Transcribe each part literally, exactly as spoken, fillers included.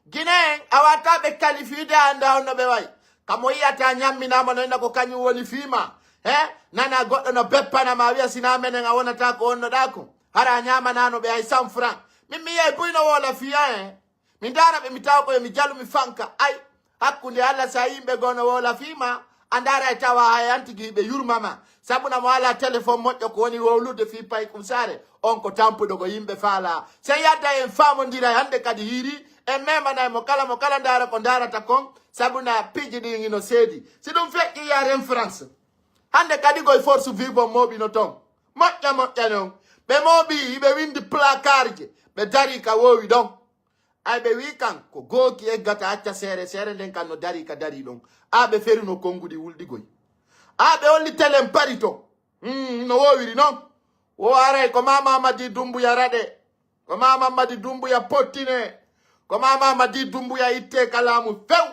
Gine en a wata ɓe kalifiide, a annda on no ɓe wayi. Kamo yiyata ñamminama no ina ko kañum woni fiima. He? Nana goɗɗo no beppana ma wiya sina menen a wonata ko wonnoɗa ko. Hara a ñamanano ɓe ay cent francs. Min mi yiyay buy no woola fiya en. Mi ndaara ɓe mi tawa ko yo mi jalu mi fanka. Ay, hakkunde Allah sa yimɓe goo no woola fiima. A ndaara e tawa hay an tigi ɓe yurmama. Sabuna mo ala téléphone moƴƴo ko woni wowlude fii paykum saare. On ko tampuɗo ko yimɓe faala. Sey yadda en faamondira hannde kadi hiiri. En memanay mo kala mo kala ndaara ko ndaarata kon. Sabuna piiji ɗin ino seedi. Si ɗum feƴƴi yaren France. Hannde kadi koye force vive on mooɓino ton. Moƴƴa moƴƴa non. Ɓe mooɓi, hiɓe windi placardje. Ɓe dari ka woowi ɗon. Ay ɓe wi kan ko gooki eggata acca seere seere nden kan no dari ka dari ɗon. A ɓe feruno konnguɗi wulɗigoy. A ɓe holli telen pari to. Hmm, no woowiri non. Wo aray ko ma Mamadi Dumbuya raɗe. Ko ma Mamadi Dumbuya pottine. Ko ma Mamadi Dumbuya itte ka laamu few.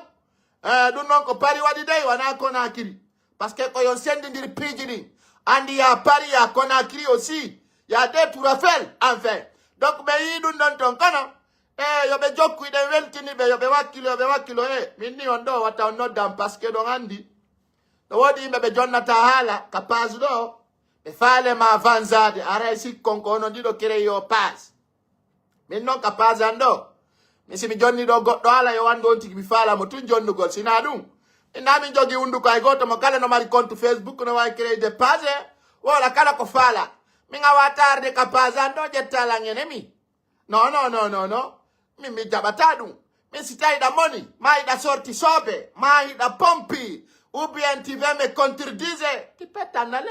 Eh, ɗum non ko pari waɗi dey wana Konakiri. Parce que ko yo sendindiri piiji ɗin. Andi ya pari ya Konakiri aussi. Ya de turafel enfin. Donc ɓe yii ɗum ɗon ton kono. E yo ɓe jokku iɗen weltini ɓe yo ɓe wakkilo yo ɓe wakkilo e min ni on ɗo watta on noddan parce que ɗon andi. No woodi yimɓe ɓe jonnata haala ka page ɗo. Ɓe faale ma vanzade aray sikkon ko onon ɗiɗo kereyi o page. Min noon ka page an ɗo. Min si mi jonni ɗo goɗɗo haala yo anndu on tigi mi faala mo tun jonnugol sina ɗum. Min na min jogi hunduko ay gooto mo kala no mari compte Facebook no wawi créer de page. Wala kala ko faala. Min awa tarde ka page an ɗo ƴetta lan ene mi. Non, non, non, non, non. Min mi jaɓata ɗum. Min si tawi ɗa moni, ma hiɗa sorti soobe, ma hiɗa pompi, ou bien tu veux me contredire, ti pettanale.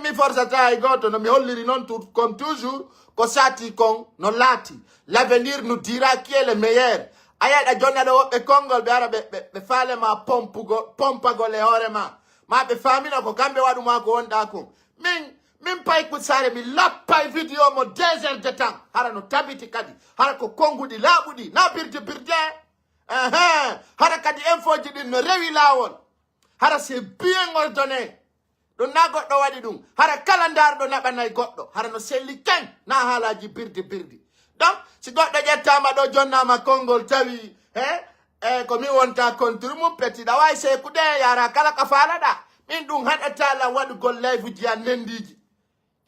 Mi forsata hay gooto no mi holliri noon tout comme toujours ko sati kon no laati. L'avenir nous dira qui est le meilleur. A yiyay ɗa jonna ɗo woɓɓe konngol ɓe ara ɓe ɓe- ɓe faale ma pompugo pompagol e hoore ma. Ma ɓe faamina ko kamɓe waɗu ma ko wonɗa kon. Min min pay ko saare mi lappay vidéo mo deux heures de temps hara no tabiti kadi hara ko konnguɗi laaɓuɗi na birde birde. Ehe. Hara kadi infoji ɗin no rewi laawol. Hara c'est bien ordonné. Ɗum na goɗɗo waɗi ɗum. Hara kala ndaarɗo naɓanay goɗɗo. Hara no selli ken na haalaaji birdi birdi. Donc si goɗɗo ƴettaama ɗo jonnaama konngol tawi he e ko mi wonta contre mum petiɗa wawi seekude yara kala ka faalaɗa. Min ɗum haɗata lan waɗugol live ji an nendiiji.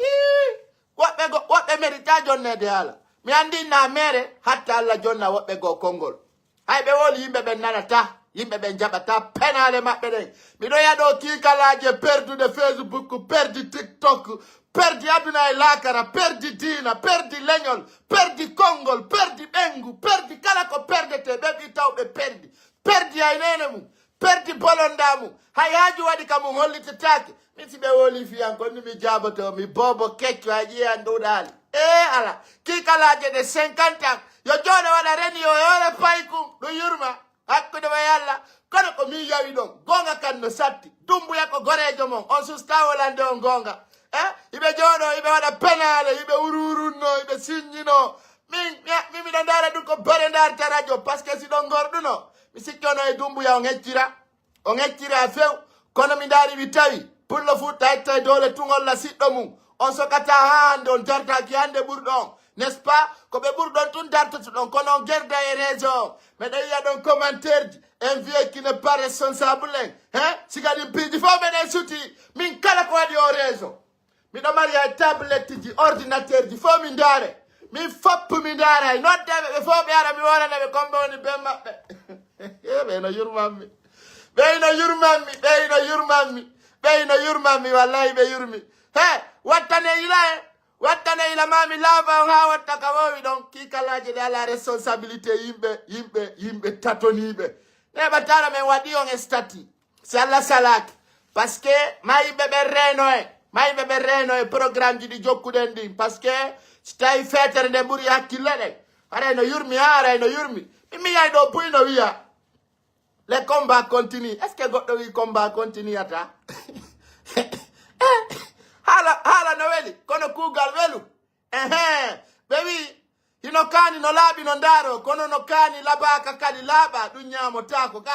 Ii, woɓɓe go woɓɓe merita jonneede haala. Mi anndi na mere hatta Allah jonna woɓɓe goo konngol. Hay ɓe woli yimɓe ɓen nanata, yimɓe ɓen jaɓata penaale maɓɓe ɗen. Miɗo yaɗo kiikalaaje perdude Facebook, perdi TikTok, perdi aduna e laakara, perdi diina, perdi leñol, perdi konngol, perdi ɓengu, perdi kala ko perdete ɓe ɓi taw ɓe perdi. Perdi ay neene mum, perdi bolonda mum, hay haaju waɗi ka mum hollitetaake. Min si ɓe woli fiyan kon ni mi jaaboto mi boobo kecco a ƴiyan ɗuɗaali. E ala kiikalaaje ɗe cinquante ans yo jooɗo waɗa reni yo yoore paykum ɗum yurma hakkude ma e Allah. Kono ko min yawi ɗon goonga kan no satti. Dumbuya ko goreejo mon on susta wolande on goonga. E iɓe jooɗo iɓe waɗa penaale iɓe uruurunno iɓe siññino. Min min miɗo ndaara ɗum ko bare ndaarta radio parce que si ɗon ngorɗuno mi sikki ono e Dumbuya on heccira. On heccira few. Kono mi ndaari mi tawi pullo fuɗɗa etta e doole tun olla siɗɗo mum. On sokata haa hannde on dartaaki hannde ɓurɗo on n'est-ce pas? Ko ɓe ɓurɗon tun dartoto ɗon kono on gerda e réseau on. Meɗa yiya ɗon commentaire ji en vieux qui n'est pas responsable en. He siga ɗin piiji fof meɗen suti. Min kala ko waɗi o réseau. Miɗo mari hay tablette ji ordinateur ji fof mi ndaare. Min foppu mi ndaara hay noddeɓe ɓe fof ɓe ara mi wonana ɓe komɓe woni ben maɓɓe. Ɓe no yurmanmi. Ɓe ino yurmanmi ɓe ino yurmanmi. Ɓe ino yurmanmi wallahi ɓe yurmi. He wattane yila he wattane yila mami laafa on ha watta ka wowi ɗon kikalaji ɗe ala responsabilité yimɓe yimɓe yimɓe tatoniɓe. Neɓatara men waɗi on e stati. Si Allah salaaki parce que ma yimɓe ɓen reeno e ma yimɓe ɓen reeno e programme ji ɗi jokkuɗen ɗin parce que si tawi feetere nde ɓuri hakkille ɗen. Haray no yurmi ha haray no yurmi. Min mi yay ɗo buy no wiya le combat continue est ce que goɗɗo wi combat continue ata? Haala haala no weli kono kuugal welu. Ehe ɓe wi hino kaani no laaɓi no ndaaro kono no kaani labaaka kadi laaɓa ɗum ñaamotaako ga.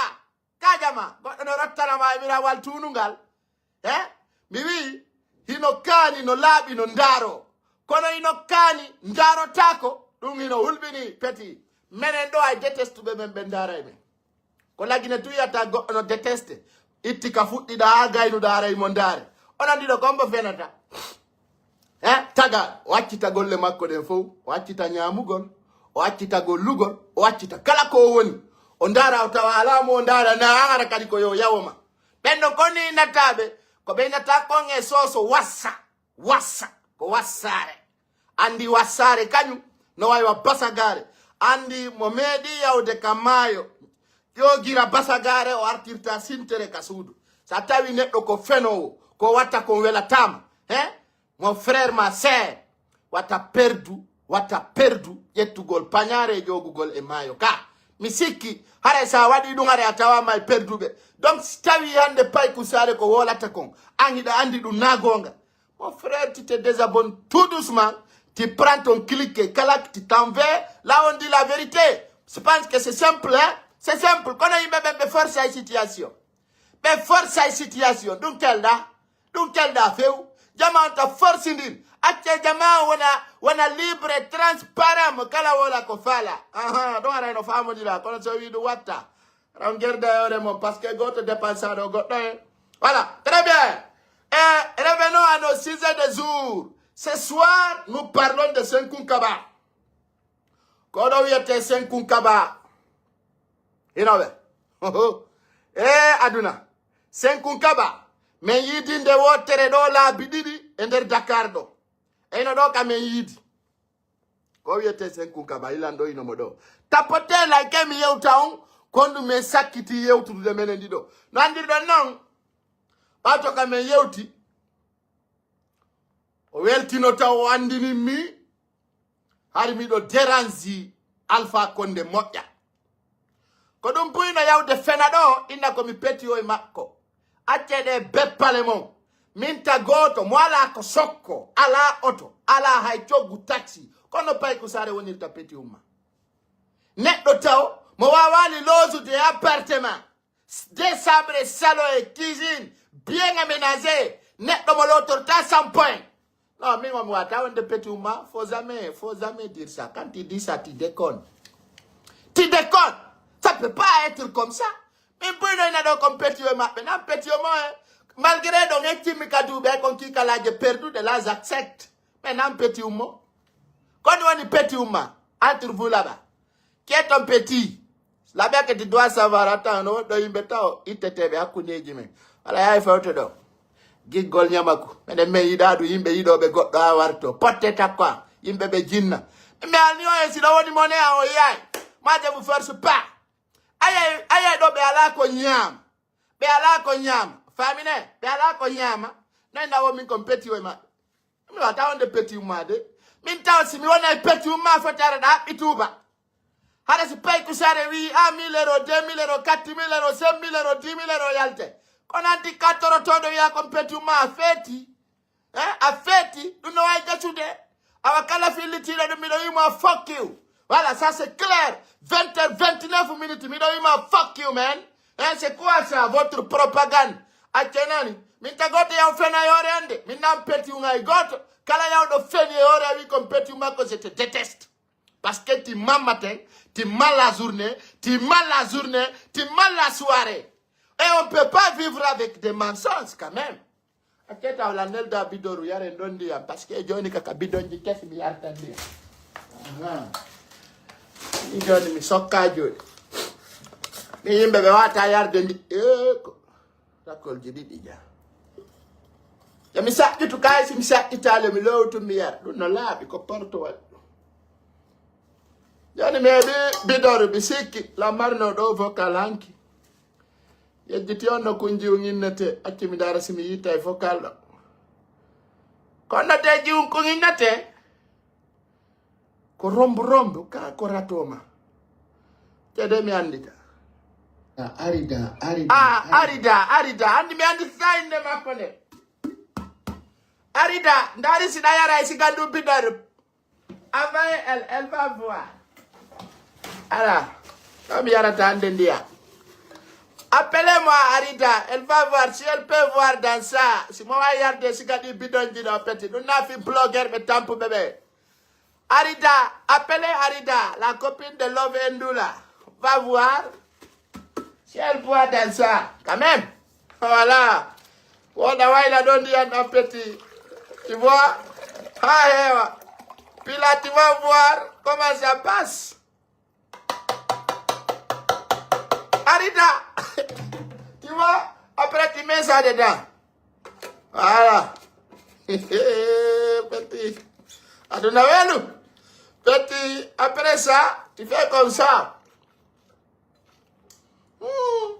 Kajama goɗɗo no rottanama e mirawal tuunungal. He mi wi'i hino kaani no laaɓi no ndaaroo kono hino kaani ndaarotaako. Ɗum hino hulɓini peti. Menen ɗo ay déteste ɓe, men ɓe ndaaray men. Ko lagine tu yata goɗɗo no déteste. Itti ka fuɗɗiɗa ha gaynuɗa aray mo ndaare. Onon ɗiɗo ko hombo fenata? Eh, taga, o accita golle makko ɗen fow. O accita ñaamugol, o accita gollugol, o accita kala ko o woni. O ndaara o tawa alaa mo o ndaara na an ara kadi ko yo yawo ma. Ɓen ɗon ko ni nattaaɓe, ko ɓe natta kon e soso wassa. Wassa, ko wassaare. Andi wassaare kañum no wayi wa basagaare. Andi mo meeɗi yawde ka maayo, ƴoogira basagaare o artirta sintere ka suudu. So a tawi neɗɗo ko fenoowo, ko watta kon welataama. He? Mon frère, ma sœur, wata perdu, wata perdu ƴettugol pañaare e ƴoogugol e maayo ka. Mi sikki, haray so a waɗi ɗum, haray a tawaama e perduɓe. Donc, si tawi hannde payku saare ko wolata kon, an hiɗa andi ɗum na goonga. Mon frère, tu te désabonnes tout doucement, tu prends ton clic et clac, tu t'en vas. Là, on dit la vérité. Je pense que c'est simple, hein? C'est simple. Kono yimɓe ɓen ɓe force ay situation. Ɓe force ay situation. Ɗum kelɗa. Ɗum kelɗa few. Jama on ta force ndir. Acce jama on wona, wona libre et transparent mo kala wola ko faala. Aha, ɗum arayno faamodira. Kono so wi ɗum watta. Ran gerda e hoore mon, parce que gooto dépensaɗo goɗɗo e. Voilà, très bien. Et revenons à nos sujets de jour. Ce soir, nous parlons de Senkunkaba. Ko ɗo wiyete Senkunkaba. Inoɓe. E aduna. Senkunkaba. Men yiidi nde wootere ɗo laabi ɗiɗi e nder Dakar ɗo. Eno ɗo ka men yiidi. Ko wiyete Senkunkaba, ilan ɗo ino mo ɗo. Tapote like mi yewta on, ko honɗum men sakkiti yewtude menen ɗiɗo. No andirɗon non, ɓaato ka men yewti, o weltino taw o andini mi, hari miɗo dérange Alpha Condé moƴƴa. Ko ɗum buyno yawde fena ɗo, inna ko mi peti o e makko. Accee ɗe beppale mon. Min ta gooto mo alaa ko sokko, alaa oto, alaa hay coggu taxi. Kono payku saare wonirta peti umma. Neɗɗo taw mo waawaali loosude appartement, deux chambres, salon et cuisine, bien aménagé. Neɗɗo mo lootorta cent points. Non, min on mi wata wonde peti umma, faut jamais, faut jamais dire ça. Quand tu dis ça, tu déconnes. Tu déconnes. Ça peut pas être comme ça. Min buyno ina ɗo kon peti o maɓɓe, nan peti o mo e. Malgré ɗon ettimmi ka duuɓe kon kiikalaaje perduɗe, là j'accepte. Mais nan peti ummo. Koni woni peti umma? Entre vous là-bas. Qui est ton petit? Là-bas que tu dois savoir, attends, no ɗo yimɓe taw itteteɓe hakkundeji men. Wala yaay fewte ɗo. Giggol ñamaku. Meɗen men yiɗa ɗum yimɓe yiɗoɓe goɗɗo a warto. Potte takko a. Yimɓe ɓe jinna. Mi alni o e si ɗo woni mone a o yaay. Moi, je vous force pas. Ayay, ayay ɗo ɓe alaa ko ñaama. Ɓe alaa ko ñaama. Famine, ɓe alaa ko ñaama. Noy ndawo min kon peti o e maɓɓe. Mi wata wonde peti umma de. Min taw si mi wonay peti umma foti ara ɗa haɓɓi tuuba. Hara si payku sare wi a mille euros, deux mille euros, quatre mille euros, cinq mille euros, dix mille euros yalte. Kono anti kattorotoɗo wiya kon peti umma a feeti. Eh, a feeti, ɗum no wawi gasude. Awa kala fillitiiɗo ɗum miɗo wimo fuck you. Voilà, ça c'est clair. Vingt heures, vingt-neuf minutes, miɗo wimo fuck you, man. Hein, c'est quoi ça, votre propagande? Acce nani. Min ta goto yaw fena yore ande. Min nan peti unga e goto. Kala yawɗo feni e yore a wi kon peti makko, je te déteste. Parce que tu m'as matin, tu m'as la journée, tu m'as la journée, tu m'as la soirée. Et on peut pas vivre avec des mensonges quand même. Accee taw la nelda bidoru yare ɗon ndiyam, parce que joni kaka bidonji kesi mi yarta ndiyam. Aha. Min joni mi sokka joni. Min yimɓe ɓe wata yarde ndi. Eko. Takolji ɗiɗi ja. Ya mi saƴƴitu kay, si mi saƴƴitale mi lowtu mi yara. Ɗum no laaɓi ko portowal. Joni mi heɓi bidoru mi sikki. Lamarno ɗo vocal hanki. Yejjiti on no kun jiwŋinnete, accu mi ndaara si mi yiitay focal ɗo. Kono te jiwŋ kuŋinnete, ko rombo rombo, ka ko ratoma. Cede mi andita. A arida, arida, a arida, arida, andi mi andita inde makko nde. Arida, ndaari si ɗa yaray si gandu bidar. Envoyez elle, elle va voir. Ala, ɗo mi yarata hannde ndiyam. Appelez-moi Arida, elle va voir si elle peut voir dans ça. Si mo wawi yarde si kadi bidonji ɗo peti. Ɗum nafi blogueur ɓe tampuɓe ɓe. Arida, appelez Arida, la copine de Love Ndoula. Va voir si elle boit dans ça, quand même. Voilà. Wona wayla ɗon ndiyan ɗan petit. Tu vois? Ha hewa. Puis là, tu vas voir comment ça passe. Arida. Tu vois? Après, tu mets ça dedans. Voilà. Petit. Aduna welu. Petit, après ça, tu fais comme ça. Hmm.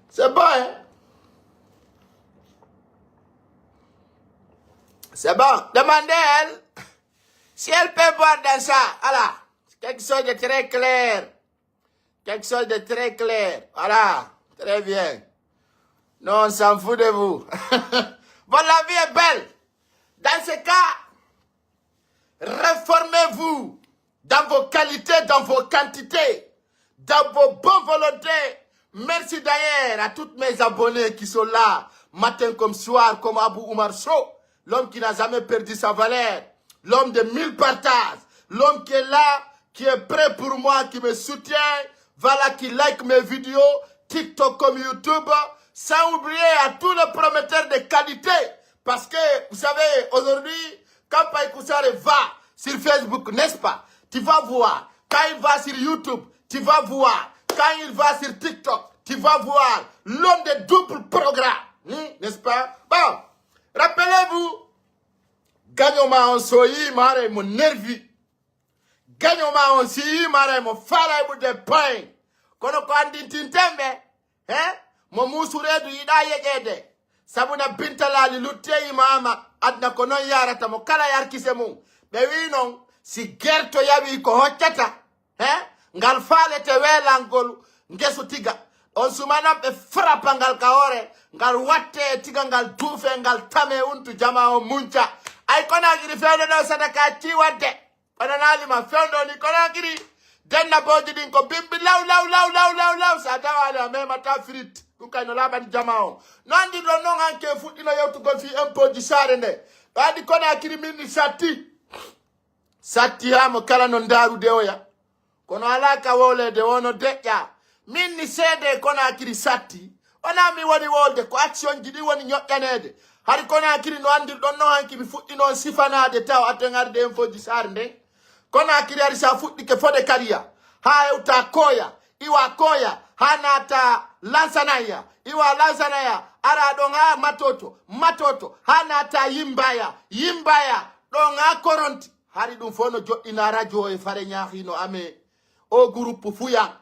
C'est bon, hein? C'est bon. Demandez à elle si elle peut boire dans ça. Voilà. Quelque chose de très clair. Quelque chose de très clair. Voilà. Très bien. Non, on s'en fout de vous. Bon, la vie est belle. Dans ce cas, réformez-vous dans vos qualités, dans vos quantités, dans vos bonnes volontés. Merci d'ailleurs à tous mes abonnés qui sont là, matin comme soir, comme Abou Oumar Sow, l'homme qui n'a jamais perdu sa valeur, l'homme de mille partages, l'homme qui est là, qui est prêt pour moi, qui me soutient, voilà, qui like mes vidéos, TikTok comme YouTube, sans oublier à tous les promoteurs de qualité. Parce que, vous savez, aujourd'hui, quand Paï Kousare va sur Facebook, n'est-ce pas? Tu vas voir. Quand il va sur YouTube, tu vas voir. Quand il va sur TikTok, tu vas voir. L'homme de double programme, hmm, n'est-ce pas? Bon, rappelez-vous, gagnant ma on soyi, mare mon nervi. Gagnant ma on si, mare mon fala bu de pain. Kono ko andintinten ɓe, he? Mo muusu reedu yiɗaa yeƴeede. Sabu na Binta Laali lutti e imaama, aduna ko noon yaarata mo kala yarkise mum. Ɓe wii noon, si gerto yawii ko hoccata, he? Ngal faalete weelangol ngesu tiga. On suma noon ɓe frappa ngal ka hoore, ngal watte e tiga ngal duufe, ngal tame untu jama on munca. Ay Konaakiri fewndo ɗo sadaka accii waɗde. Kono naali ma fewndo ni Konaakiri. Denna booji ɗin ko bimbi law, law, law, law, law, law. Sa tawaali a memata frit. Ɗum kay no laaɓani jama on. No andirɗon noon hanke fuɗɗino yewtugol fii impôt ji saare nde. Ɗo andi Konaakiri min ni satti. Satti haa mo kala no ndaarude oya. Kono alaa ka wowleede wono deƴƴa. Min ni seede Konaakiri satti. Wonaa mi woni wolde ko action ji ɗi woni ñoƴƴaneede. Hari Konaakiri no andirɗon noon hanki mi fuɗɗi noon sifanaade taw aten arde info ji saare nden. Konaakiri hari sa fuɗɗike fode kariya. Haa hewta koya. Iwa koya. Haa naata lansanaya. Iwa lansanaya. Ara ɗon haa matoto. Matoto. Haa naata yimbaya. Yimbaya. Ɗon haa koronti. Hari ɗum fof no joɗɗina radio e fare ñaaxino ame o groupe fuya.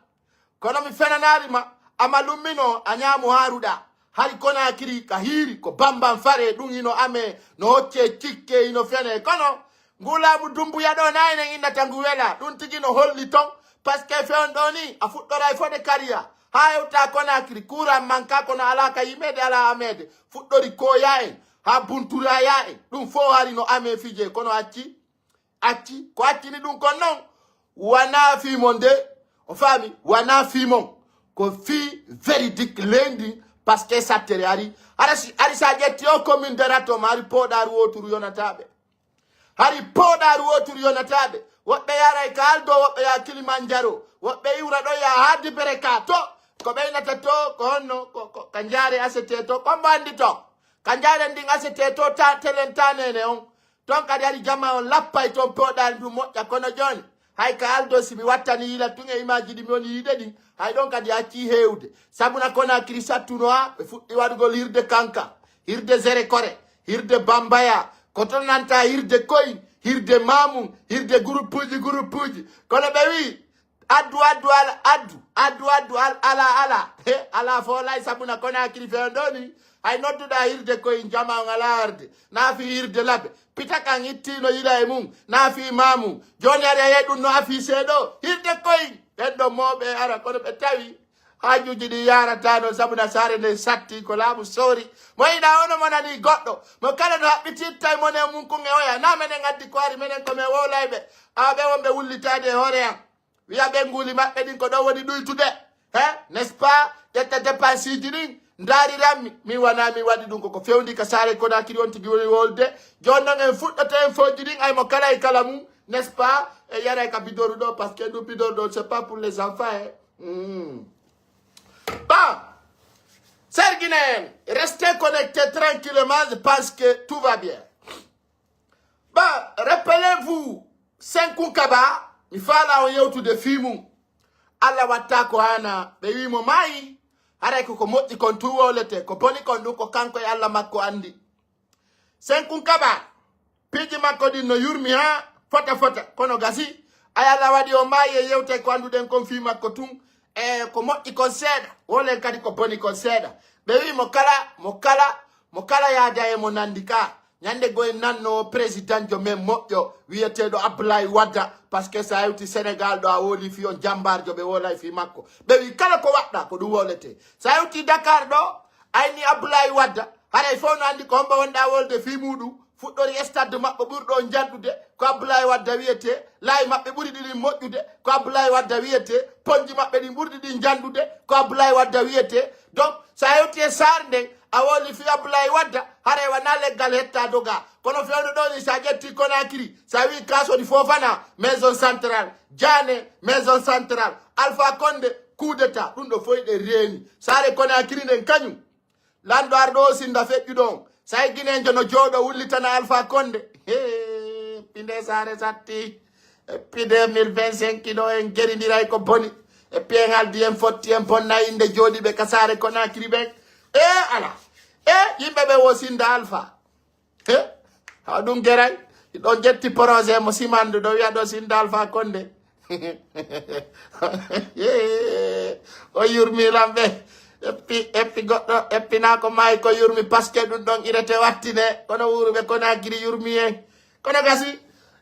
Kono mi fenanaali ma, ama lummino a ñaamu haaruɗa. Hari Konaakiri ka hiiri ko bamban fare ɗum ino ame no hocce cikke ino fene. Kono ngu laamu Dumbuya ɗo na enen innata ngu wela. Ɗum tigi no holli ton. Parce que fewndo ni a fuɗɗoray fode kariya. Haa hewta Konaakiri kuuran manka kono alaa ka yimeede alaa ameede. Fuɗɗori koya en. Haa bunturaya en. Ɗum fof hari no ame fije kono acci. Acci, ko accini ɗum kon noon, wanaa fii mon de, o faami, wanaa fii mon, ko fii véridique leydi, parce que sattere ari, ara si, ari sa ƴetti o commune de Ratom, hari pooɗaaru wooturu yonataaɓe. Hari pooɗaaru wooturu yonataaɓe. Woɓɓe yaray ka Aldo, woɓɓe ya Kilimanjaro, woɓɓe iwra ɗo ya haa Dibere ka to, ko ɓeynata to, ko honno, ko, ko, ka njaare asete to, ko mbo anndi to. Ka njaaren ndin asete to, ta, telen ta nene on. Ton kadi hari jama on lappay ton pooɗaali ndu moƴƴa. Kono jooni, hay ka Aldo si mi wattani yila tun e imaaji ɗi mi woni yiide ɗin, hay ɗon kadi accii heewde. Sabu na Konaakiri sattuno ha, ɓe fuɗɗi waɗugol hirde kanka, hirde zere kore, hirde bambaya, ko ton nanta hirde koyin, hirde maamum, hirde gurupuuji gurupuuji. Kono ɓe wi'i, addu, addu, ala, addu, addu, addu, al-, ala, ala. He, ala fof lay sabu na Konaakiri fewndo ni. Hay nodduɗa hirde koye jama on ala arde. Na fi hirde labe. Pita kan ittino yila e mum. Na fi mamu. Joni ari a yey ɗum no affiché ɗo. Hirde koye. Ɓen ɗo moɓe ara kono ɓe tawi. Haajuji ɗi yarata noon sabu na saare nde satti ko laamu soori. Mo ina ono monani goɗɗo. Mo kala no haɓɓititta e mone mum kun e oya. Na menen addi ko ari menen ko men wowlayɓe. Awa ɓe wonɓe wullitaade e hoore am. Wiya ɓe nguuli maɓɓe ɗin ko ɗo woni ɗuytude. He? N'est-ce pas? Ƴetta dépense ji ɗin. Ndaariranmi, min wona mi waɗi ɗum, koko fewndi ka saare Conakry on tigi woni wolde. Jooni noon en fuɗɗoto en fooji ɗin, ay mo kala e kala mum, n'est-ce pas? E yaray ka bidoru ɗo, parce que ɗum bidoru ɗo, c'est pas pour les enfants, hein. Hmm. Bon, chers Guinéens, restez connectés tranquillement, je pense que tout va bien. Bon, rappelez-vous, Senkunkaba, mi faala on yewtude fii mum. Allah watta ko hana, ɓe wi mo maayi, haray koko moƴƴi kon tun wowlete, ko boni kon ɗum ko kanko e Allah makko andi. Senkunkaba, piiji makko ɗin no yurmi ha fota fota, kono gasi, ay Allah waɗi o maayi e yewte ko anduɗen kon fii makko tun, e ko moƴƴi kon seeɗa, wolen kadi ko boni kon seeɗa. Ɓe wi mo kala, mo kala, mo kala yaada e mo nandi ka. Ñande goo en nanno président jo men moƴƴo wiyeteeɗo Abdoulaye Wadda, parce que sa yewti Sénégal ɗo a woli fii on jambaarjo ɓe wolay fii makko. Ɓe wi kala ko waɗɗa ko ɗum wolete. Sa yewti Dakar ɗo, ayni Abdoulaye Wadda, haray fof no andi ko hombo wonɗa wolde fii muɗum. Fuɗɗori stade maɓɓe ɓurɗo on janɗude ko Abdoulaye Wadda wiyete, laayi maɓɓe ɓuri ɗiɗi moƴƴude ko Abdoulaye Wadda wiyete, ponji maɓɓe ɗin ɓurɗi ɗin janɗude ko Abdoulaye Wadda wiyete. Donc sa yewti e saare nden, a woli fii Abdoulaye Wadda, haray wona leggal hetta doga. Kono fewndo ɗo ni, sa ƴetti Conakry, sa wi Kasoni Fofana, maison centrale, Diané, maison centrale, Alpha Condé, coup d'état, ɗum ɗo fof ɗe reeni. Saare Conakry nden kañum. Lanɗo arɗo o sinda feƴƴuɗo on. Sa e Guinéen jo no jooɗo wullitana Alpha Condé. He, pinde saare satti. E pinde mille vingt-cinq ɗo en gerindiray ko boni. E piyen haldi en fotti en bonna innde jooɗiiɓe ka saare Conakry ɓen. E ala. E yimɓe ɓe wo sinda Alpha. He, ha ɗum geray. Ɗon ƴetti projet mo simandu ɗo wiya ɗo sinda Alpha Condé. O yurmi lan ɓe. Eppi, eppi goɗɗo, eppina ko maayi ko yurmi, parce que ɗum ɗon irete wattine. Kono wuuruɓe Conakry yurmi en. Kono gasi,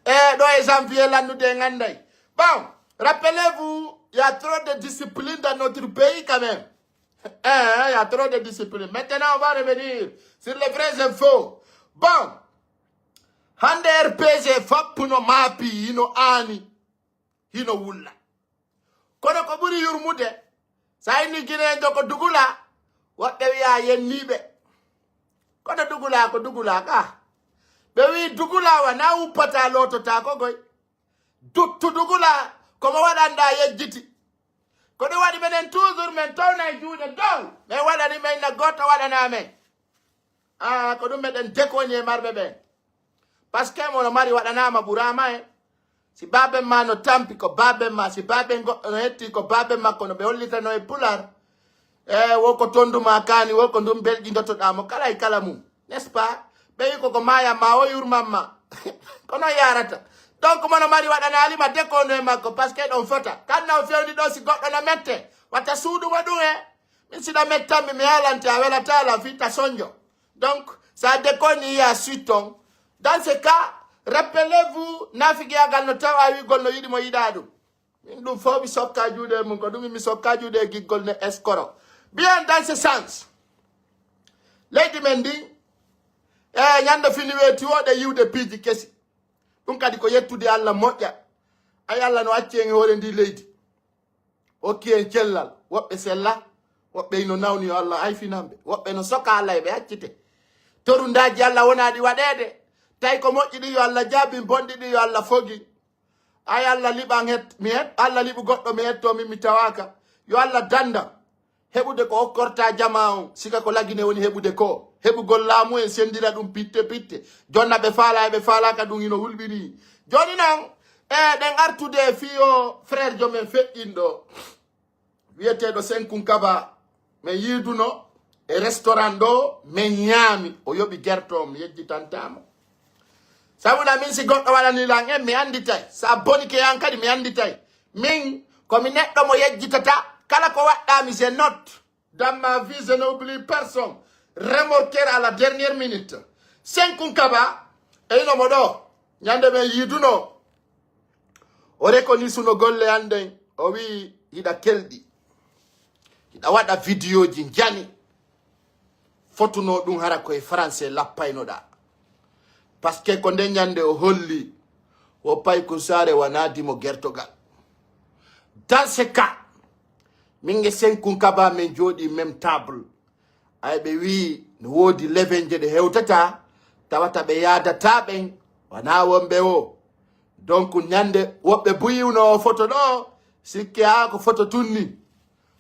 e ɗo e janvier lannude en anday. Bon, rappelez-vous, il y a trop de discipline dans notre pays quand même. Eh, il y a trop de discipline. Maintenant, on va revenir sur les vraies infos. Bon, hande R P G fappuno maapi, hino aani, hino wulla. Kono ko ɓuri yurmude, sa inni Guinéen jo ko dugula, woɓɓe wiya yenniiɓe. Kono dugula ko dugula ka. Ɓe wi dugula wa na wuppata lotota ko goy. Duttu dugula, ko mo waɗanɗa yejjiti. Ko ɗum waɗi menen toujours men towna e juuɗe dow. Men waɗani men na goto waɗana men. Ah, ko ɗum meɗen dekoni e marɓe ɓen. Parce que mo no mari waɗanama ɓurama e. Si baben ma no tampi ko baben ma, si baben goɗɗo no hetti ko baben makko no ɓe hollitano e pular. E wo ko tondu ma kaani, wo ko ndum belƴindotoɗa mo kala e kala mum. N'est-ce pas? Ɓe wi koko maayan ma o yurman ma. Ko non yarata. Donc mono mari waɗanali ma dekonu e makko parce que ɗon fota. Kanna o fewndi ɗo si goɗɗo no mette. Wata suuɗugo ɗum e. Min siɗa mettanmi mi haalante a welata lan fii ta sonjo. Donc sa dekoni ya suite on. Dans ce cas, rappelez-vous, nafigiyagal no tawa wigol no yiɗi mo yiɗa ɗum. Min ɗum fof mi sokka juuɗe mum, ko ɗum mi sokka juuɗe e giggol ne escroc. Bien dans ce sens. Leydi men ndin, e ñande fini weeti o ɗe yiwde piiji kesi. Ɗum kadi ko yettude Allah moƴƴa. Ay Allah no acci en e hoore ndi leydi. Okki en cellal, woɓɓe sella, woɓɓe ino nawni yo Allah ayfinan ɓe, woɓɓe no soka Allah e ɓe accite. Torundaaji Allah wonaa ɗi waɗeede, tawi ko moƴƴi ɗi yo Allah jaabin, bonɗi ɗi yo Allah fogin. Ay Allah liɓan het, mi het, Allah liɓu goɗɗo mi hetto min mi tawaaka. Yo Allah dandam. Heɓude ko okkorta jama on, sika ko lagine woni heɓude ko. Heɓugol laamu en sendira ɗum pitte pitte. Jonna ɓe faala e ɓe faalaaka ɗum ino hulɓini. Jooni noon, e ɗen artude e fii o frère jo men feƴƴinɗo, wiyeteeɗo Senkun Kaba, men yiiduno e restaurant ɗo, men ñaami, o yoɓi gerto, mi yejjitantaa mo. Sabu na min si goɗɗo waɗani lan en, mi annditay. Sa bonike yan kadi, mi annditay. Min, ko mi neɗɗo mo yejjitata, kala ko waɗɗa mi, je note. Dans ma vie, je n'oublie personne. Remorquer à la dernière minute. Senkun Kaba, e ino mo ɗo. Ñande men yiiduno. O reconnaît suno golle an ɗen. O wi hiɗa kelɗi. Hiɗa waɗa vidéo ji njani. Fotuno ɗum hara koye français lappaynoɗa. Parce que ko nde ñande o holli. O pay kun saare wana dimo gertogal. Dans ce cas, min e Senkun Kaba men jooɗi même table. Ay, ɓe wii no woodi levenje ɗe hewtata, tawata ɓe yaadataa ɓen, wanaa wonɓe o. Donc, ñande woɓɓe buyiwno o foto ɗo, sikke haa ko foto tun ni.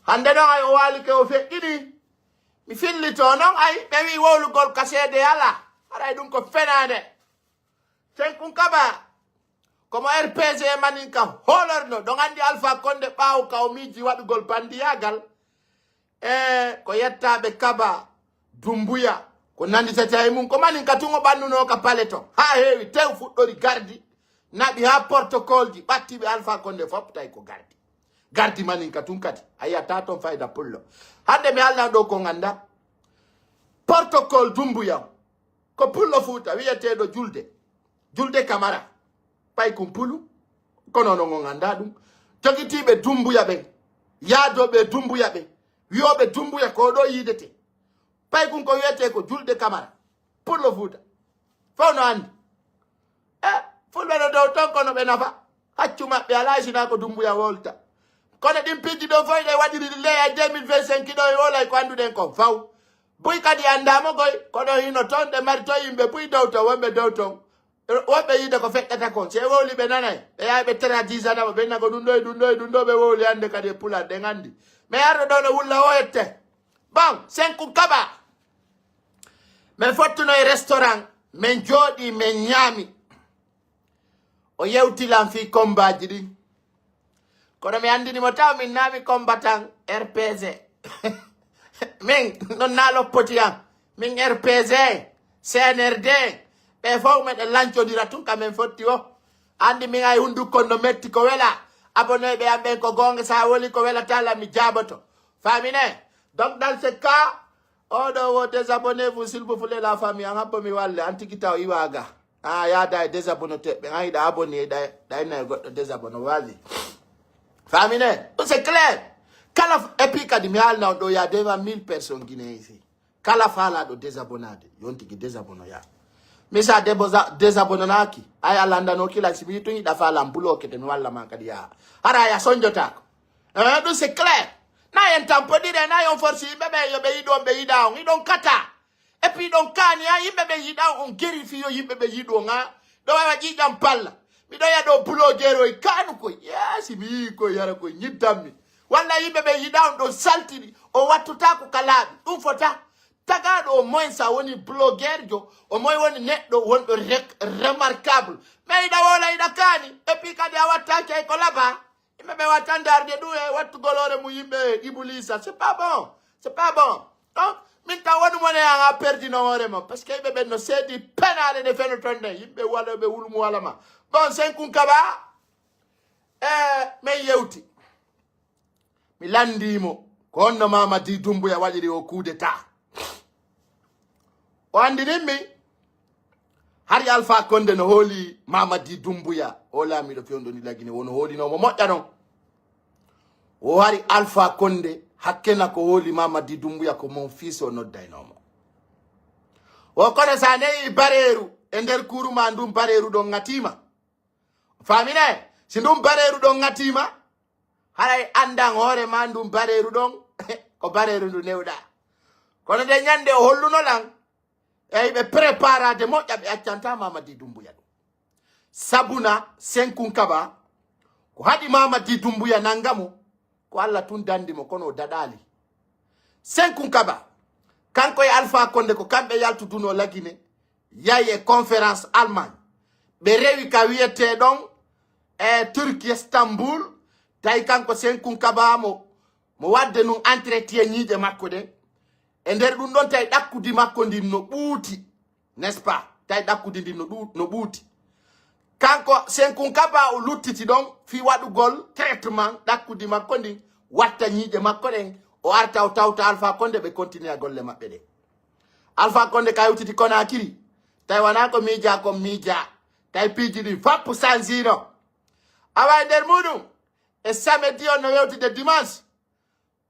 Hande non, ay, o waalike o feƴƴini. Mi fillito non, ay, ɓe wii wowlugol ka seede alaa. Haray ɗum ko fenaande. Senkun Kaba, komo R P G maninka hoolorno, ɗon anndi Alpha Konde ɓaawo ka o miiji waɗugol bandiyaagal. E ko yettaaɓe Kaba, Dumbuya, ko nanditata e mum, ko maninka tun o ɓannunoo ka pale ton. Haa heewi, tew fuɗɗori gardi, naɓi haa protocole ji, ɓattiiɓe Alpha Konde fof tawi ko gardi. Gardi maninka tun kadi, a yi'ataa ton fayda pullo. Hande mi haalna ɗo ko ngannda. Protocole Dumbuya, ko pullo Fuuta wi'eteeɗo Julde, Julde Kamara. Paykun pulu, kono non on anndaa ɗum. Jogitiiɓe Dumbuya ɓen, yaadooɓe e Dumbuya ɓen, wi'ooɓe Dumbuya ko ɗo yiidete. Paykun ko wi'etee ko Julde Kamara, pullo Fuuta. Fow no anndi. E, fulɓe no dow ton kono ɓe nafa. Haccu maɓɓe alaa, sinaa ko Dumbuya wolta. Kono ɗin piiji ɗon foy ɗe waɗiri ley e deux mille vingt-cinq ɗo e wolay ko annduɗen kon faw. Buy kadi anndaama koy, kono hino ton ɗe mari ton yimɓe buy dow ton, wonɓe dow ton. Wonɓe yiide ko feƴƴata kon. Si e wowli ɓe nanay. Ɓe yaay ɓe tera dix ans ɗaɓa, ɓe nago ɗum ɗo e ɗum ɗo e ɗum ɗo ɓe wowli hannde kadi e pular ɗen anndi. Mais arɗo ɗo no wulla o ette. Bon, Senkun Kaba. Min fottuno e restaurant, min jooɗii, min ñaami. O yewti lan fii kombaaji ɗin. Kono mi anndini mo taw min naa mi kombatan R P G. Min, non naa loppoti an. Min R P G, C N R D, ɓe fow meɗen lancondira tun ka min fotti o. Anndi min ay hunduko no metti ko wela. Abonné ɓe an ɓen ko goonga, sa woli ko welataa lan mi jaaboto. Faamine? Donc dans ce cas, oɗo wo désabonnez-vous, s'il vous plaît, la famille. An habbo mi walle, an tigi taw iwaga. A yaada e désabonné te, ɓe an yiɗa abonné, ɗa, ɗa inna e goɗɗo désabonné, vas-y. Faamine? Ɗum c'est clair. Kala f-, et puis kadi mi haalna on ɗo, il y a devant mille personnes guinéens ici. Kala faalaɗo désabonnaade, yon tigi désabonnoya. Mi sa debosa-, désabonnaaki, ay a lanndano kila, si mi tun yiɗa faalan bloqué te mi walla ma kadi yaa. Hara ya sonjotaako. Eh, ɗum c'est clair. Na en tampodire, na yon force yimɓe ɓe, yo ɓe yiɗu on, ɓe yiɗa on. Iɗon kata. Et puis ɗon kaani, ha, yimɓe ɓe yiɗa on, on geri fiyo yimɓe ɓe yiɗu on, ha. Ɗo wawa ƴiƴam palla. Miɗo yiya ɗo blogueur o e kaanu koy. Yaa, si mi yii koy, yara koy, ñiddanmi. Walla yimɓe ɓe yiɗa on ɗon saltini, o wattutaa ko ka laaɓi. Ɗum fota. Tagaaɗo au moins sa woni blogueur jo, au moins woni neɗɗo wonɗo rek-, remarquable. Mais iɗa woola, iɗa kaani. Et puis kadi a wattaake e ko laba. Yimɓe ɓe watta darde ɗum e wattugol hoore mum yimɓe Ibulisa. C'est pas bon. C'est pas bon. Donc, min tan woni mo ne an a perdi no hoore ma. Parce que yimɓe ɓen no seedi penaale ɗe feno ton ɗen. Yimɓe wala ɓe wulmu wala ma. Bon, Senkun Kaba, eh, min yewti. Mi lanndii mo. Ko honno Mamadi Dumbuya waɗiri o coup d'état? O anndinin mi, hari Alpha Konde no hooli Mamadi Dumbuya, o laamiiɗo fewndo ni Lagine, wono hoolinoo mo moƴƴa non. O hari Alpha Konde, hakkena ko hooli Mamadi Dumbuya ko mon fils o noddaynoo mo. O kono sa neyi bareeru e nder kuuru ma ndun bareeru ɗon ŋatiima. Faamine, si ndun bareeru ɗon ŋatiima, haray anndan hoore ma ndun bareeru ɗon, ko bareeru ndu newɗa. Kono nde ñande o holluno lan, ey ɓe préparaade moƴƴa ɓe accanta Mamadi Dumbuya ɗum. Sabuna Senkun Kaba, ko haɗi Mamadi Dumbuya nanga mo, ko Alla tun dandi mo, kono o daɗaali. Senkun Kaba, kanko e Alpha Konde ko kamɓe yaltudunoo Lagine, yahi e conférence Allemagne. Ɓe rewi ka wiyetee ɗon e Turki, Istanbul, tawi kanko Senkun Kaba mo, mo wadde nun entretien ñiiƴe makko ɗen. E nder ɗum ɗon tawi ɗakkudi makko ndin no ɓuuti, n'est-ce pas? Tawi ɗakkudi ndin no ɗu-, no ɓuuti. Kanko Senkun Kaba o luttiti ɗon fii waɗugol traitement ɗakkudi makko ndin, watta ñiiƴe makko ɗen, o arta o tawta Alpha Konde ɓe continue golle maɓɓe ɗe. Alpha Konde ka hewtiti Konakiri, tawi wanaa ko miija kon miija, tawi piiji ɗin fappu sanjino. Awa e nder muɗum, e samedi on no wewtide dimanche,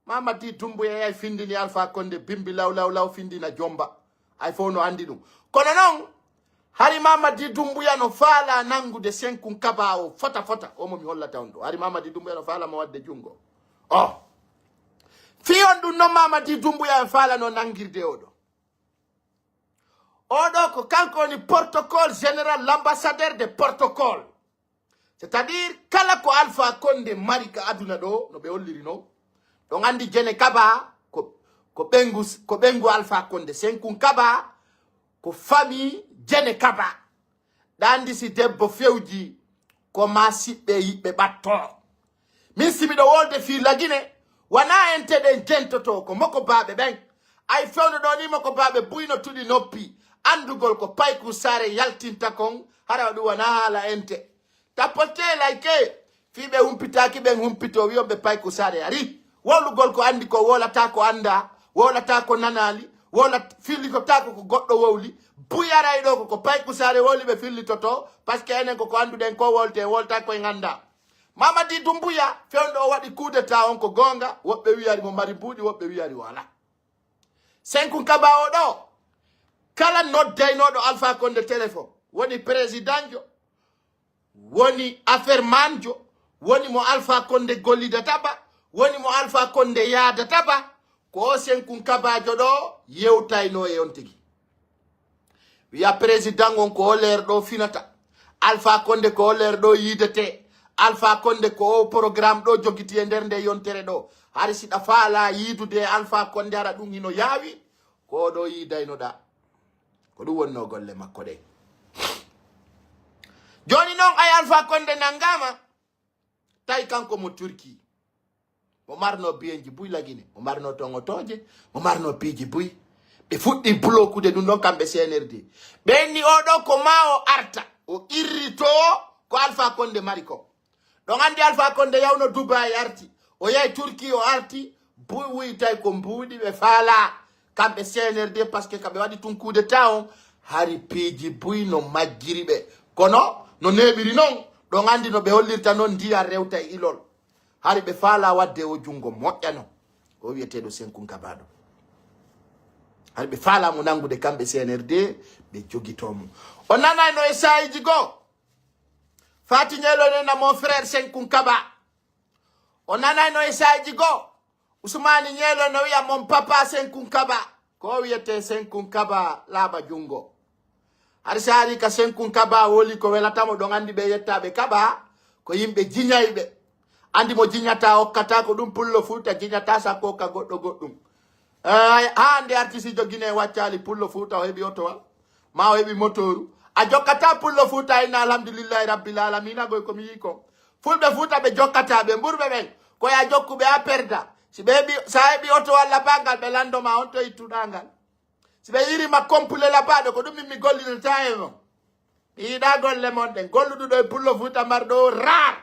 Mamadi Dumbuya yahi findini Alpha Konde bimbi law, law, law, findina jomba. Ay fow no andi ɗum. Kono non, hari Mamadi Dumbuya no faala nangude Senkun Kaba o fota fota. Omo mi hollata on ɗo. Hari Mamadi Dumbuya no faala mo wadde jungo. Oh. Fii on ɗum noon Mamadi Doumbouya en faalano nanngirde oɗo. Oɗo ko kanko woni protocole général, l'ambassadeur de protocole. C'est-à-dire, kala ko Alpha Condé mari ka aduna ɗo, no ɓe holliri noon. Ɗon anndi Jene Kaba ko, ko ɓengu, ko ɓengu Alpha Condé. Senkun Kaba ko famille Jene Kaba. Ɗa anndi si debbo fewji ko ma siɓɓe yiɓɓe ɓatto. Min si miɗo wolde fii Lagine, wanaa ente ɗen jentoto, ko moko baaɓe ɓen. Ay fewndo ɗo ni moko baaɓe buyno tuɗi noppi. Anndugol ko payku saare yaltinta kon, hara ɗum wanaa haala ente. Tapote like, fii ɓe humpitaaki ɓen humpito, wi'on ɓe payku saare ari. Wowlugol ko anndi ko wowlata ko annda, wowlata ko nanaali, wowlat-, fillitotaako ko goɗɗo wowli. Buyaray ɗo ko ko payku saare wowli ɓe fillitoto, parce que enen ko ko annduɗen ko wowlte, wowlata ko en annda. Mamadi Doumbouya, fewndo o waɗi coup d'état on ko goonga, woɓɓe wi'ari mo mari mbuuɗi, woɓɓe wi'ari o alaa. Senkun Kaba o ɗo, kala noddaynooɗo Alpha Condé téléphone, woni présidentjo, woni affaire manjo, woni mo Alpha Condé gollidata ba, woni mo Alpha Condé yaadata ba, ko o Senkun Kabajo ɗo yewtayno e on tigi. Wiya président on ko o leer ɗo finata. Alpha Condé ko o leer ɗo yiidete. Alpha Condé ko o programme ɗo jogiti e nder nde yontere ɗo. Hari si ɗa faala yiidude e Alpha Condé hara ɗum hino yaawi, ko o ɗo yiidaynoɗa. Ko ɗum wonno golle makko ɗe. Jooni noon ay Alpha Condé nangama, tawi kanko mo Turki. Mo marno biyenji buy Lagine, mo marno toŋotooje, mo marno piiji buy. Ɓe fuɗɗi blokude ɗum ɗon kamɓe C N R D. Ɓe inni oɗo ko ma o arta, o irrito ko Alpha Condé mari ko. Ɗon anndi Alpha Condé yawno Dubai arti, o yahi Turki o arti, buy wuytay ko mbuuɗi ɓe faala. Kamɓe C N R D, parce que ka ɓe waɗi tun coup d'état on, hari piiji buy no majjiri ɓe. Kono no neeɓiri non, ɗon anndi no ɓe hollirta non ndiyam rewta e ilol. Hari ɓe faala waɗde o junngo moƴƴa non. O wiyeteeɗo Senkun Kaba ɗo. Hari ɓe faala mo nanngude kamɓe C N R D, ɓe jogito mo. O nanayno e saayiji goo. Fati Ñeelo nena mon frère Senkun Kaba. O nanayno e saayiji goo. Usmaani Ñeelo no wiya mon papa Senkun Kaba. Ko wiyetee Senkun Kaba laaɓa junngo. Hari si ari ka Senkun Kaba woli ko welata mo ɗon anndi ɓe yettaaɓe Kaba ko yimɓe jiñayɓe. Anndi mo jiñata okkata ko ɗum pullo Fuuta jiñata sakko okka goɗɗo goɗɗum. Ay, haa nde artisiijo Gine waccaali pullo Fuuta o heɓi otowal. Ma o heɓi motooru. A jokkata pullo Fuuta inna alhamdulillahi rabbil alamina goy ko mi yii kon. Fulɓe Fuuta ɓe jokkata ɓe mburɓe ɓen. Ko ya jokku ɓe a perda. Si ɓe heɓi, sa heɓi oto walla bangal ɓe lando ma on to ittuɗa ngal. Si ɓe yiri ma kompule labaɗo ko ɗum min mi gollidata e mon. Mi yiɗa golle mon ɗen. Golluɗuɗo e pullo Fuuta marɗo rar.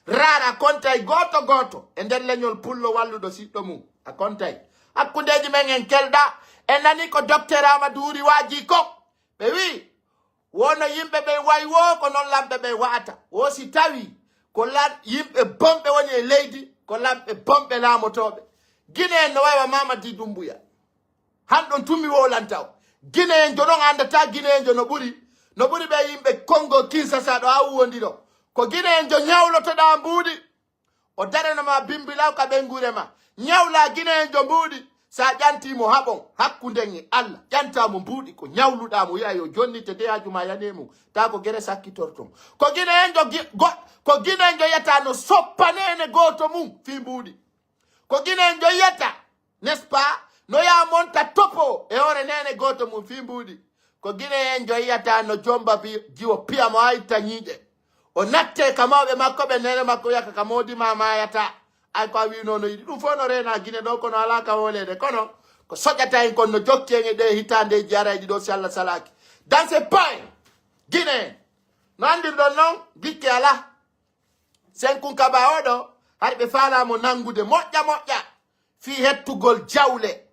Rar a kontay gooto gooto e nder leñol pullo walluɗo siɗɗo mum. A kontay. Hakkundeeji men en kelɗa. En nani ko docteur Amadou Wuri waaji ko. Ɓe wi, wono yimɓe ɓen wayi wo, ko non lamɓe ɓen wa'ata. Wo si tawi ko lan-, yimɓe bonɓe woni e leydi, ko lamɓe bonɓe laamotooɓe. Gine en no wayi wa Mamadi Dumbuya. Han ɗon tun mi wowlanta o. Gine en jo ɗon anndata Gine en jo no ɓuri, no ɓuri ɓe yimɓe Kongo Kinsasa ɗo a uwondiro. Ko Gine en jo ñawlotoɗaa mbuuɗi. O darana ma bimbilaw ka ɓeynguure ma. Ñawla Gine en jo mbuuɗi. Sa ƴanti mo haɓon hakkunden e Allah. Ƴanta mo mbuuɗi ko ñawluɗaa mo wi'a yo jonnite de haaju ma yane mum. Ta ko gere sakkitorton. Ko Gine en jo gi-, go-, ko Gine en jo yiyata no soppa neene gooto mum fii mbuuɗi. Ko Gine en jo yiyata, n'est-ce pas? No yaa monta topo e hoore neene gooto mum fii mbuuɗi. Ko Gine en jo yiyata no jomba bi-, jiwo piya mo a itta ñiiƴe. O natte ka mawɓe makko ɓe neene makko yaka ka moodi ma maayata. Ay ko a wi'uno no yiɗi. Ɗum fof no reena Gine ɗo kono alaa ka hooleede. Kono ko soƴata en kon no jokki en e ɗe hitaandeeji arayɗi ɗo si Allah salaaki. Dans ce point, Gine en. No anndirɗon non, gikke alaa. Senkun Kaba oɗo, hari ɓe faalaa mo nanngude moƴƴa moƴƴa fii hettugol jawle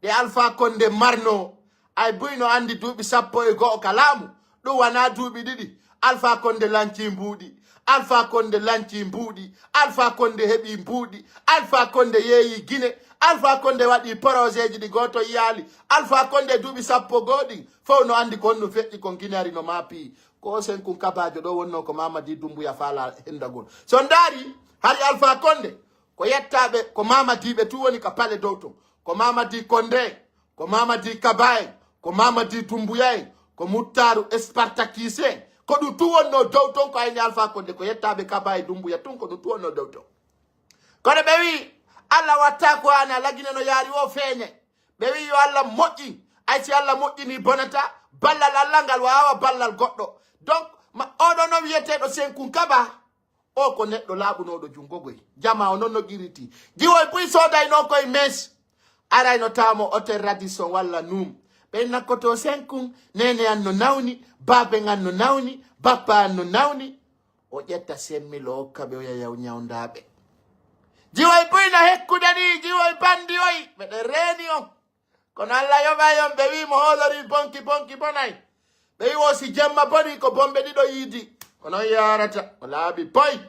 ɗe Alpha Condé marno. Ay buy no anndi duuɓi sappo e go'o ka laamu, ɗum wanaa duuɓi ɗiɗi. Alpha Condé lanci mbuuɗi, Alpha Condé lanci mbuuɗi, Alpha Condé heɓi mbuuɗi, Alpha Condé yeeyi Gine, Alpha Condé waɗi porojeeji ɗi gooto yiyaali. Alpha Condé duuɓi sappo goo ɗin, fow no anndi ko honno feƴƴi kon Gine ari no maapi. Ko o Senkun Kabaajo ɗo wonnoo ko Mamadi Dumbuya faalaa henndagol. So ndaari, hari Alpha Condé, Ko yettaaɓe, ko Mamadiiɓe tun woni ka pale dow ton. Ko Mamadi Konde en, ko Mamadi Kaba en, ko Mamadi Dumbuya en, ko Muttaaru Spartakis en. Ko ɗum tun wonnoo dow ton, ko ayni Alpha Konde, ko yettaaɓe Kaba e Dumbuya tun, ko ɗum tun wonnoo dow ton. Kono ɓe wi'i, Allah watta ko an, Lagine no yaari wo feeñe. Ɓe wi'i yo Allah moƴƴin. Ay si Allah moƴƴini bonata, ballal Allah ngal waawa ballal goɗɗo. Donc, ma, oɗo no wi'eteeɗo Senkun Kaba, o ko neɗɗo laaɓunooɗo junngo goy. Jama o non no qiriti. Jiwoy buy soodayno koye mes. Arayno taamo Hôtel Radisson walla Noom. Ɓen nakkoto Senkun, neene an no nawni, baaben an no nawni, bappa an no nawni. O ƴetta semmilo okka ɓe, o yaha o ñawndaaɓe. Jiwoy buy no hekkude ni, jiwoy bandi oy, meɗen reeni on. Kono Allah yoɓay on, ɓe wi'i mo hoolori bonki, bonki bonay. Ɓe wi'i wo si jemma boni ko bomɓe ɗiɗo yiidi. Ko non yaarata, o laaɓi boy.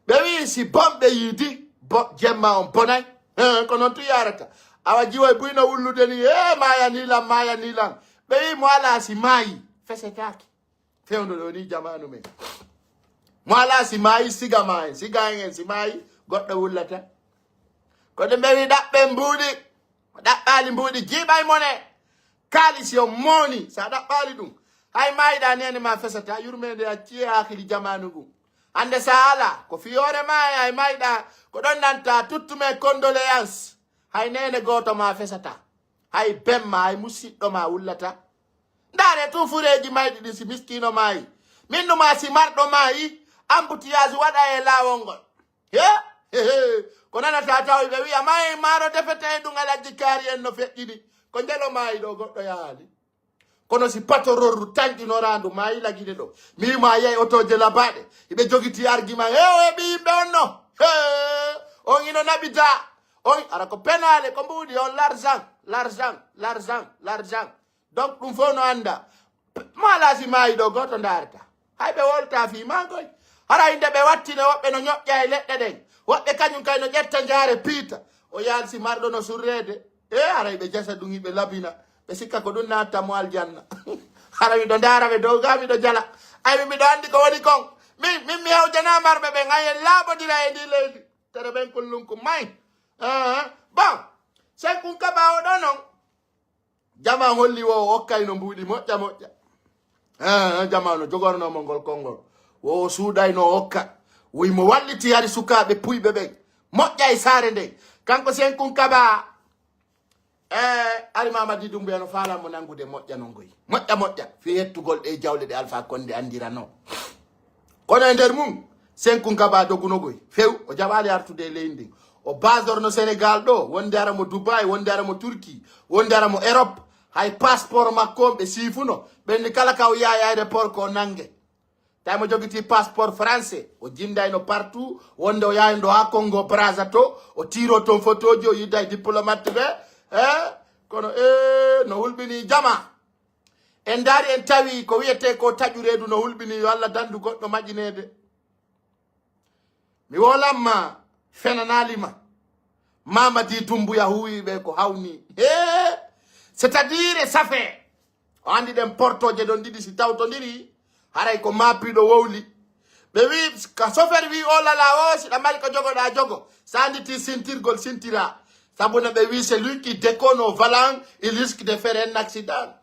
Ɓe wi'i si bomɓe yiidi, bo-, jemma on bonay. He, ko non tun yaarata. Awa jiwoy buy no wullude ni, e maaya ni lan, maaya ni lan. Ɓe wi'i mo alaa si maayi, fesetaake. Fewndo ɗo ni jamaanu men. Mo alaa si maayi, siga maayi, siga en en si maayi, goɗɗo wullata. Ko ɗum ɓe wi ɗaɓɓen mbuuɗi, o ɗaɓɓaali mbuuɗi, jiiɓay mone. Kaalisi on mooni, sa ɗaɓɓaali ɗum. Hay maayiɗaa neene ma fesata, yurmeende acciyee haakili jamaanu ngun. Hannde sa alaa, ko fiyoore ma e hay maayiɗaa, ko ɗon nanta toutes mes condoléances. Hay neene gooto ma fesata. Hay ben ma, hay musiɗɗo ma wullata. Ndaare tun fureeji mayɗi ɗin si miskiino maayi. Min numa si marɗo maayi, embouteillage waɗa e laawol ngol. He? He, he. Ko nanata tawi ɓe wi'a maayi maaro defete e ɗum alajji kaari en no feƴƴini. Ko njelo maayi ɗo goɗɗo yahaali. Kono si patororru tanƴinoraandu maayi Lagine ɗo. Mi wi'i ma yehi otooje labaaɗe. Iɓe jogiti argument. He, o heɓi yimɓe on no. He. On ino naɓida. On ara ko penaale, ko mbuuɗi on l'argent, l'argent, l'argent, l'argent. Donc, ɗum fof no annda. Mo alaa si maayi ɗo, gooto ndaarata. Hay ɓe wolta fii maa koy. Hara inde ɓe wattine, woɓɓe no ñoƴƴa e leɗɗe ɗen. Woɓɓe kañum kay no ƴetta njaare piita. O yaalsi marɗo no surreede. E haray ɓe jasa ɗum, iɓe labina. Ɓe sikka ko ɗum naatta mo aljanna. Hara miɗo ndaara ɓe dow ga, miɗo jala. Ay, mi miɗo anndi ko woni kon. Min, min mi hewjana marɓe ɓen, ay en laaɓodira e ndi leydi. Tere ɓen kullunku may. Ah, bon, Senkun Kaba o ɗo non. Jama holli wo o okkayno mbuuɗi moƴƴa moƴƴa. Ah, jama no jogornoo mo ngol konngol. Wo o suuɗayno o okka. Woy mo walliti hari sukaaɓe puyɓe ɓen. Moƴƴa e saare nden. Kanko Senkun Kaba. Eh, ari Mamadi Dumbuya no faalaa mo nanngude moƴƴa non goy. Moƴƴa moƴƴa. Fii hettugol ɗe jawle ɗe Alpha Konde anndirano. Kono e nder mum, Senkun Kaba doguno goy. Few, o jaɓaali artude e leydi ndin. O basorno Sénégal ɗo, wonde ara mo Dubai, wonde ara mo Turquie, wonde ara mo Europe. Hay passeport makko on ɓe siifuno. Ɓenni kala ka o yaha e aéroport ko o nannge. Tawi mo jogiti passeport français, o jindayno partout, wonde o yahayno haa Congo Brazza to, o tiiro toon photoji, o yidda e diplomate ɓe. Eh, kono eh, no hulɓini jama. En ndaari, en tawi ko wiyetee ko taƴu reedu no hulɓini, yo Allah dandu goɗɗo maƴineede. Mi wolamma, fenanaali ma. Mamadi Dumbuya huuwi ɓe ko hawni. He! C'est-à-dire, ça fait. O anndi ɗen portooje ɗon ɗiɗi si tawtondiri, haray ko maapiiɗo wowli. Ɓe wi, ka chauffeur wi, "Oh là là, oh, si ɗa mari ko jogoɗaa, jogo." Sa anndi ti sintirgol, sintira. Sabu no ɓe wi, "C'est lui qui déconne au volant, il risque de faire un accident."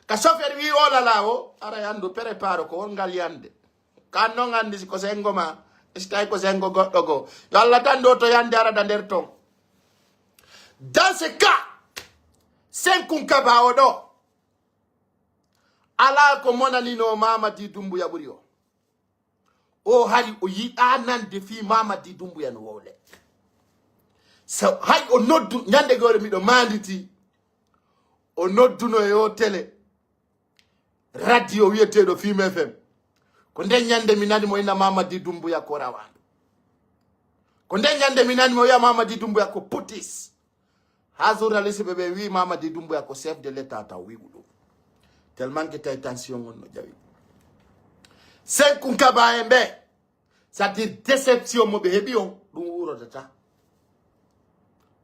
Ka chauffeur wi, "Oh là là, oh, aray anndu, prépare ko won ngal yande." Kan non anndi si ko sengo ma, si tawi ko sengo goɗɗo goo. Yo Allah dandu o to yande arada nder ton. Dans ce cas, Senkun Kaba o ɗo, alaa ko monaninoo Mamadi Dumbuya ɓuri o. O hari o yiɗaa nande fii Mamadi Dumbuya no wowle. So hay o noddu, ñande goore miɗo maanditi, o nodduno e o télé, radio wiyeteeɗo Fim F M. Ko nden ñande mi nani mo ina Mamadi Dumbuya ko rawaandu. Ko nden ñande mi nani mo wiya Mamadi Dumbuya ko putis. Haa journaliste ɓe ɓe wi Mamadi Dumbuya ko chef de l'État taw wi'u ɗum. Tellement que tawi tension on no jawi. Senkun Kaba en ɓe, c'est-à-dire déception mo ɓe heɓi on, ɗum wuurodata.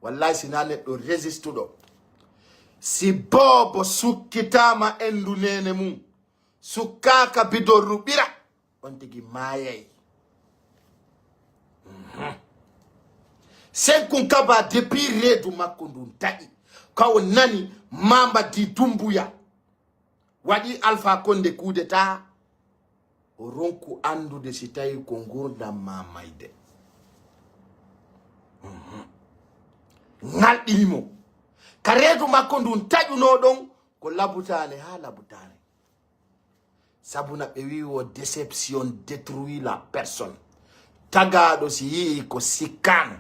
Wallahi, si na neɗɗo résistuɗo, si boobo sukkitaama endu neene mum, sukkaaka bidon ruɓira, on tigi maayay. Mhm. Senkun Kaba, depuis reedu makko ndun taƴi, ka o nani Mamadi Dumbuya waɗi Alpha Konde kudeta, o ronku anndude si tawi ko ngurndan ma mayde. Mhm. Ŋalɗini mo. Ka reedu makko ndun taƴunoo ɗon ko labutaane haa labutaane. Sabuna ɓe wi'i wo déception détruit la personne. Tagaaɗo si yi'i ko sikkaano,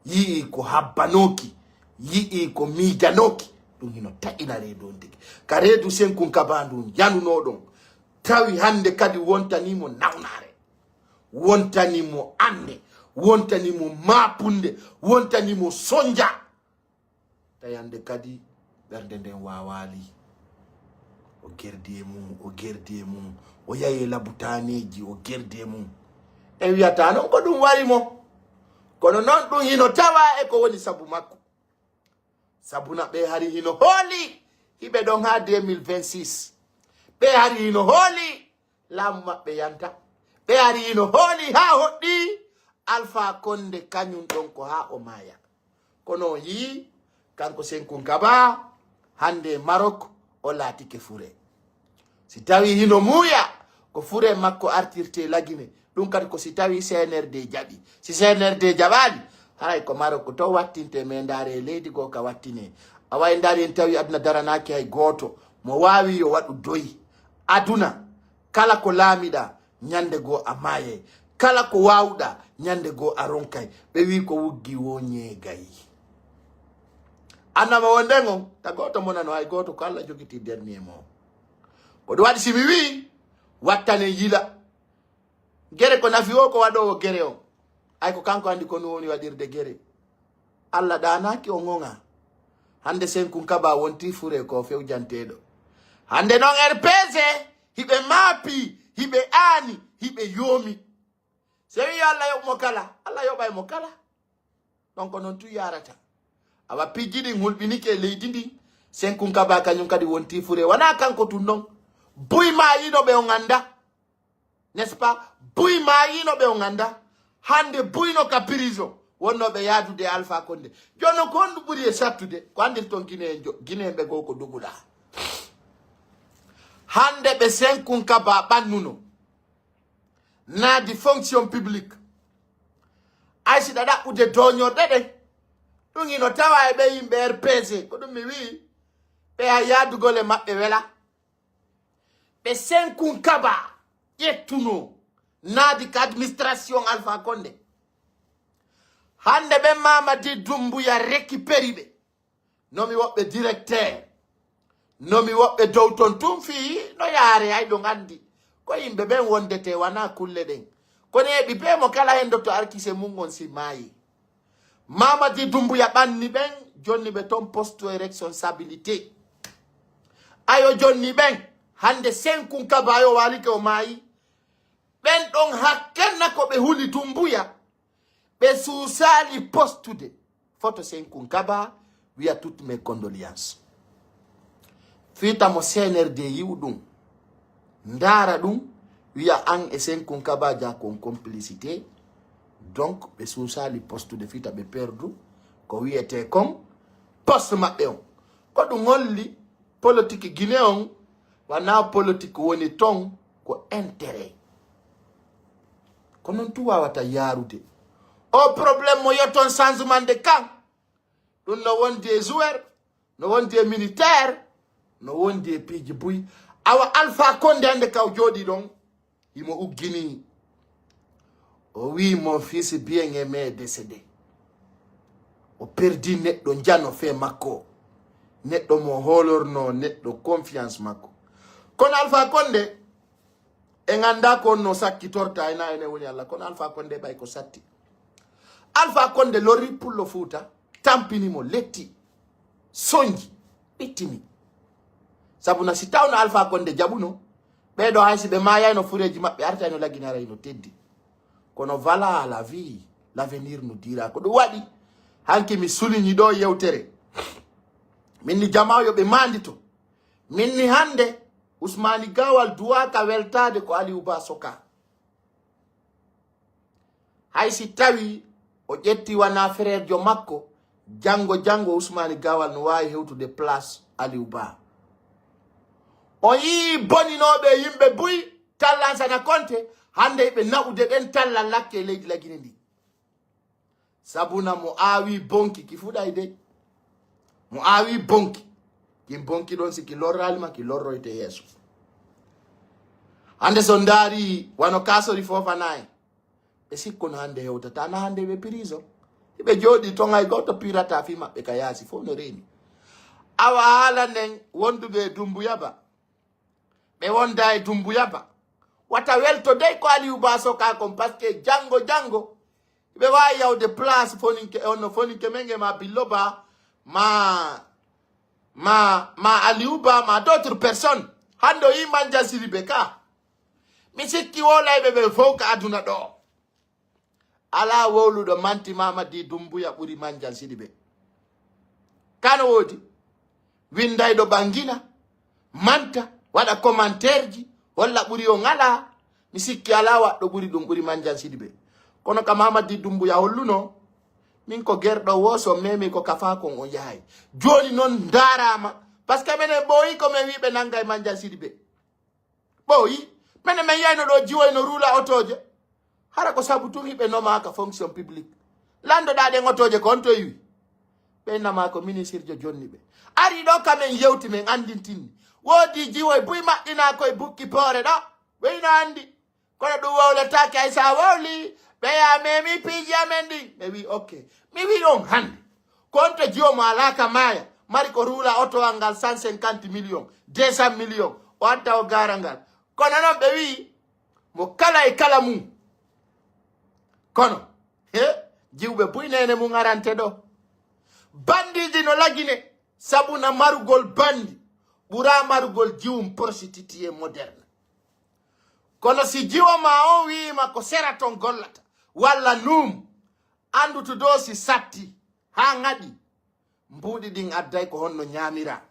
yi'i ko habbanooki, yi'i ko miijanooki, ɗum hino taƴina reedu on tigi. Ka reedu Senkun Kaba ndun yanunoo ɗon, tawi hannde kadi wontanii mo nawnaare, wontanii mo annde, wontanii mo maapunde, wontanii mo sonja. Tawi hannde kadi ɓernde nden waawaali. O gerdi e mum, o gerdi e mum, o yahi e labutaaneeji, o gerdi e mum. En wiyata non ko ɗum wari mo. Kono non ɗum hino tawa e ko woni sabu makko. Sabuna ɓe hari hino hooli, hiɓe ɗon haa deux mille vingt-six. Ɓe hari hino hooli, laamu maɓɓe yanta. Ɓe ari hino hooli haa hoɗɗi Alpha Konde kañum ɗon ko haa o maaya. Kono o yi'i, kanko Senkun Kaba, hannde Maroc o laatike fure. Si tawi hino muuya, ko fure makko artirte Lagine. Ɗum kadi ko si tawi C N R D jaɓi. Si C N R D jaɓaali, haray ko Maroc to wattinte, me ndaare e leydi goo ka wattine. Awa en ndaari en tawi aduna daranaaki hay gooto. Mo waawi yo waɗu doyi. Aduna, kala ko laamiɗaa, ñande goo a maayay. Kala ko waawuɗaa, ñande goo a ronkay. Ɓe wi'i ko wuggi wo ñeegay. Annama wonde ngon, ta gooto monano hay gooto ko Alla jogiti dernier mo. Ko ɗum waɗi si mi wi'i, wattanen yila. Gere ko nafi o ko waɗoowo gere on. Ay ko kanko anndi ko no woni waɗirde gere. Alla ɗaanaaki o ŋoŋa. Hannde Senkun Kaba wonti fure ko fewjanteeɗo. Hannde non R P G, hiɓe maapi, hiɓe aani, hiɓe yoomi. Se wi'i Alla yoɓ mo kala, Alla yoɓay mo kala. Ɗon ko non tun yaarata. Awa pijji ɗin hulɓinike e leydi ndin. Senkun Kaba kañum kadi wonti fure. Wanaa kanko tun non. Buy maayino ɓe on annda. N'est-ce pas? Buy maayino ɓe on annda. Hannde buy no ka prison. Wonnooɓe yaadude e Alpha Konde. Jooni non ko honɗum ɓuri e sattude? Ko anndirton Gine en jo-, Gine en ɓe goo ko duguɗaa. Hannde ɓe Senkun Kaba ɓannuno. Naadi fonction publique. Ay si ɗa ɗaɓɓude dooñorɗe ɗen. Ɗum hino tawa e ɓe yimɓe R P G. Ko ɗum mi wi'i. Ɓe a yaadugol e maɓɓe wela. Ɓe Senkun Kaba ƴettunoo naadi ka administration Alpha Konde. Hannde ɓen Mamadi Dumbuya récupéri ɓe. No mi woɓɓe directeur. No mi woɓɓe dow ton tun fii no yaare ay ɗon anndi. Ko yimɓe ɓen wondete wanaa kulle ɗen. Kono eɓi bee mo kala hen dotto arkise mum on si maayi. Mamadi Dumbuya ɓanni ɓen, jonni ɓe ton poste e responsabilité. Ayo jonni ɓen, hannde Senkun Kaba yo waalike o maayi. Ɓen ɗon hakkenna ko ɓe huli Dumbuya. Ɓe suusaali postude. Foto Senkun Kaba, wi'a toutes mes condoléances. Fii tamo C N R D yi'u ɗum, ndaara ɗum, wi'a an e Senkun Kaba ja kon complicité. Donc, ɓe suusaali postude fii ta ɓe perdu ko wi'etee kon poste maɓɓe on. Ko ɗum holli politique Guinée on, wanaa politique woni ton, ko intérêt. Ko non tun waawata yaarude. O problème mo yotton changement de camp. Ɗum no wondi e joueur, no wondi e militaire, no wondi e piiji buy. Awa Alpha Condé hannde ka o jooɗii ɗon, himo uggini. O wi'i, mon fils bien-aimé est décédé. O perdi neɗɗo njano fee makko. Neɗɗo mo hoolorno, neɗɗo confiance makko. Kono Alpha Condé, en anndaa ko on no sakkitorta, ena ene woni Allah. Kono Alpha Condé ɓay ko satti. Alpha Condé lorri Pullo Fuuta, tampini mo, letti, sonji, ɓittini. Sabu na si tawno Alpha Condé jaɓuno, ɓee ɗoo hay si ɓe maayayno fureeji maɓɓe artayno Lagine haray no teddi. Kono voilà la vie, l'avenir nous dira. Ko ɗum waɗi, hanki mi souligne ɗoo yewtere. Min ni jamaa yo ɓe maandito. Min ni hannde, Ousmane Gawal duwaaka weltaade ko Aliou Ba soka. Hay si tawi O ƴetti wana frère jo makko. Janngo janngo Usmani Gawal no waawi hewtude place Aliou Ba. O yii boninooɓe yimɓe buy tallan sana konte, hannde ɓe naɓude ɗen tallan lakke e leydi Lagine ndi. Sabuna mo aawi bonki ki fuɗay dey. Mo aawi bonki. Kin bonki ɗon si ki lorraali ma ki lorroyte yeeso. Hannde so ndaari wano kaasori foofanaay. Ɓe sikkuno hannde hewtata na hannde ɓe prison. Hiɓe jooɗi ton hay gooto pirata fii maɓɓe ka yaasi fof no reeni. Awa haala nden wonduɓe e Dumbuya Ba. Ɓe wonda e Dumbuya Ba. Wata welto dey ko Aliou Ba soka kon parce que janngo janngo ɓe waawi yawde place foninke e onno foninke men e ma Billo Ba ma ma ma Aliou Ba ma d'autres personnes. Hannde o yii Mandiang Sidibé ka. Mi sikki wowlayɓe ɓe fow ka aduna ɗo. Alaa wowluɗo manti Mamadi Dumbuya ɓuri Mandiang Sidibé. Kano woodi winndayɗo ɓangina manta waɗa commentaire ji holla ɓuri on alaa. Mi sikki alaa waɗɗo ɓuri ɗum ɓuri Mandiang Sidibé. Kono ka Mamadi Dumbuya holluno min ko gerɗo wo so memi ko kafa kon o yahay. Jooni noon ndaaraama parce que menen ɓooyi ko men wiiɓe nannga e Mandiang Sidibé. Ɓooyi mene men yayno ɗo jiwoy no ruula otooje. Hara ko sabu tun hiɓe nomaaka fonction publique. Landoɗaa ɗen otooje ko on to iwi? Ɓe nama ko ministirjo jonni ɓe. Ari ɗo ka men yewti men anndintinni. Woodi jiwoy buy maɗɗinaa koye bukki poore ɗo. Ɓe ino anndi. Kono ɗum wowletaake hay so a wowli. Ɓeya memi piiji amen ɗin. Ɓe wi ok. Mi wi on hannde. Ko on to jiwo mo alaa ka maaya. Mari ko ruula otowal ngal cent cinquante millions, deux cent millions. O adda o gaara ngal. Kono noon ɓe wi mo kala e kala mum. Kono he jiwɓe buy nene mum arante ɗo. Bandiiji no Lagine sabuna marugol bandi ɓura marugol jiwum prostituée moderne. Kono si jiwo ma on wiima ko sera ton gollata walla nuum, anndu to dow si satti haa ŋaɗi. Mbuuɗi ɗin adday ko honno ñaamira.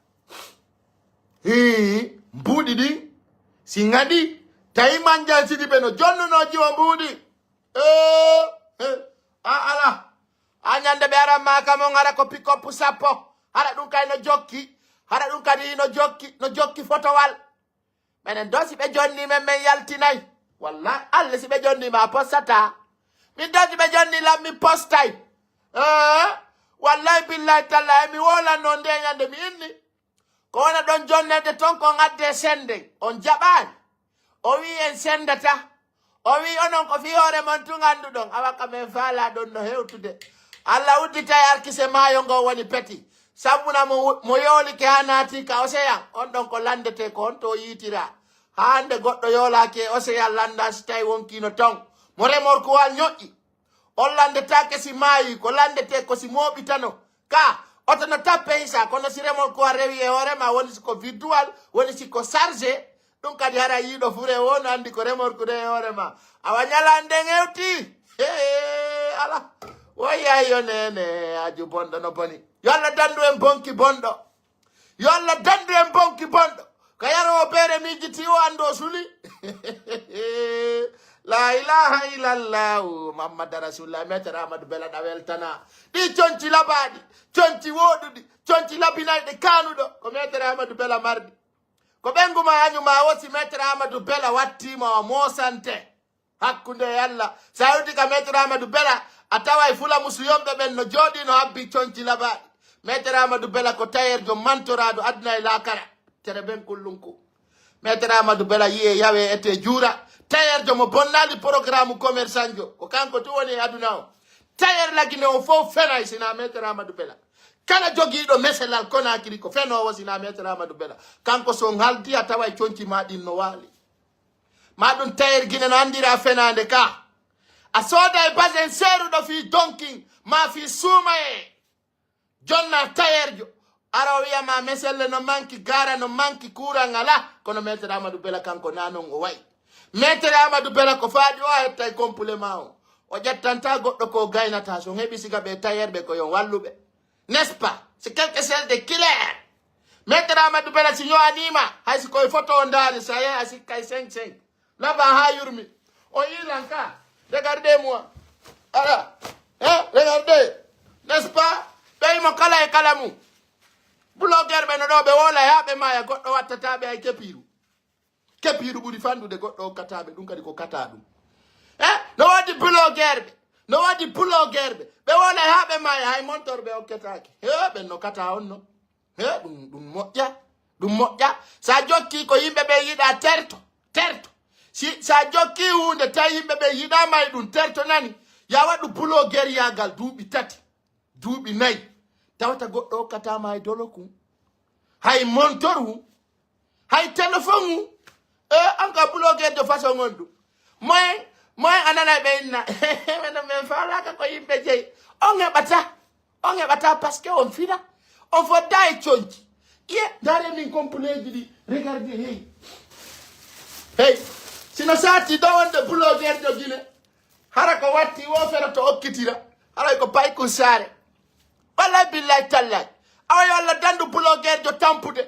Hii, mbuuɗi ɗin si ŋaɗi tawi Mandiang Sidibé no jonnuno jiwo mbuuɗi. Ee, he, a ala. A ñande ɓe aran ma kam on hara ko pick-up sappo. Hara ɗum kay no jokki. Hara ɗum kadi no jokki, no jokki fotowal. Menen do si ɓe jonni men men yaltinay. Wallahi Allah si ɓe jonni ma postata. Min do si ɓe jonni lam mi postay. Eh, wallahi billahi tallahi mi wolanno nde ñande mi inni. Ko wona ɗon jonnede ton ko ngadde sende on jaɓaani. O wi en sendata. O wi onon ko fii hoore mon tun annduɗon awa ka men faala ɗon no hewtude. Allah udditay arkise maayo ngo woni peti. Sabuna mo, mo yoolike haa naati ka oseyan on ɗon ko landete ko honto o yiitira. Haa hannde goɗɗo yoolaaki e oseyan landa si tawi wonkino ton. Mo remorkuwal ñoƴƴi. On landetaake si maayi ko landete ko si mooɓitano. Ka oto no tappe hisa kono si remorkuwal rewi e hoore ma woni si ko virtual woni si ko chargé. Ɗum kadi hara yiiɗo fure o no anndi ko remorkude e hoore ma. Awa ñalaande nden hewti. Hee, ala. Woy yaay yo nene aju bonɗo no boni. Yo Allah danndu en bonki bonɗo. Yo Allah danndu en bonki bonɗo. Ko yaroowo beere miijiti o anndo o suli. La ilaha illallahu Muhammad Rasulullah. Metere Amadou Bela ɗa weltana. Ɗi conci labaaɗi, conci wooɗuɗi, conci labinayɗi kaanuɗo. Ko metere Amadou Bela marɗi. Ko ɓengu ma añu ma wosi metere Amadou Bela wattiima o moosante. Hakkunde e Allah. So a yewti ka metere Amadou Bela a taway fula musu yomɓe ɓen no jooɗi no habbi conci labaaɗi. Metere Amadou Bela ko tayerjo mantoraaɗo aduna e laakara. Tere ben kullunku. Metere Amadou Bela yiye yawe ete juura. Tayerjo mo bonnaali programme commerçant jo. Ko kanko tu woni e aduna o. Tayer lagine o fof fenay sina metere Amadou Bela. Kala jogiiɗo meselal Konakiri ko fenoowo sina metere Amadou Bela. Kanko so on haldi a taway conci ma ɗin no waali. Ma ɗum tayer Gine no anndira fenaande ka. A sooda e basen seeruɗo fii donkin ma fii suumaye. Jonna tayerjo ara o wiya ma meselle no manki gara no manki kuran ala. Kono metere Amadou Bela kanko na non o wayi. Metere Amadou Bela ko faaɗi o a hettay compule ma o. O ƴettanta goɗɗo ko gaynata so heɓi siga ɓe tayerɓe ko yo walluɓe. N'est-ce pas? C'est quelque chose de clair. Metere Amadou Bela si ñowanima hay si koye photo o ndaari sa yehi a sikkay cinq cinq. Laba ha yurmi. On yilan ka. Regardez-moi. Ala. Eh, regardez. N'est-ce pas? Ɓe imo kala e kala mum. Blogueur ɓe no ɗo ɓe wola yaa ɓe maaya, goɗɗo wattata ɓe hay kepiiru. Kepiiru ɓuri fanɗude goɗɗo okkata ɓe ɗum kadi ko kata ɗum. Eh, no woodi blogueur ɓe. No woodi blogueur ɓe. Ɓe wola yaa ɓe maaya hay montor ɓe okketaake. He, ɓen no kata on no. He, ɗum, ɗum moƴƴa. Ɗum moƴƴa. Sa jokki ko yimɓe ɓe yiɗa terto. Terto. Si, sa jokki huunde tawi yimɓe ɓe yiɗama e ɗum terto nani. Ya waɗu blogueur yaagal duuɓi tati. Duuɓi nayi. Tawata goɗɗo okkatama hay dolo kun. Hay montor hun. Hay téléphone un. E an ka blogueur de façon on ɗum. Moyen, moyen a nanay ɓe inna. Menen min faalaka ko yimɓe jeyi. On heɓata. On heɓata parce que on fina. On fodda e conji. Iye, ndaare min kompuleeji ɗi. Regardez, hey. Hey, sino saati ɗo wonde blogueur jo Guinée. Hara ko watti wo fero to okkitira. Haray ko paykun saare. Wallahi billahi tallahi. Awa yo Allah dandu blogueur jo tampude.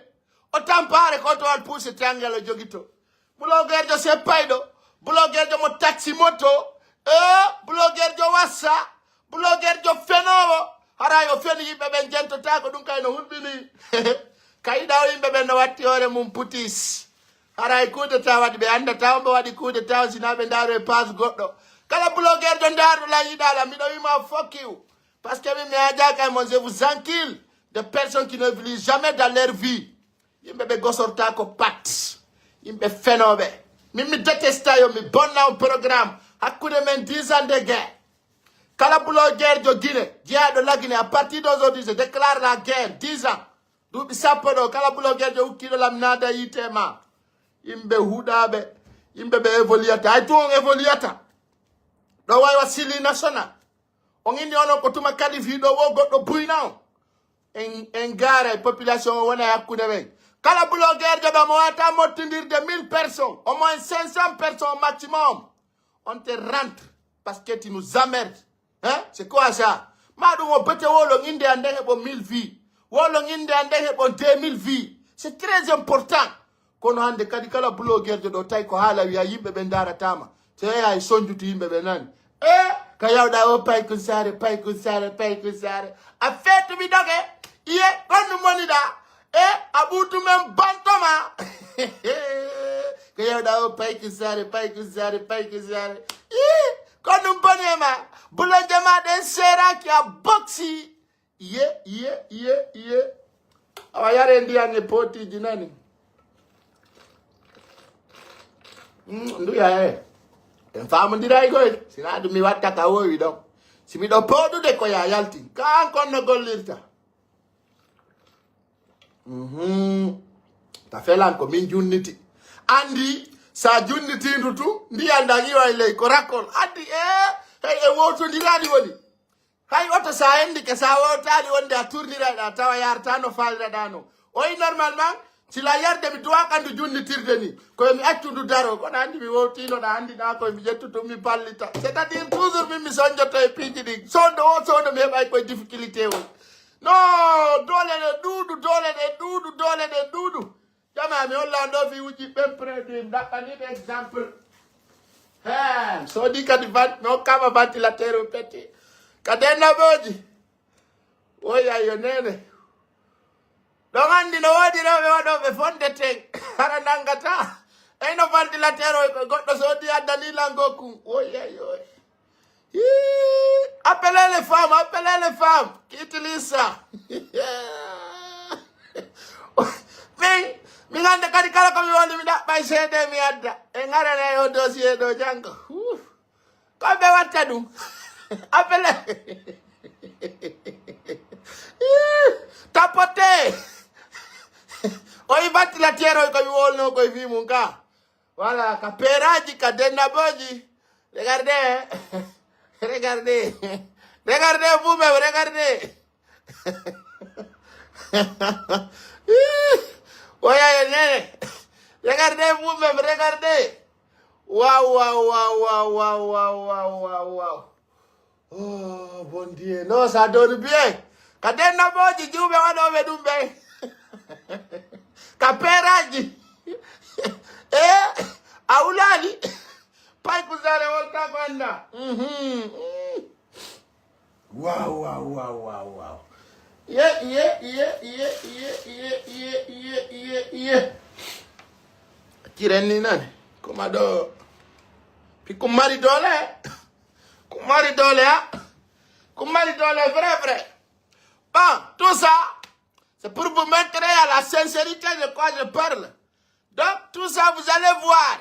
O tampaare ko to al puuse triangle o jogito. Blogueur jo seppayɗo. Blogueur jo mo taxi moto. E blogueur jo wassa. Blogueur jo fenoowo. Haray o feni yimɓe ɓen jentota ko ɗum kay no hulɓini. Kayiɗa o yimɓe ɓen no watti hoore mum putis. Haray coup d'État waɗi ɓe anndata on ɓe waɗi coup d'État on sina ɓe ndaaru e passe goɗɗo. Kala blogueur jo ndaaru lan yiɗa lan miɗo wima fuck you. Parce que min mi ajaka e mon je vous enquille de personnes qui ne évoluent jamais dans leur vie. Yimɓe ɓe gosorta ko pat. Yimɓe fenooɓe. Min mi détesta yo mi bonna on programme. Hakkunde men dix ans de guerre. Kala blogueur jo Guinée, jeyaaɗo la Guinée, à partir d'aujourd'hui, je déclare la guerre, dix ans. Duuɓi sappo ɗo, kala blogueur jo ukkiiɗo lam naada yiite ma. Yimɓe huɗaaɓe, yimɓe ɓe évoluata. Ay tun on évoluata. Ɗo way wa sili national. On inni onon ko tuma qualifié ɗo wo goɗɗo buyna on. En, en gaara e population o wona e hakkunde men. Kala blogueur jo ɗo mo wata mottindirde mille personnes, au moins cinq cents personnes au maximum. On te rentre parce que tu nous emmerdes. Hein? C'est quoi ça? Ma ɗum o bete wolon inde an nden heɓo mille vues. Wolon inde an nden heɓo deux mille vues. C'est très important. Kono hannde kadi kala blogueur jo ɗo tawi ko haala wiya yimɓe ɓe ndaratama. So yeeya e sonjutu yimɓe ɓe nani. E ka yawɗa o paykun saare, paykun saare, paykun saare. A feetumi doge. Iye, konnu moniɗa. E a ɓuutu men bantoma. Ko yewɗa o payki sare, payki sare, payki sare. Ii, ko ɗum boni e ma. Bulonje ma ɗen seraki a boksi. Iye, iye, iye, iye. Awa yare ndiyan e potiji nani. Mm, nduya e. En famondiray koy. Sina ɗum mi watta ka wowi ɗon. Si miɗo poɗude ko ya yalti. Ka an kon no gollirta. Mhm. Ta felan ko min junniti. Andi sa junnitindu tu ndiyan dan iway ley ko rakkol. Andi e hey e wotondirani woni. Hay oto sa endike sa wotani wonde a turnirayɗa tawa yarta no faliraɗa no. Oyi normalement sila yarde mi duwa kandu junnitirde ni. Koye mi accu ndu daro kono andi mi wowtino ɗa andi ɗa koye mi ƴettu tun mi ballita. C'est-à-dire toujours min mi sonjoto e piiji ɗin. Sondo o sondo mi heɓay koye difficulté o. No, doole ɗe ɗuuɗu, doole ɗe ɗuuɗu, doole ɗe ɗuuɗu. Jama mi holla on ɗo fi uji ɓen produit mi ɗaɓɓani ɓe exemple. He, soodi kadi vent mi hokkama ventilateur o petti. Ka dennaɓoji. Woya yo nene. Ɗon andi no woodi rewɓe waɗoɓe fonde ten. Hara nangata. Eyno ventilateur o ko goɗɗo soodi addani lango kun. Woya yo. Hii, appelez les femmes, appelez les femmes. Kitilisa. Min, min hannde kadi kala ko mi woni mi ɗaɓɓay seede mi adda. E ngarana e o dossier ɗo janngo. Huu. Ko ɓe watta ɗum. Appelez. Hii, tapote. O yi battilatière o ko mi wolno koye fii mum ka. Voilà, ka peeraaji, ka dennaɓooji. Regardez, hein. Regardez. Regardez vous-même, regardez. Ih, oya e nene. Regardez vous-même, regardez. Waw, waw, waw, waw, waw, waw, waw, waw, waw. Oh, bon Dieu. Non, ça donne bien. Ka dennaɓooji juuɓe waɗooɓe ɗum ɓen. Ka peeraaji. E a wulaali. Pay kusaare wolta ko annda. Mhm. Mm. Wow, wow, wow, wow, wow. Iye, iye, iye, iye, iye, iye, iye, iye, iye, iye, iye. Kiren ni nani? Kuma do. Puis kumari dole. Kumari dole, hein? Kumari dole, vrai, vrai. Bon, tout ça, c'est pour vous montrer à la sincérité de quoi je parle. Donc, tout ça, vous allez voir.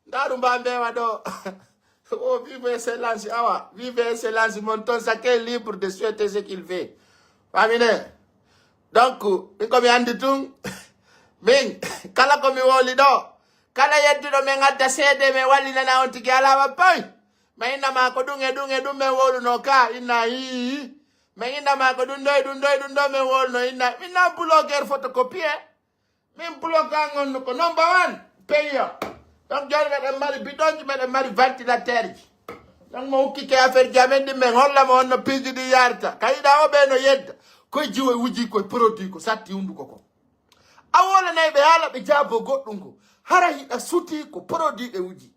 Ndaru mba mbewa ɗo. Oh, vive excellence, awa. Vive excellence, mon ton chacun est libre de souhaiter ce qu'il veut. Famine. Donc, min ko mi andi tun. Min, kala ko mi woli ɗo. Kala yedduɗo min adda seede, min wallinana on tigi alama boy. Min inna ma ko ɗum e ɗum e ɗum min woluno ka, inna hii. Min inna ma ko ɗum ɗo e ɗum ɗo e ɗum ɗo min woluno, inna. Min na blogueur photocopier. Min blogan on ko number one pays o. Donc, joni meɗen mari bidonji, meɗen mari ventilateur ji. Donc, mo ukkike affaire ji amen ɗin, min holla mo on no piiji ɗi yarta. Ka yiɗa o ɓe no yedda. Koye jiwo e wuji koye produit ko satti hunduko ko. A wolanay ɓe haala ɓe jaabo goɗɗum ko. Hara hiɗa suti ko produit ɓe wuji.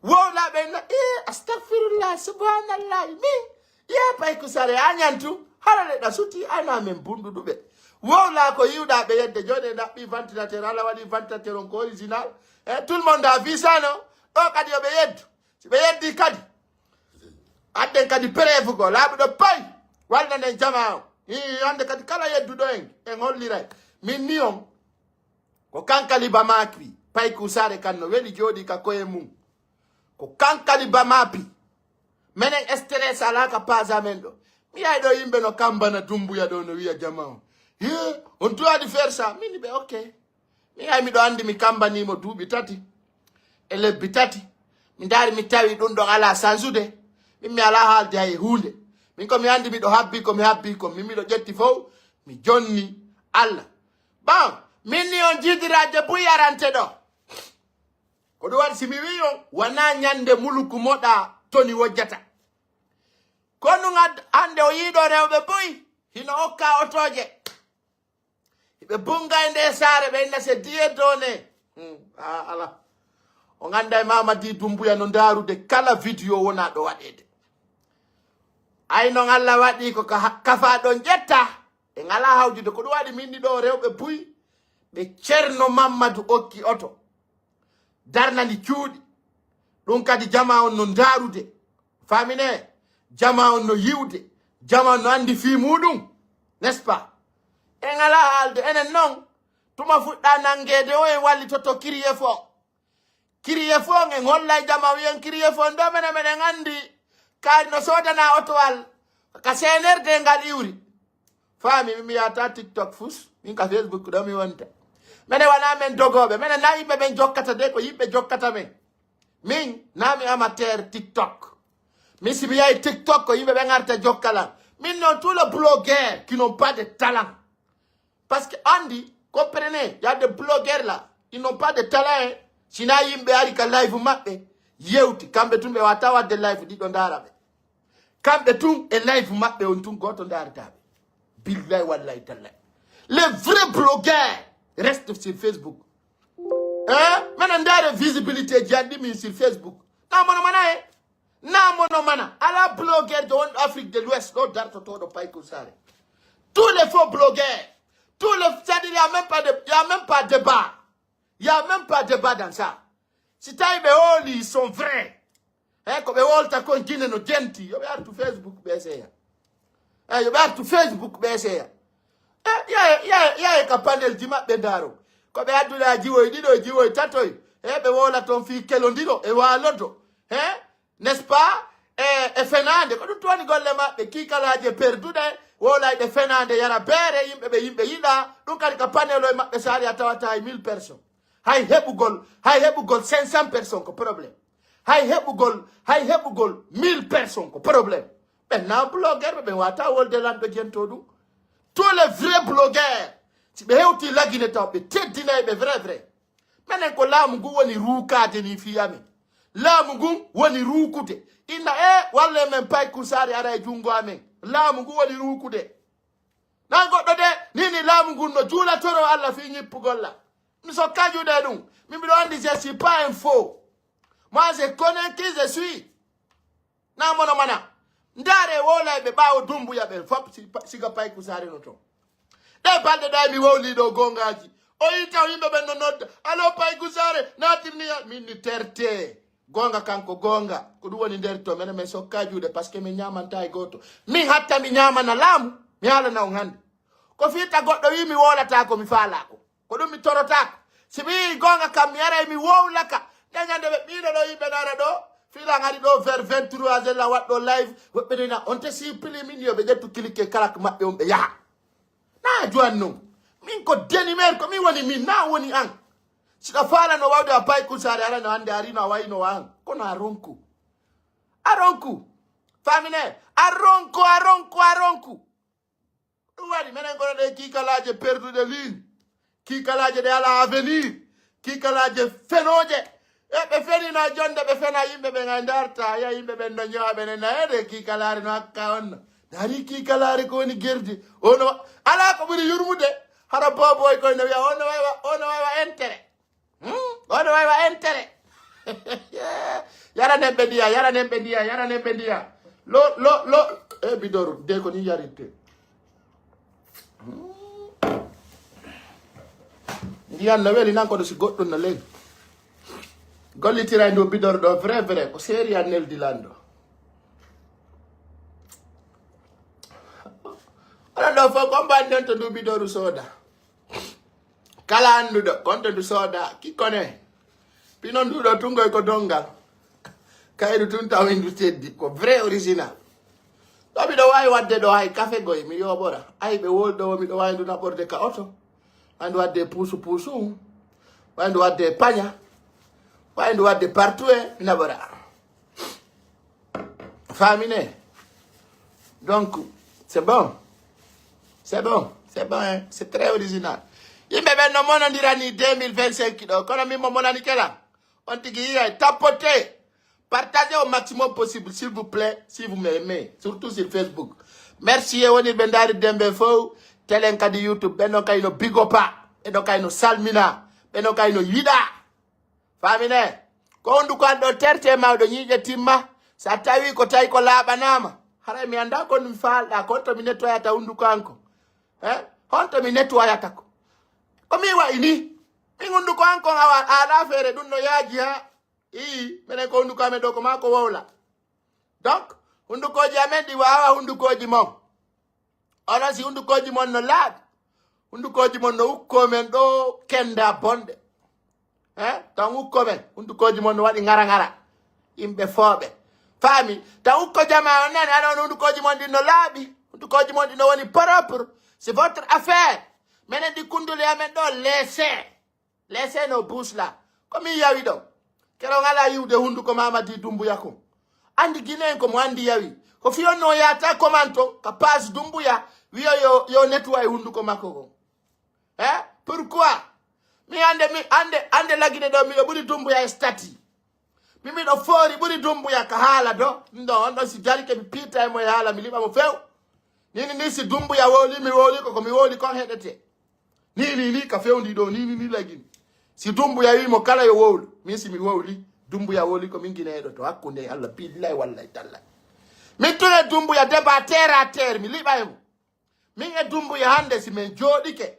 Wowla ɓe na, "Eh, astagfirullah, subhanallah, min. Ye pay ko sare a ñantu. Hara le ɗa suti, ana men bunduɗuɓe." Wowla ko yiwɗa ɓe yedde joni e ɗaɓɓi ventilateur, ala waɗi ventilateur on ko original. E tout le monde a vu ça, non? Ɗo kadi yo ɓe yeddu. Si ɓe yeddi kadi. Adden kadi preuve ko laaɓuɗo pay. Walla nden jama o. Ii, hande kadi kala yedduɗo en, en holliray. Min ni on, ko kankali ba maaki, pay ku sare kan no weli jooɗi ka koye mum. Ko kankali ba maapi. Menen stress ala ka page amen ɗo. Mi yay ɗo yimɓe no kambana Dumbuya ɗo no wiya jama on. He, on doit de faire ça. Min ɓe, ok. Mi yay miɗo andi mi kambanimo duuɓi tati. E lebbi tati. Mi ndaari mi tawi ɗum ɗon ala sansude. Min mi ala haalde hay huunde. Min ko mi andi miɗo habbi ko mi habbi ko. Min miɗo ƴetti fow. Mi jonni Allah. Bon, min ni on jiidiraaje buy arante ɗo. Ko ɗum waɗi si mi wi on, wona ñande muluku moɗa toni wojjata. Ko ɗum ad-, hande o yiiɗo rewɓe buy, hino okka otooje. Hiɓe bunga e nde saare, ɓe inna se diye done. Hmm, a, ala. O ganda e Mamadi Dumbuya no ndarude kala video wona ɗo waɗede. Ay non Allah waɗi ko ka ha-, kafa ɗon ƴetta. E ngala hawjude ko ɗum waɗi min ɗiɗo rewɓe buy. Ɓe Ceerno Mammadu okki oto. Darnani cuuɗi. Ɗum kadi jama on no ndarude. Famine, jama on no yiwde. Jama on no andi fii muɗum. N'est-ce pas? En ala haalde enen non. Tuma fuɗɗa nangede o en wallitoto kiriye fo. Kiriye fo en hollay jama wiyen kiriye fo ndo mene meɗen andi. Kaari no sodana otowal. Ka senerde ngal iwri. Faami, mi yata TikTok fus. Min ka Facebook ɗo mi wonta. Mene wala men dogoɓe. Mene na yimɓe ɓen jokkata de ko yimɓe jokkata men. Min, na mi amateur TikTok. Min si mi yahi TikTok ko yimɓe ɓen arta jokkalan. Min non tous les blogueurs qui n'ont pas de talent. Parce que andi, comprenez, il y a des blogueurs là, ils n'ont pas de talent, hein. Sina yimɓe ari ka live maɓɓe, yewti, kamɓe tun ɓe wata wadde live ɗiɗo ndara ɓe. Kamɓe tun e live maɓɓe on tun goto ndarata ɓe. Billahi wallahi tallahi. Les vrais blogueurs restent sur Facebook. Hein? Mena ndare visibilité ji an ɗi min sur Facebook. Na mono mana e. Na mono mana. Ala blogueur de wonɗo Afrique de l'Ouest ɗo dartotoɗo Paykul Sare. Tous les faux blogueurs. Tous les, c'est-à-dire, il y a même pas de, il y a même pas débat. Il y a même pas débat dans ça. Si tawi ɓe hooli, ils sont vrais. Hein, ko ɓe wolta kon Guinée no jenti. Yo ɓe artu Facebook ɓe seya. Eh, yo ɓe artu Facebook ɓe seya. Eh, yaye, yaye, yaye ka panel ji maɓɓe ndaro. Ko ɓe adduna jiwoy ɗiɗo, jiwoy tatoy. Eh, ɓe wola ton fii kelondiro e walodo. Eh, n'est-ce pas? E, e fenaande, ko ɗum tooni golle maɓɓe, kiikalaaje perduɗe, wowlayɗe fenaande, yara beere, yimɓe ɓe yimɓe yiɗa, ɗum kadi ka panel o e maɓɓe saari a tawata hay mille personnes. Hay heɓugol, hay heɓugol cinq cents personnes ko problème. Hay heɓugol, hay heɓugol mille personnes ko problème. Ɓen na blogueur ɓe, ɓen wata wolde lanɗo jento ɗum. Tous les vrais blogueurs, si ɓe hewti lagine taw ɓe teddinay ɓe vrai vrai. Menen ko laamu ngu woni ruukaade ni fii amen. Laamu ngun woni ruukude. Inna e walle men pay kusaari ara e junngo amen. Laamu ngu woni ruukude. Na goɗɗo de, ni ni laamu ngun no juula toro Allah fii ñippugol la. Mi so kajude ɗum. Mi miɗo andi je suis pas un faux. Moi, je connais qui je suis. Na mono mana. Ndaare wowlayɓe ɓaawo Dumbuya ɓe fop si- siga Payku Saare no toon. Ɗe balɗe ɗa mi wowli ɗo gongaaji. O yi taw yimɓe ɓen no nodda. Alo Payku Saare natirniya min mi terte. Gonga kanko gonga. Ko ɗum woni nder to menen min sokka juuɗe parce que min ñamanta e gooto. Min hatta mi ñamana laamu. Mi haalana on hannde. Ko firta goɗɗo wi mi wowlata ko mi faala ko. Ko ɗum mi torotako. Si mi yii gonga kam mi aray mi wowlaka. Nde ñande ɓe ɓiino ɗo yimɓe nara ɗo. Filan ari ɗo vers vingt-trois heures la waɗɗo live. Woɓɓe ɗo ina on te si pili min yo ɓe ƴettu clique kala ko maɓɓe on ɓe yaha. Na juwan non. Min ko denimer ko min woni min na woni an. Siɗa faala no wawde a Payku Saare ara no hannde ari no a wayno an. Kono a ronku. A ronku. Famine. A ronku a ronku a ronku. Ɗum waɗi menen kono ɗe kiikalaaje perduɗe ligne, kiikalaaje ɗe alaa avenir, kiikalaaje fenooje. E ɓe fenino jonde ɓe fena yimɓe ɓen ay ndarta ya yimɓe ɓen no ñowa ɓe nena ede kiikalaare no hakka onno. Dari kiikalaare ko woni gerdi. Ono alaa ko ɓuri yurmude. Hara booboy koy no wiya ono waywa ono waywa intérêt. Hmm? Ono waywa intérêt. Yaranen ɓe ndiya yaranen ɓe ndiya yaranen ɓe ndiya. Lo lo lo. E bidoru de ko ni yaritte. Hmm. Ndiyan no weli nan kono si goɗɗum no leli. Gollitiray ndu bidor ɗo vrai vrai ko seeri an neldi lanɗo. Oɗon ɗo fof ko mbaɗi ɗon to ndu bidoru sooda. Kala annduɗo konto ndu sooda kikkone. Pino nduɗo tungoy ko dongal. Kayru tun tawi ndu teddi ko vrai original. Ɗo miɗo wawi wadde ɗo hay kafe goy mi yoɓora. Ay ɓe wolɗo o miɗo wawi ndu naɓorde ka oto. Wawi ndu wadde puusu puusu. Wawi ndu wadde paña. Wawi ndu wadde partout e naɓora. Famine. Donc, c'est bon. C'est bon. C'est bon, hein? C'est très original. Yimɓe ɓen no monondirani deux mille vingt-cinq ɗo kono min mo monani kela. On tigi yiyay tapote. Partagez au maximum possible s'il vous plaît si vous m'aimez surtout sur Facebook. Merci e wonirɓe ndaari dembe fof. Telen kadi YouTube ɓen ɗon kay no bigopa. Ɓen ɗon kay no salmina. Ɓen ɗon kay no yiɗa. Famine. Ko honduko an ɗo terte mawɗo ñiiƴe timma. Sa tawi ko tawi ko laaɓanama. Haray mi annda ko mi faalɗa ko honto mi nettoyata hunduko an ko. He? Honto mi nettoyata ko. Ko mi wayi ni. Min hunduko an kon awa ala feere ɗum no yaaji ha. Ii minen ko hunduko amen ɗo ko ma ko wowla. Donc hundukoji amen ɗi wawa hundukoji mon. Onon si hundukoji mon no laaɓi hundukoji mon no ukko men ɗo kenda bonɗe. He tan ukko men hundukoji mon no waɗi ŋara ŋara. Yimɓe fooɓe faami tan ukko jama on nani aɗa on hundukoji mon ɗin no laaɓi. Hundukoji mon ɗin no woni propre. C'est votre affaire. Menen ɗi kundule amen ɗo laissez. Laissez nos bouches là. Ko min yawi ɗo. Kero ngala yiwde hunduko mamadi dumbuya kon. Andi ginen ko mo andi yawi. Ko fiyon no yata komanto ka passe dumbuya wiyo yo yo nettoyer hunduko makko kon. He? Pourquoi? Mi ande mi ande ande lagine ɗo miɗo ɓuri dumbuya e stati. Mi miɗo foori ɓuri dumbuya ka haala do ɗum ɗo on ɗon si darike mi piirta e mo e haala mi liɓa mo few. Nini ni si dumbuya wowli mi wowli koko mi wowli kon heɗete. Ni ni ni ka fewndi ɗo ni ni ni lagini. Si dumbuya wimo kala yo wowlu min si mi wowli. Dumbuya wowli ko min guineɗo to hakkunde e allah billahi wallahi tallahi. Min tune dumbuya deba terre à terre mi liɓa e mo. Min e dumbuya hande si min jooɗike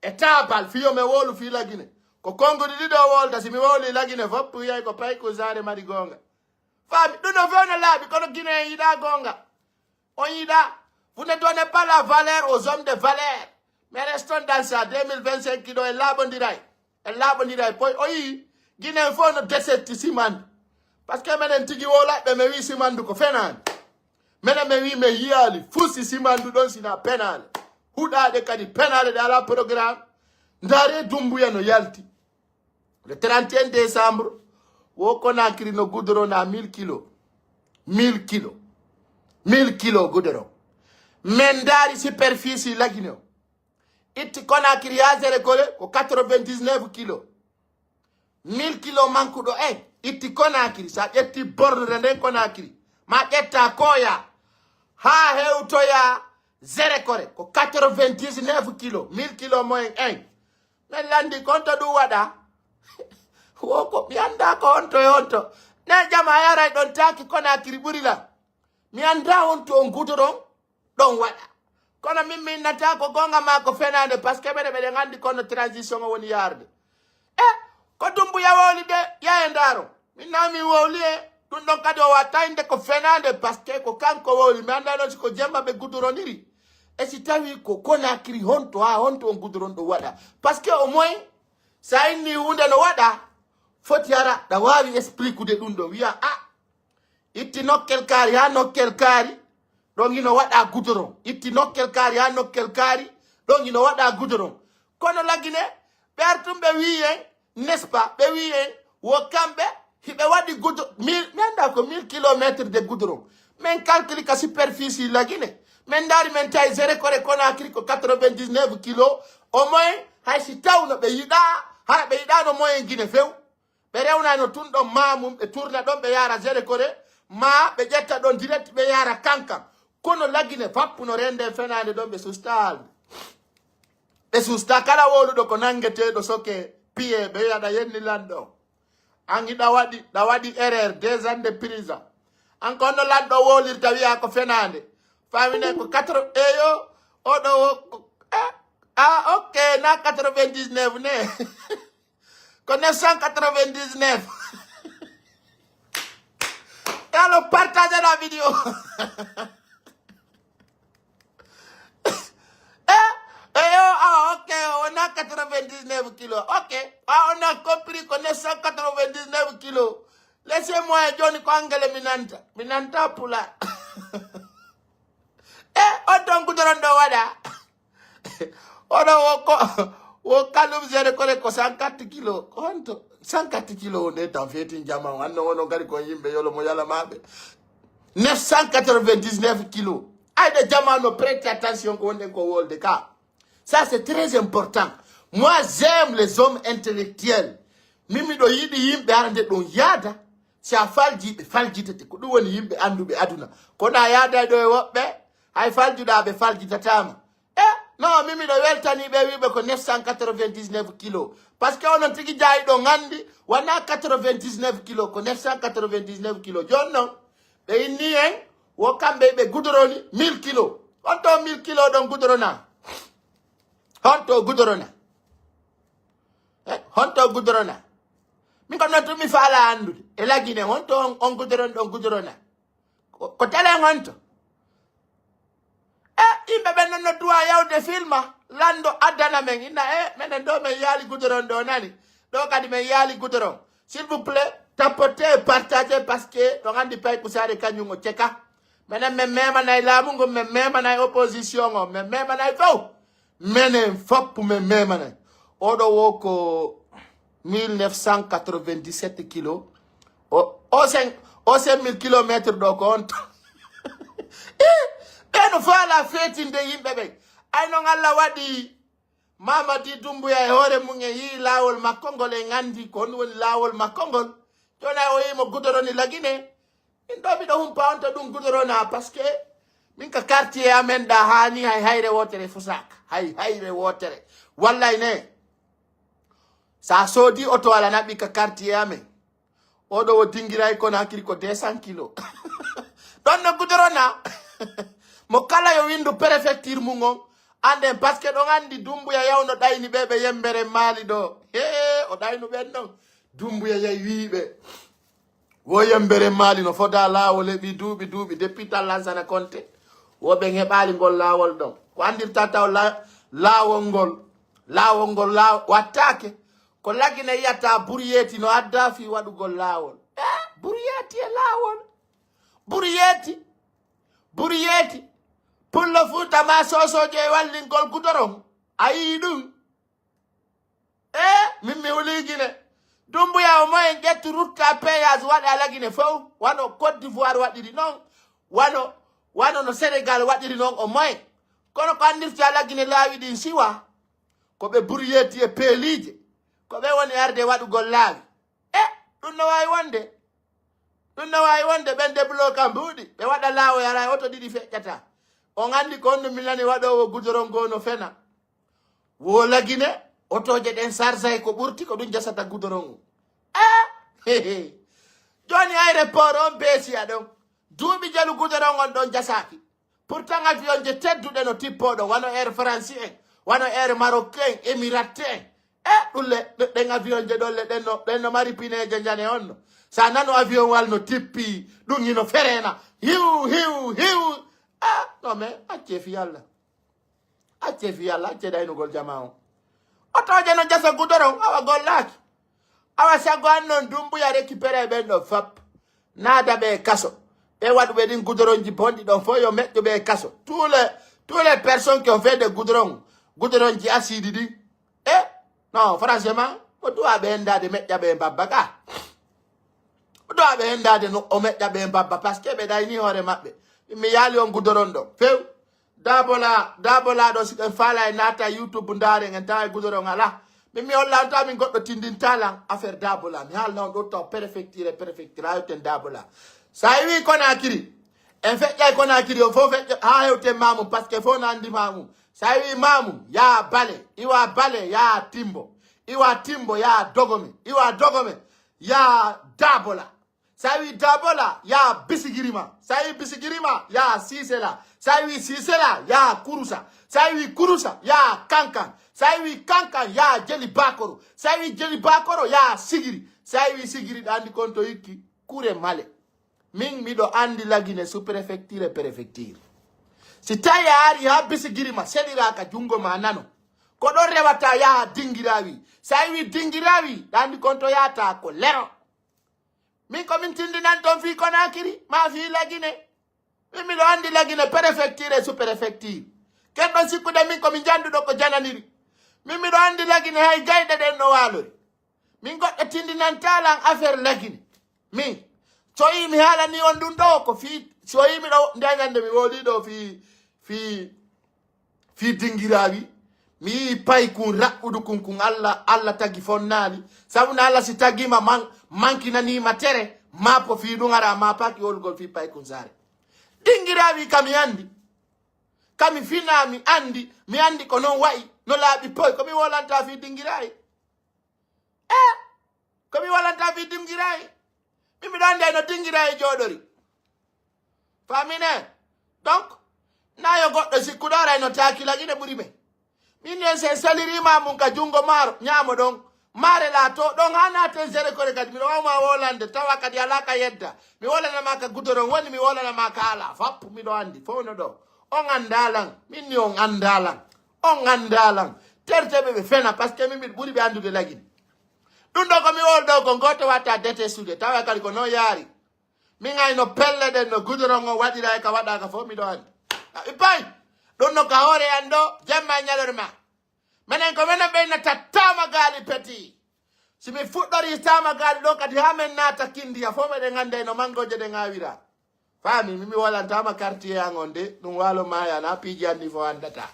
e taabal fiyo mi wowlu fi lagine. Ko konguɗi ɗiɗo wolda si mi wowli lagine fop yiyay ko payku sare mari gonga. Faami ɗum ɗo few no laaɓi kono guineyen yiɗa gonga. On yiɗa. Vous ne donnez pas la valeur aux hommes de valeur. Mais restons dans ça deux mille vingt-cinq kiɗo e laaɓondiray. E laaɓondiray poy o yii guineyen fof no desetti simandu. Parce que menen tigi wowlaɓɓe mi wi simandu ko fenani. Menen mi wi mi yiyaali fusi simandu ɗon sina penale. Huɗaɗe kadi penale ɗe ala programme. Ndaare dumbuya no yalti. Le trente et un décembre wo Conakry no goudron na mille kilo. Mille kilo. Mille kilo goudron. Men ndaari superficie lagine o itti Conakry ha Zérékoré ko quatre-vingt-dix-neuf kilo. Mille kilo mankuɗo en itti Conakry sa ƴetti bornude nden Conakry ma ƴetta koya ha hewtoya Zérékoré ko quatre-vingt-dix-neuf kilo. Mille kilo moyen un. Men landi konto ɗum waɗa. Wo ko mi annda ko honto e honto. Ne jama yaray ɗon taaki Conakry ɓuri lan. Mi anndaa honto on goudron ɗon waɗa. Kono min mi innata ko goonga maa ko fenaande, parce que ɓeɗe ɓeɗe nganndi kono transition o woni yaarde. E ko Dumbuya wowli de, yaa e ndaaro. Min na min wowli e ɗum ɗon kadi o watta innde ko fenaande, parce que ko kanko wowli. Mi anndaa noon si ko jemma ɓe gudoroniri. E si tawi ko Conakry, honto haa honto on goudron ɗo waɗa? Parce que au moins, so a inni huunde no waɗa, foti hara ɗa waawi expliquer ɗum ɗo, wiya, a, itti nokkel kaari haa nokkel kaari, ɗon hino waɗa goudron. Itti nokkel kaari haa nokkel kaari, ɗon hino waɗa goudron. Kono Lagine, ɓe artum ɓe wi'i en, n'est-ce pas? Ɓe wi'i en, wo kamɓe, hiɓe waɗi goudron, mille, mi anndaa ko mille kilomètres de goudron. Min calculi ka superficie Lagine. Min ndaari min tawi Zéro Corée Conakry ko quatre-vingt-dix-neuf kilos. Au moins, hay si tawno ɓe yiɗaa, hara ɓe yiɗaano moyen Guinée few. Ɓe rewnayno tun ɗon maa mum, ɓe turna ɗon, ɓe yaara Zéro Corée, maa ɓe ƴetta ɗon direct, ɓe yaara Kankan. Kono Lagine fappuno rende fenaande ɗon, ɓe sustaali. Ɓe susta kala wowluɗo ko nanngeteeɗo soke piye, ɓe wiya ɗa yenni lanɗo. An hiɗa waɗi, ɗa waɗi erreur, deux ans de prison. An ko honno lanɗo wowlirta wiya ko fenaande. Famine ko quatre, eyo, oɗo wo, ko, eh, ah, ok, na quatre-vingt-dix-neuf ne. Ko neuf cent quatre-vingt-dix-neuf. Yalo, partagez la vidéo. Eh, eh, yo, ah, ok, on a quatre-vingt-dix-neuf kilos. Ok, ah, on a compris que neuf cent quatre-vingt-dix-neuf kilos. Laissez-moi, Johnny, ko anglais mi nanta. Mi nanta pulaar. Eh, on ton goudron ɗo waɗa. Oɗo wo ko, wo kalum Zéro Corée ko cent quatre kilos. Ko honto? Cent quatre kilos o nde tan feetin jama o. Anno wono ngari ko yimɓe yolo mo yala maɓe. Neuf cent quatre-vingt-dix-neuf kilos. Ayde jama no prête attention ko wonɗen ko wolde ka. Ça, c'est très important. Moi, j'aime les hommes intellectuels. Min miɗo yiɗi yimɓe hara nde ɗon yaada. Si a falji, ɓe faljitete. Ko ɗum woni yimɓe annduɓe aduna. Kono a yaada ɗo e woɓɓe, hay faljuɗaa ɓe faljitataama. E, non, min miɗo weltanii ɓe wi'uɓe ko neuf cent quatre-vingt-dix-neuf kilos. Parce que onon tigi jaayi ɗo nganndi, wonaa quatre-vingt-dix-neuf kilos, ko neuf cent quatre-vingt-dix-neuf kilos. Jooni noon, ɓe inni en, wo kamɓe ɓe gudoroni mille kilos. Honto mille kilos ɗon gudorona? Honto gudorona? Eh, honto gudorona? Min ko noon tun mi faala anndude. E Lagine, honto on, on gudoron ɗon gudorona? Ko, ko telen honto? E, yimɓe ɓen non no duwa yawde filma. Lanndo addana men, inna, e, menen ɗo men yaali gudoron ɗo nani. Ɗo kadi men yaali gudoron. S'il vous plaît, tapotez, partagez, parce que ɗon anndi Payku Saare kañum o ceka. Menen men memanay laamu ngun, men memanay opposition o, men memanay fow. Menen foppu men memanay. Oɗo wo ko mille neuf cent quatre-vingt-dix-sept kilos. O, o cinq, o cinq mille kilomètres ɗo ko on to. Eh, ɓe no faala feetinde yimɓe ɓen. Ay non Allah waɗi Mamadi Dumbuya e hoore mum en yii laawol makko ngol, en anndi ko honɗum woni laawol makko ngol. Jooni o yii mo gudoroni Lagine. Min ɗo miɗo humpa on to ɗum gudorona, parce que min ka quartier amen ɗa haani hay hayre wootere fusaaka. Hay hayre wootere. Wallay ne. Sa soodi oto ala naɓi ka quartier amen. Oɗo o dingiray Conakry ko deux cents kilos. Ɗon no gudorona. Mo kala yo windu préfecture mum on. Annden, parce que ɗon anndi Dumbuya yawno ɗayni ɓe ɓe Yembere Maali ɗo. He, o ɗaynu ɓen non. Dumbuya yahi wi'i ɓe. Wo Yembere Maali no foda laawol heɓi duuɓi, duuɓi, depuis tan Lansana Konte. Wo ɓen heɓaali ngol laawol ɗon. Ko anndirta taw la-, laawol ngol, laawol ngol laaw-, wattaake. Ko Lagine yiyata Buryeeti no adda fii waɗugol laawol. Eh, Buryeeti e laawol. Buryeeti. Buryeeti. Pullo Fuuta maa Soosooje e wallingol gudoron. A yii ɗum? E, min mi hulii Gine. Dumbuya au moins ƴettu route à péage waɗa Lagine fow. Wano Côte d'Ivoire waɗiri non. Wano, wano no Sénégal waɗiri non au moins. Kono ko anndirta Lagine laawi ɗin siwa. Ko ɓe Buryeeti e Peeliije. Ko ɓe woni arde waɗugol laawi. E, ɗum no waawi wonde. Ɗum no waawi wonde ɓen débloqué mbuuɗi. Ɓe waɗa laawo yara e oto ɗiɗi feƴƴata. On anndi ko honno mi nani waɗoowo gudoron goo no fena. Wo Lagine, otooje ɗen sarsay ko ɓurti ko ɗum jasata gudoron on. Ah! Jooni aéroport on beesi a ɗon. Duuɓi jelu gudoron on ɗon jasaaki. Pourtant avion je tedduɗe no tippoo ɗon, wano Air France en, wano Air Maroc en, Emirates en. E ɗum le, ɗe-, ɗen avion je ɗon le, ɗen no, ɗen no mari pineeje njane on no. Sa nano avion wal no tippi, ɗum hino ferena. Hiw, hiw, hiw. Ah, non, mais accee fii Alla. Accee fii Alla, accee ɗaynugol jamaa on. Otooje no jasa gudoron, awa gollaaki. Awa sago an non Dumbuya récupéré ɓen ɗo fap. Naada ɓe kaso. Ɓe waɗuɓe ɗin gudoronji bonɗi ɗon fof yo meƴƴu ɓe kaso. Tous les, tous les personnes qui ont fait des goudrons, gudoronji acide ɗin. E, non, franchement, o duwa ɓe endaade meƴƴa ɓe mbabba ka. O duwa ɓe endaade no, o meƴƴa ɓe mbabba parce que ɓe ɗayni hoore maɓɓe. Mi yaali on gudoron ɗo. Few. Dabola, Dabola ɗo si ɓen faala e naata YouTube ndaare en tawa e gudoron ala. Min mi holla on tawa min goɗɗo tindinta lan affaire Dabola. Mi haalna on ɗo taw préfecture e préfecture ayoten Dabola. Sa iwi Konakiri, en feƴƴay Konakiri on fof feƴƴo haa hewten Mamum parce que fof no andi Mamum. Sa iwi Mamum, yaa Bale, iwa Bale, yaa Timbo. Iwa Timbo, yaa Dogome, iwa Dogome, yaa Dabola. Sa wi Dabola, yaa Bisigirima. Sa wi Bisigirima, yaa Sisela. Sa wi Sisela, yaa Kurusa. Sa wi Kurusa, yaa Kankan. Sa wi Kankan, yaa Jeli Bakoro. Sa wi Jeli Bakoro, yaa Sigiri. Sa wi Sigiri, ɗa andi kon to ikki, Kure Male. Min miɗo andi Lagine sous-préfecture e préfecture. Si tawi a ari haa Bisigirima, seliraka jungo ma nano. Ko ɗon rewata yaha Dingirawi. Sa wi Dingirawi, ɗa andi kon to yahata ko Lero. Min ko min tindinan ton fii Konakiri, ma fii Lagine. Min miɗo andi Lagine préfecture e sous-préfecture. Ken ɗon sikkude min ko min janduɗo ko jananiri. Min miɗo andi Lagine hay gayɗe ɗen no waalori. Min goɗɗo tindinanta lan affaire Lagine. Min, so yi mi haalani on ɗum ɗo ko fii, so yi miɗo nde ñande mi woodi ɗo fii, fii, fii Dingirawi. Mi yii paykun raɓɓudu kun, kun Allah, Allah tagi fonnaali. Sabu na Allah si tagima man, mankinanima tere, ma po fii ɗum ara, ma paaki olugol fii paykun saare. Dingirawi ka mi andi. Ka mi fina, mi andi, mi andi ko non wayi, no laaɓi poy, ko mi wolanta fii Dingirawi. E, ko mi wolanta fii Dingirawi. Min miɗo andi ay no Dingirawi jooɗori. Famine. Donc, na yo goɗɗo sikkuɗo aray no taaki Lagine ɓuri men. Min nen sen salirima mun ka jungo maaro, ñaamo ɗon. Maare laato, ɗon haa naaten sere kore kadi. Miɗo wawma wolande, tawa kadi alaa ka yedda. Mi wolanama ka gudoron woni, mi wolanama ka alaa. Fappu miɗo andi, fof no ɗo. On anda lan, min ni on anda lan. On anda lan. Terteɓe ɓe fena, parce que min miɗo ɓuri ɓe andude Lagine. Ɗum ɗo ko mi wol ɗo ko gooto watta detestude, tawa kadi ko non yaari. Min ay no pelle ɗen, no gudoron on waɗira e ka waɗaka fof miɗo andi. A ɓippay, ɗum no ka hoore an ɗo, jemma e ñalorma. Menen ko menen ɓe innata Taama Gaali Peti. Si min fuɗɗori Taama Gaali ɗo kadi haa men naata Kindiya fof meɗen andi ay no mangoje ɗen awira. Faami, min mi wolantama quartier an on de, ɗum waalo maaya, na piiji anni fof andata.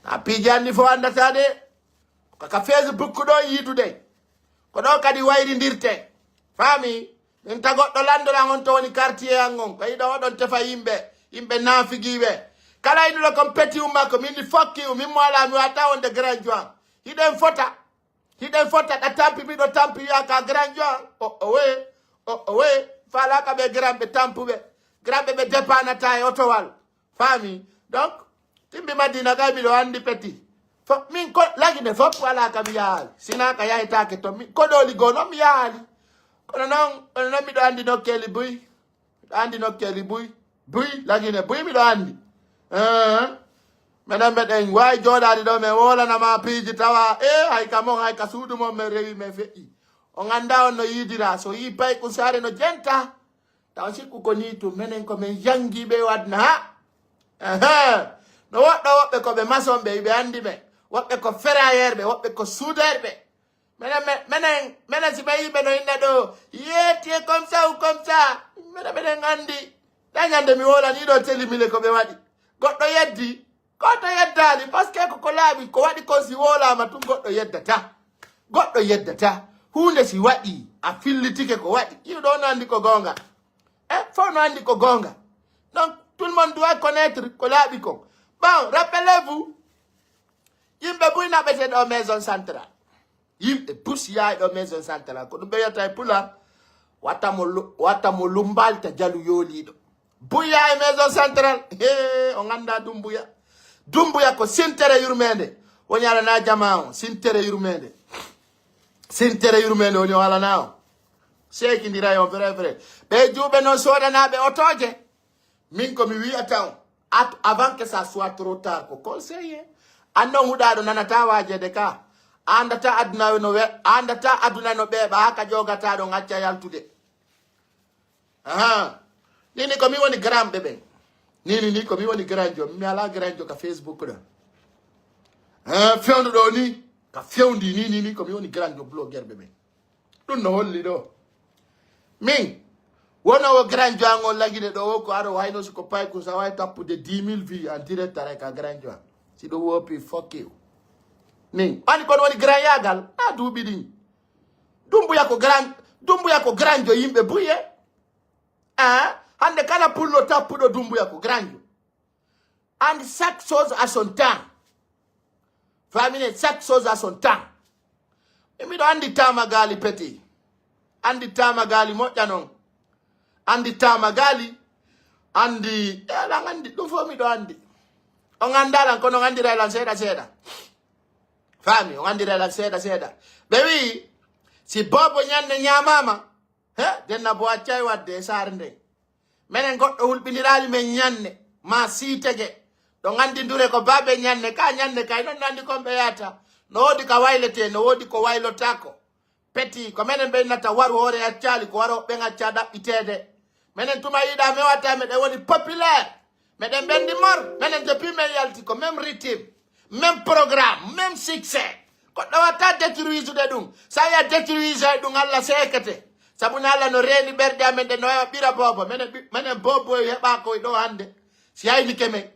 Na piiji anni fof andata de. Ko ka Facebook ɗo yiidude. Ko ɗo kadi wayrindirte. Faami? Min ta goɗɗo landoɗan on to woni quartier an on. Ko yiɗo oɗon tefa yimɓe, yimɓe naafigiiɓe. Kala yiɗuɗo kon Peti umma ko min ni fokki u, min mo ala mi wata wonde grand joint. Hiɗen fota. Hiɗen fota ɗa tampi miɗo tampi wiya ka grand joint. O, o we, o, o we. Faalaka ɓe grand ɓe tampuɓe. Grand ɓe ɓe dépanata e otowal. Faami? Donc, timbi Madina kay miɗo andi Peti. Fo, min ko Lagine fof wala ka mi yahaali. Sina ka yahetaake to mi, ko ɗo liggo noon mi yahaali. Kono noon, kono noon miɗo andi nokkeeli buy. Miɗo andi nokkeeli buy. Buy, Lagine buy miɗo andi. Eh, menen meɗen waawi jooɗaade ɗo, men woolanama piiji tawa, e, hay ka mon, hay ka suudu mon, men rewi, men feƴƴi. On anda on no yiidira. So yii paykun saare no jenta. Taw sikku ko nii tun, menen ko men jangiiɓe e aduna, ha? Ehe. No woɗɗo woɓɓe ko ɓe maçon ɓe, ɓe andi ɓe. Woɓɓe ko ferrailleur ɓe, woɓɓe ko soudeur ɓe. Menen, me-, menen, menen si ɓe yii ɓe no inna ɗo, yeeti e comme ça ou comme ça. Menen, menen andi. Ɗa ñande mi wolani ɗo teli mile ko ɓe waɗi. Goɗɗo yeddi. Goɗɗo yeddaali, parce que ko, ko laaɓi, ko waɗi kon si wolaama tun goɗɗo yeddata. Goɗɗo yeddata. Huunde si waɗi, a fillitike ko waɗi. Yiɗo ɗo no andi ko goonga. E, fof no andi ko goonga. Donc, tout le monde doit connaître ko laaɓi kon. Bon, rappelez-vous, yimɓe buy naɓete ɗo maison centrale. Yimɓe bus yaay ɗo maison centrale. Ko ɗum ɓe wiyata e Pulaar, Wata mo lu- wata mo lumbalta jalu yoliɗo. Buya e maison centrale. He, o ganda Dumbuya. Dumbuya ko sintere yurmende. Woni alana jama o sintere yurmende. Sintere yurmende woni o alana o. Seekindira yo vrai vrai. Ɓe juuɓe noon sodanaɓe otoje. Min ko mi wiyata on, at- avant que ça soit trop tard, ko conseiller. Annon huɗaɗo nanata wajede ka. Andata aduna no we andata aduna no ɓeeɓa haka jogataɗo gacca yaltude. Aha. Nini ko mi woni gramɓe ɓen. Nini ni ko mi woni granjo. Mi ala granjo ka Facebook ɗo. Ah, fewndo ɗo ni. Ka fewndi ni ni ni ko mi woni granjo bloguer ɓe ɓen. Ɗum no holli ɗo. Min wono o granjo an on lagine ɗo o ko aro hayno si ko payku sa wawi tappude dix mille vues en direct aray ka granjo an. Si ɗum wopi fuck you. Min ani kono woni grand yagal na duuɓi ɗin. Dumbuya ko grand Dumbuya ko granjo yimɓe buye. Ah, hande kala pullo tappuɗo Dumbuya ko granjo. And chaque chose à son temps. Famine, chaque chose à son temps. E miɗo andi tamagali peti. Andi tamagali moƴƴa non. Andi tamagali. Andi e ala andi ɗum fof miɗo andi. On andalan kono on andira lan seeɗa seeɗa. Fami on andira lan seeɗa seeɗa. Ɓe wi si bobo ñande ñamama. He denna bo accay wadde e saare nden. Menen goɗɗo hulɓiniraali men ñanne ma siitege. Ɗo nganndi ndure ko baabe ñanne ka ñanne kay non nandi kon ɓe yahata. No woodi ka wayletee no woodi ko waylotaako. Peti ko menen ɓe innata waru hoore accaali ko waro ɓen acca ɗaɓɓiteede. Menen tuma yiɗa mewata meɗen woni populaire. Meɗen ɓendi mor menen depuis men yalti ko même rythme. Même programme même succès. Goɗɗo watta détruisude ɗum. Sa ya détruise ɗum allah seekete. Sabu ne allah no reeni ɓerɗe amen ɗe no wawa ɓira boobo menen ɓi- menen boobo e heɓa koye ɗo hannde. Si haynike men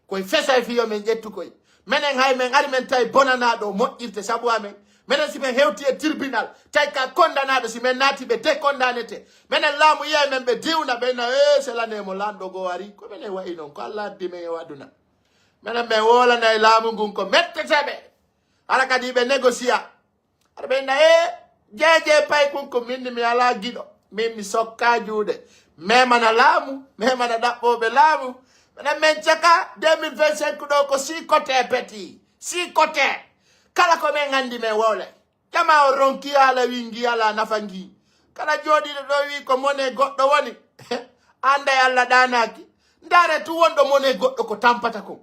koye fesa e fiyo men ƴettu koye. Menen hay men ari men tawi bonanaɗo moƴƴirte sabu amen. Menen si men hewti e tribunal tawi ka kondanaɗo si men naati ɓe dekondanete. Menen laamu yiya men ɓe diwna ɓe na e selane mo lanɗo goo ari ko menen wayi noon ko allah addi men e aduna. Menen men wolana e laamu ngun ko metteteɓe. Hara kadi ɓe négocier. Aɗa ɓeyna e jeeje paykun ko minni mi ala giɗo. Min mi sokka juuɗe memana laamu memana ɗaɓɓoɓe laamu. Minen min caka deux mille vingt-cinq ɗo ko six côté peti six côté. Kala ko min anndi min wowle. Jama o ronki ala wingi ala nafa ngi. Kala jooɗiɗo ɗo wi ko mone goɗɗo woni. Anda e allah ɗanaki. Ndare tu wonɗo mone goɗɗo ko tampata kon.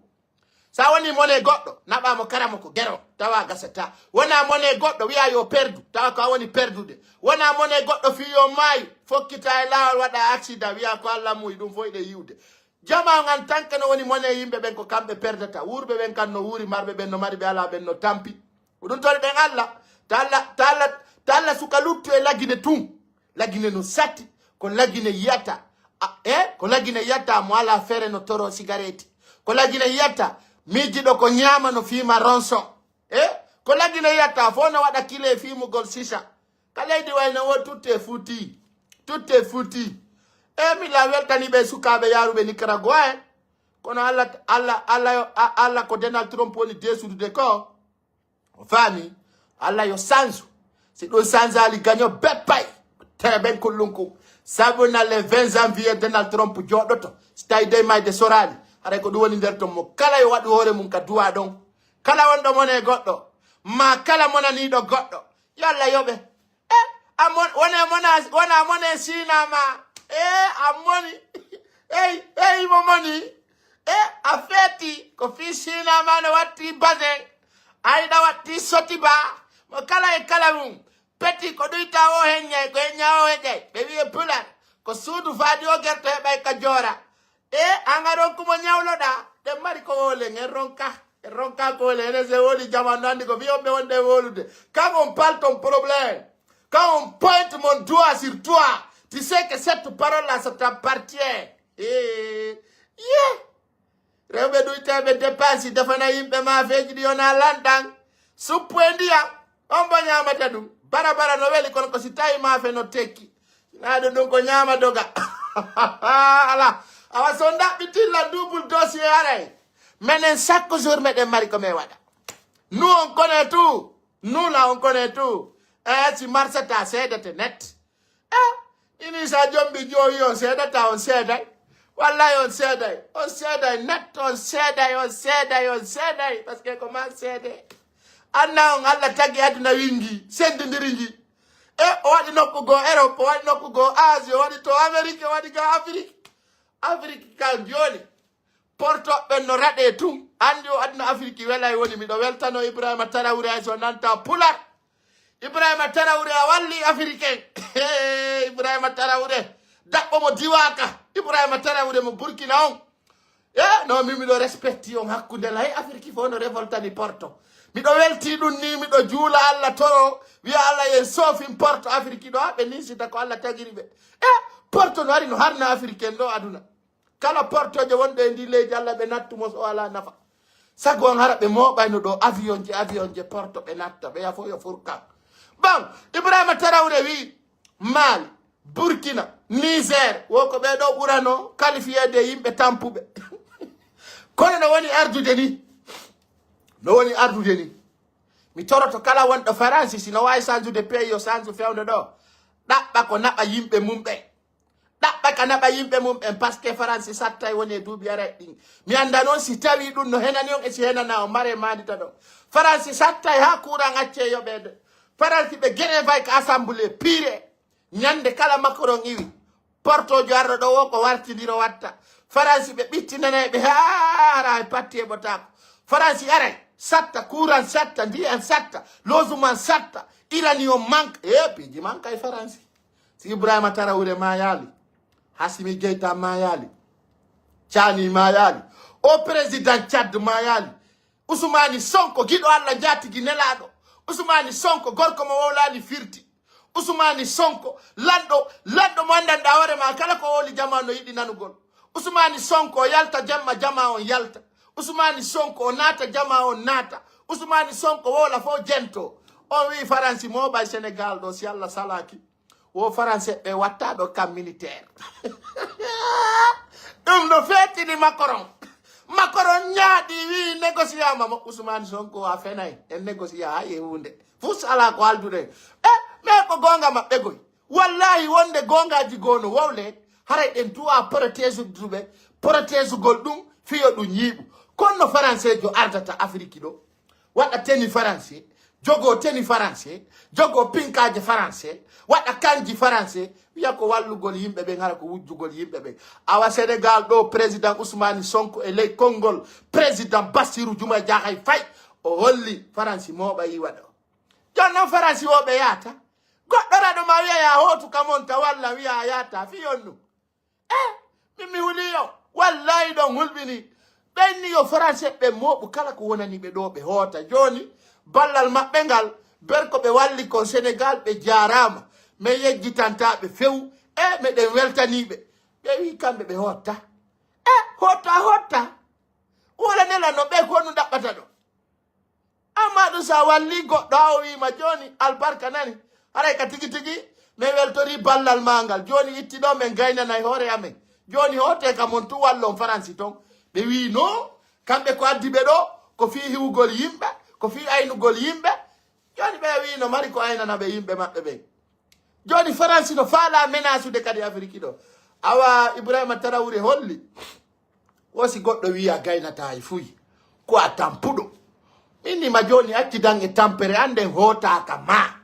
Sa woni mone goɗɗo naɓamo karamo ko gero tawa gasata. Wona mone goɗɗo wiya yo perdu tawa ko a woni perdude. Wona mone goɗɗo fi yo maayi fokkita e lawol waɗa accident wiya ko allah muyi ɗum fof iɗe yiwde. Jama ngan tanke no woni mone yimɓe ɓen ko kamɓe perdata wurɓe ɓen kan no wuri marɓe ɓen no mari ɓe ala ɓen no tampi. Ko ɗum tori ɓen allah. Talla talla talla suka luttu e lagine tun. Lagine no satti ko lagine yiyata. E ko lagine yiyata mo ala fere no toro sigareti. Ko lagine yiyata miijiɗo ko ñaama no fiima ronson. E ko lagine yiyata fof no waɗa kile fiimugol sisa. Ka leydi wayno wo tutte fuuti tutte fuuti. E mila weltani ɓe sukaaɓe yaaruɓe nicaragua en. Kono allah allah allah allah ko denal trompe woni desudude ko. O faami. Allah yo sansu. Si ɗum sansali gaño beppay. Tere ɓen kullunku. Sabu na le vingt janvier donald trump jooɗoto si tawi dey mayde sorali. Haray ko ɗum woni nder ton mo kala yo waɗu hoore mum ka duwa ɗon. Kala wonɗo mone goɗɗo ma kala monaniɗo goɗɗo yo allah yoɓe. E a mon wona mona wona mone sinama. E a moni. Ey ey mo moni. E a feeti ko fii sinama no watti basin. Ayɗa watti sotiba. Mo kala e kala mum peti ko ɗuyta o heññay ko heñña o heñay ɓe wiye pular. Ko suudu faadi o gerto heɓay ka joora. E an aɗon kumo ñawloɗa. Ɗen mari ko wolen en ronka. En ronka ko wolen enen se woli jaman no andi ko fi on ɓe wonde wolude. Kan on palton problème. Quand on pointe mon doigt sur toi, tu sais que cette parole-là, ça t'appartient. Eh, yeah. Rewɓe ɗuyteɓe dépense defana yimɓe mafeji ɗi yona lanɗan. Suppu e ndiyam on bo ñamata ɗum. Bara bara no weli kono ko si tawi mafe no tekki. Sinaɗo ɗum ko ñama doga. Ala awa so daɓɓitilla double dossier aray. Menen chaque jour meɗen mari ko min waɗa. Nous on connaît tout. Nous là on connaît tout. E si marsata seedete net. E Ini sa jombi jowi on seedata, on seeday. Wallahi on seeday. On seeday, nat on seeday, on seeday, on seeday. Parce que ko ma seede. Anna on Allah tagi aduna wingi, sendindiri ngi. E o waɗi nokku go Europe, o waɗi nokku go Asie, o waɗi to Amérique, o waɗi ga Afrique. Afrique kan joni. Porto ɓen no raɗe tun. Andi o aduna Afrique welay woni. Miɗo weltano Ibrahima Tarawre ay so nanta pular. Ibrahima Tarawre a walli Africain. Ibrahima Tarawre. Daɓɓo mo diwaka. Ibrahima Tarawre mo Burkina on. E no mi miɗo respecti on hakkunde lay Afrique fof no révoltani Porto. Miɗo welti ɗum ni, miɗo juula Allah toro, wiya Allah yen soofin Porto Afrique ɗo, ɓe ninsita ko Allah tagiri ɓe. E Porto no ari no harna Africain ɗo aduna. Kala portoje wonɗe e ndi leydi Allah ɓe nattu mo so ala nafa. Sago on hara ɓe mooɓayno ɗo avion je, avion je Porto ɓe natta, ɓe yafo yo furkan. Bon, Ibrahima Tarawre wi Mali, Burkina, Niger, wo ko ɓe ɗo ɓurano qualifié de yimɓe tampuɓe. Kono no woni ardude ni. No woni ardude ni. Mi toroto kala wonɗo Faransi, si no wawi sansude pays yo sansu fewndo ɗo. Ɗaɓɓa ko naɓa yimɓe mum ɓe. Ɗaɓɓa ka naɓa yimɓe mum ɓen, parce que Faransi sattay woni e duuɓi aray ɗin. Mi annda noon si tawi ɗum no henani on e si henana on, mare maandita ɗon. Faransi sattay haa kuuran acce yoɓeede. Faransi ɓe grevay ka assemblée pire. Ñande kala Macron iwi. Portojo arɗo ɗo o ko wartidiro watta. Faransi ɓe ɓittinanay ɓe haa hara e patti e ɓotaako. Faransi aray satta, kuuran satta, ndiyan satta, logement satta, iranium manque. E piiji manque ay Faransi. Si Ibrahima Tarawre mayaali, Hasimi Geyta mayaali, Cani mayaali, o président Tchad mayaali, Usumani Sonko giɗo Allah njaatigi nelaaɗo, Usumani Sonko gorko mo wowlaani firti, Usumani Sonko lanɗo, lanɗo mo anndanɗaa hoore ma kala ko wowli jama no yiɗi nanugol. Usumani Sonko yalta jemma jama on yalta. Usumani Sonko o naata jama on naata. Usumani Sonko wowla fof jento. On wi Faransi mooɓay Sénégal ɗo si Allah salaaki. Wo Faranse ɓe watta ɗo kam militaire. Ɗum no feetini Macron. Macron ñaaɗi wi négociama mo Ousmane Sonko a fenay. En négocia hay e hunde. Fus ala ko aldude. E mais ko gonga maɓɓe goy. Wallahi wonde gongaji goo no wowle. Haray ɗen tuwa protège duɓe. Protège gol ɗum fiyo ɗum yiiɓu. Kono no Faransejo ardata Afrique ɗo. Waɗa teni Faranse, jogo teni Faranse, jogo pinkaje Faranse, waɗa kanji Faranse, wiya ko wallugol yimɓe ɓen, hara ko wujjugol yimɓe ɓen. Awa Sénégal ɗo, président Ousmane Sonko e ley konngol président Bassirou Diomaye Diakhar Faye, o holli Faransi mooɓa yiwa ɗo. Jon noon Faransi o ɓe yaata. Goɗɗo raɗo ma wiya ya hootu ka monta walla wiya a yaata, fiyon ɗum. E min mi huli yo. Wallahi ɗon hulɓini. Ɓenni yo Faranse ɓe mooɓu kala ko wonani ɓe ɗo ɓe hoota. Jooni ballal maɓɓe ngal, berko ɓe walli kon Sénégal, ɓe jaaraama. Min yejjitanta ɓe few. E meɗen weltani ɓe. Ɓe wi kamɓe ɓe hotta. E hotta, hotta. Wala nela no ɓe ko nu ɗaɓɓata ɗo. Amma ɗum sa walli goɗɗo ha o wiima jooni albarka nani. Haray ka tigi tigi min weltori ballal ma ngal. Jooni itti ɗo min gaynanay hoore amen. Jooni hoote ka mon tu wallon Faransi ton. Ɓe wi no, kamɓe ko addi ɓe ɗo, ko fii hiwugol yimɓe, ko fii aynugol yimɓe. Jooni ɓe wi no mari ko aynana ɓe yimɓe maɓɓe ɓen. Jooni Faransi no faala menasude kadi Afiriki ɗo. Awa Ibrahima Tarawre holli. Wo si goɗɗo wi'i a gaynataa e fuy, ko a tampuɗo. Min ni ma jooni accidan e tampere an nden hootaaka ma.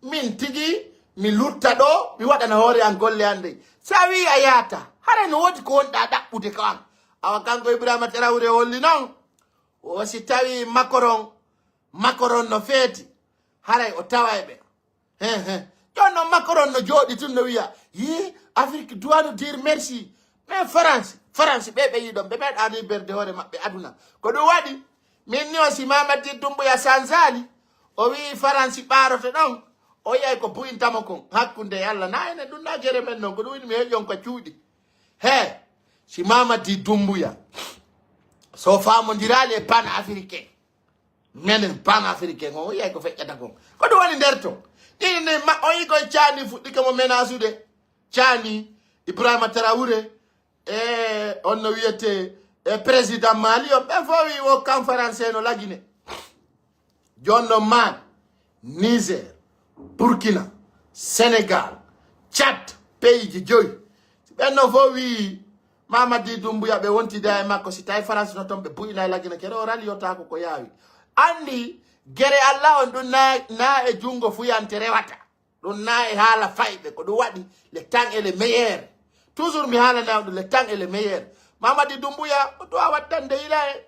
Min tigi mi lutta ɗo, mi waɗana hoore an golle an ɗen. Si a wi'i a yaata, haray no woodi ko wonɗaa ɗaɓɓude ko an. Awa kanko Ibrahima Tarawre holli non. Wo si tawi Macron, Macron no feeti, haray o taway ɓe. He, he. Jon non Macron no jooɗi tun no wiya, yi, Afrique doit nous dire merci. Mais France, France, ɓe ɓe yiɗon, ɓe meeɗa liberde hoore maɓɓe aduna. Ko ɗum waɗi, min ni o si Mamadi Doumbouya sanzaali, o wi'i Faransi ɓaaroto ɗon, o yiyay ko buyintamo kon, hakkunde e Allah, na enen ɗum na gere men non, ko ɗum woni mi heƴon ko cuuɗi. He, si Mamadi Doumbouya, so faamondiraali e pan africain, menen pan africain on, o yiyay ko feƴƴata kon. Ko ɗum woni nder ton. Ɗin ne ma, o yi koye Caani fuɗɗike mo menasude. Caani, Ibrahima Tarawure, e on no wiyete, e président Mali on, ɓen fof wi wo kan français no lagine. Jooni non Mali, Niger, Burkina, Sénégal, Tchad, Peyji joyi. Si ɓen non fof wii Mamadi Dumbuya ɓe wontida e makko, si tawi France no toon ɓe bu'ina e Lagine, kere o raliyotaako ko yaawi. Anndi gere Allah on ɗum na, na e junngo fuyante rewata. Ɗum na e haala fayɓe, ko ɗum waɗi le temps et le meilleur. Toujours mi haalana on ɗum, le temps et le meilleur. Mamadi Dumbuya, o duwa wattande ila e.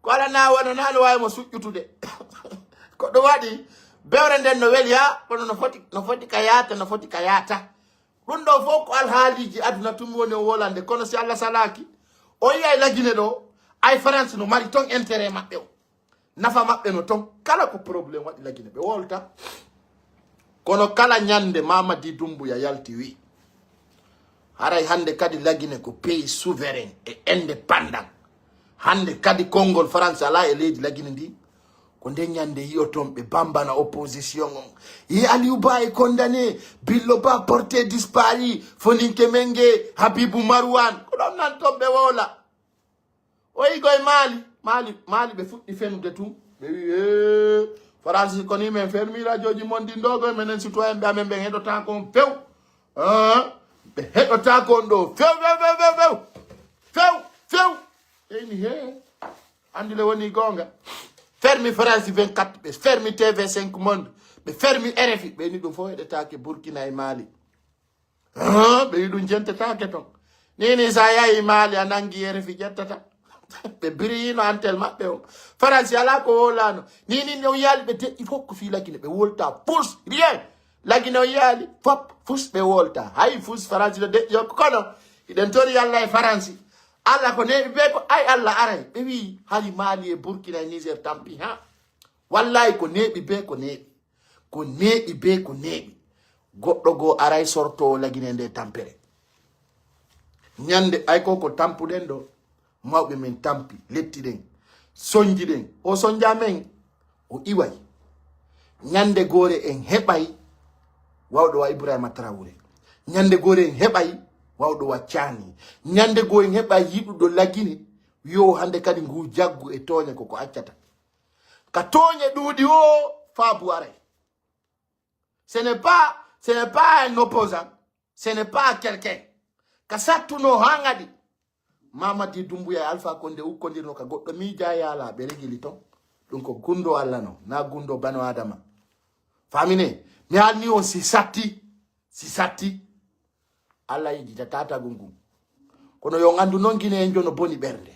Ko ala na wano na no waawi mo suƴƴutude. Ko ɗum waɗi bewre nden no weli ha, kono no foti, no foti ka yaata, no foti ka yaata. Ɗum ɗo fof ko alhaaliji aduna tun woni o wolande. Kono si Allah salaaki, o yi'ay Lagine ɗo, ay France no mari ton intérêt maɓɓe o. Nafa maɓɓe no ton. Kala ko problème waɗi Lagine, ɓe wolta. Kono kala ñande Mamadi Dumbuya yalti wi, haray hande kadi Lagine ko pays souverain e indépendant. Hande kadi konngol France ala e leydi Lagine ndi. Ko nde ñande yi'oton ɓe bambana opposition on. Ye Aliou Ba est condamné, Billo Ba porté disparu, Foninke Menge, Habibou Marwan. Ko ɗon nan ton ɓe wowla. O yi koye Mali, Mali, Mali ɓe fuɗɗi fenude tun. Ɓe wi, "Eh, Faransi ko ni men fermi radioji mon ɗin ɗo, koye menen citoyen ɓe amen ɓen heɗotaako on few." Ah, ɓe heɗotaako on ɗo few, few, few, few, few. Few, few. Ɓe ni, "He, anndi le woni goonga." Fermi France vingt-quatre, ɓe fermi T V cinq Monde, ɓe fermi R F I, ɓe ni ɗum fof heɗetaake Burkina e Mali. Ah, ɓe wi ɗum jentetaake ton. Ni, ni sa yahi Mali, a nangi R F I ƴettata. Ɓe biriyino antel maɓɓe o. Faransi alaa ko wowlaano. Ni, ni, no yaali ɓe deƴƴi fof ko fii Lagine, ɓe wolta fus, rien. Lagine o yaali fop, fus ɓe wolta. Hay fus Faransi no deƴƴi o, kono hiɗen tori Allah e Faransi. Allah ko neeɓi be ko, ay Allah aray. Ɓe wi hari Mali e Burkina e Niger tampi, ha. Wallahi ko neeɓi be ko neeɓi. Ko neeɓi be ko neeɓi. Goɗɗo goo aray sortoowo Lagine nde tampere. Ñande ay ko ko tampuɗen ɗo, mawɓe men tampi, letti ɗen, sonji ɗen. O sonja men, o iway. Ñande goore en heɓay wawɗo wa Ibrahima Traoré. Ñande goore en heɓay wawɗo wa Caani. Ñande goo en heɓay yiɗuɗo Lagine, yo hande kadi ngu jaggu e tooñe ko ko accata. Ka tooñe ɗuuɗi o, faabu aray. Ce n'est pas, ce n'est pas un opposant, ce n'est pas quelqu'un. Ka sattuno haa ŋadi. Mamadi Dumbuya e Alpha Condé ukkondirno ka goɗɗo miija yaala, ɓe regili ton. Ɗum ko gundo Allah non, na gundo bano Adama. Famine, mi haalni on si satti, si satti. Allah yejjita tatagun ngun. Kono yo on anndu non Gine en jono boni ɓernde.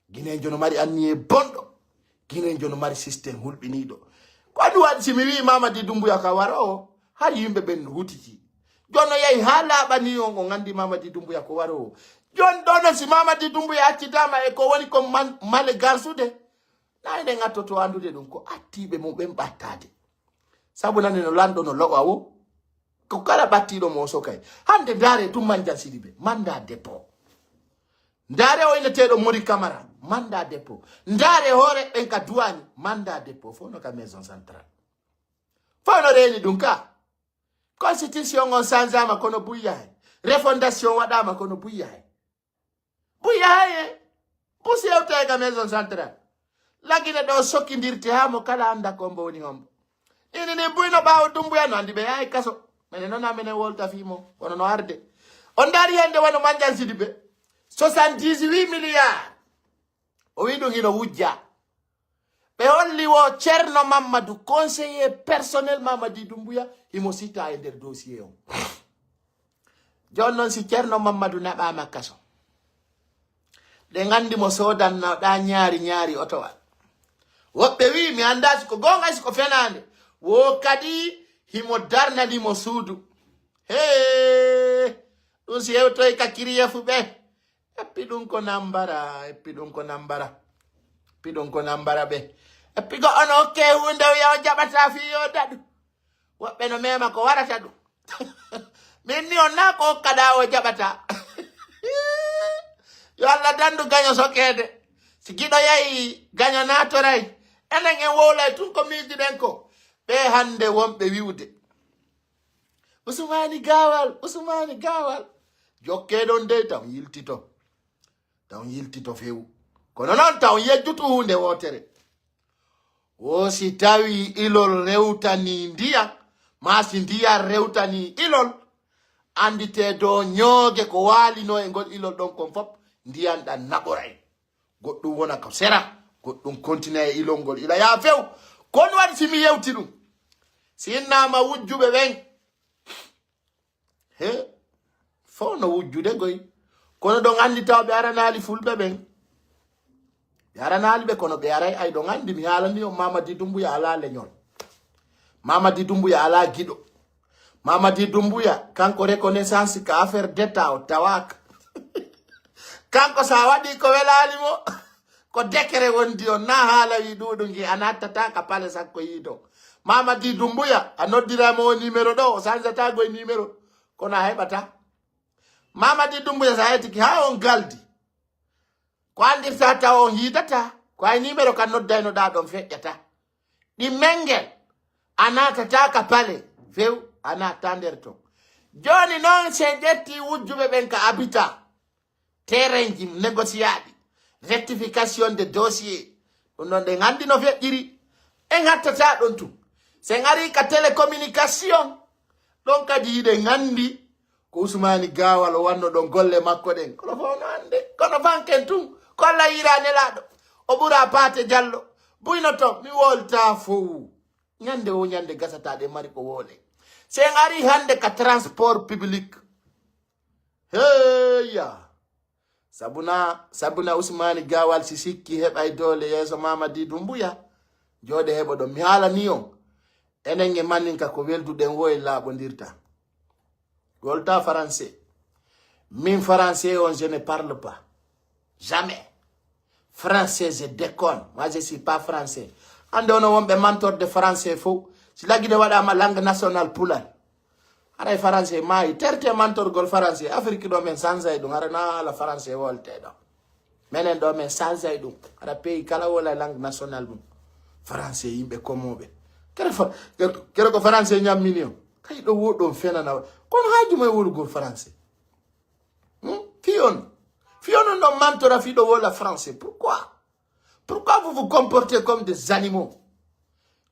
Gine en jono mari anniye bonɗo. Gine en jono mari système hulɓiniiɗo. Ko ɗum waɗi si mi wi'i Mamadi Dumbuya ka waro o, hari yimɓe ɓen hutiti. Jono yahi haa laaɓani on, on anndi Mamadi Dumbuya ko waro o. Jon ɗo non si Mamadi Dumbuya accitaama e ko woni ko man-, male garsude, na eɗen attoto anndude ɗum ko attiiɓe mum ɓen ɓattaade. Sabu nane no lanɗo no lo'a wo. Ko kala ɓattiiɗo mo o sokay. Hande ndaare tun Mandiang Sidibé, mandat dépôt. Ndaare o inneteeɗo Mori Camara, mandat dépôt. Ndaare hoore ɓen ka duwaañi, mandat dépôt. Fof no ka maison centrale. Fof no reeni ɗum ka. Constitution on sanzaama kono buy yahay. Refondation waɗaama kono buy yahay. Buy yahay e. Busi hewta e ka maison centrale. Lagine ɗo sokkindirte haa mo kala annda ko mbo woni hombo. Ini ni buy no ɓaawo Dumbuya no anndi ɓe yahay kaso. Mene noon a menen wolta fii mo. Kono no arde. On ndaari hannde wano Mandiang Sidibé. Soixante-dix-huit milliards. O wi ɗum hino wujja. Ɓe holli wo Ceerno Mammadu, conseiller personnel Mamadi Dumbuya, himo sita e nder dossier on. Jooni noon si Ceerno Mammadu naɓaama kaso, ɗe nganndi mo soodanno ɗa ñaari ñaari otowal. Woɓɓe wi, mi anndaa si ko goonga, si ko fenaande. Wo kadi himo darnani mo suudu. Hee, ɗum si hewtoy ka kiriyefu ɓe. Eppi ɗum ko nambara, eppi ɗum ko nambara. Eppi ɗum ko nambara ɓe. Eppi go ono okke huunde o wiya o jaɓata fii yo daɗu. Woɓɓe no mema ko warata ɗum. Min ni on na ko okkaɗa o jaɓata. Yo Allah dandu gaño sokeede. Si giɗo yahi gaño naatoray. Enen en wowlay tun ko miijiɗen ko. Ɓe hannde wonɓe wi'ude. Usumani gaawal, Usumani gaawal. Jokke ɗon dey taw yiltito. Taw yiltito few. Kono noon taw yejjutu huunde wootere. Wo si tawi ilol rewtani ndiyam, maa si ndiyam rewtani ilol, Annditee dow ñooge ko waalino e ngol ilol ɗon kon fof, ndiyan ɗan naɓoray. Goɗɗum wona ko sera, goɗɗum kontina e ilol ngol ila yaa few. Kon waɗi si mi yewti ɗum. Si innaama wujjuɓe ɓen, he, fow no wujjude goy. Kono ɗon anndi taw ɓe aranaali fulɓe ɓen. Ɓe aranaali ɓe, kono ɓe aray. Ay, ɗon anndi mi haalani on, Mamadi Dumbuya alaa leñol. Mamadi Dumbuya alaa giɗo. Mamadi Dumbuya, kanko reconnaissance ka affaire d'État o tawaaka. Kanko sa waɗi ko welaali mo, ko décret wondi on, na haala wi ɗuuɗu ngi, a nattata ka palais sakko yiito. Mamadi Dumbuya, a noddira mo o numéro ɗo, o sanjata goy numéro. Kono a heɓata. Mamadi Dumbuya sa yetiki ha on galdi. Ko andirta tawa on yiidata, ko ay numéro kan noddaynoɗa ɗon feƴƴata. Ɗi mengel, a naatata ka palais, few, a naata nder ton. Jooni noon, si en ƴetti wujjuɓe ɓen ka abita, terrainji négociaɗi, rectification de dossier, ɗum ɗon ɗen anndi no feƴƴiri. En hattata ɗon tun. Si en ari ka télécommunication, ɗon kadi hiɗen anndi ko Usmani Gaawal o wanno ɗon golle makko ɗen. Kono fof no annde. Kono fanken tun, ko Allah yiira nelaaɗo. O ɓura Paate Jallo. Buynoto, mi wolta fow. Ñande wo ñande gasata ɗe mari ko wole. Si en ari hannde ka transport public. Heya. Sabuna, sabuna Usmani Gaawal si sikki heɓay doole yeeso Mamadi Dumbuya. Jooɗe heɓo ɗon. Mi haalani on. Enen e maninka ko welduɗen wo e laaɓondirta. Golta français. Min français on, je ne parle pas. Jamais. Français, je déconne. Moi, je suis pas français. Hannde ono wonɓe mantorde français fow. Si lagide waɗama langue nationale pular. Haray français maayi. Terte mantorgol français. Afrique ɗo men sanzay ɗum. Hara na ala français wolte ɗo. Menen ɗo men sanzay ɗum. Hara pays kala wola langue nationale mum. Français yimɓe komoɓe. Kere fa-, kere, kere ko français ñammini on. Kay ɗo wo ɗon fenana. Kono haaju moye wolugol français. Hmm? Fi on. Fi on on ɗon mantora fi ɗo wola français. Pourquoi? Pourquoi vous vous comportez comme des animaux?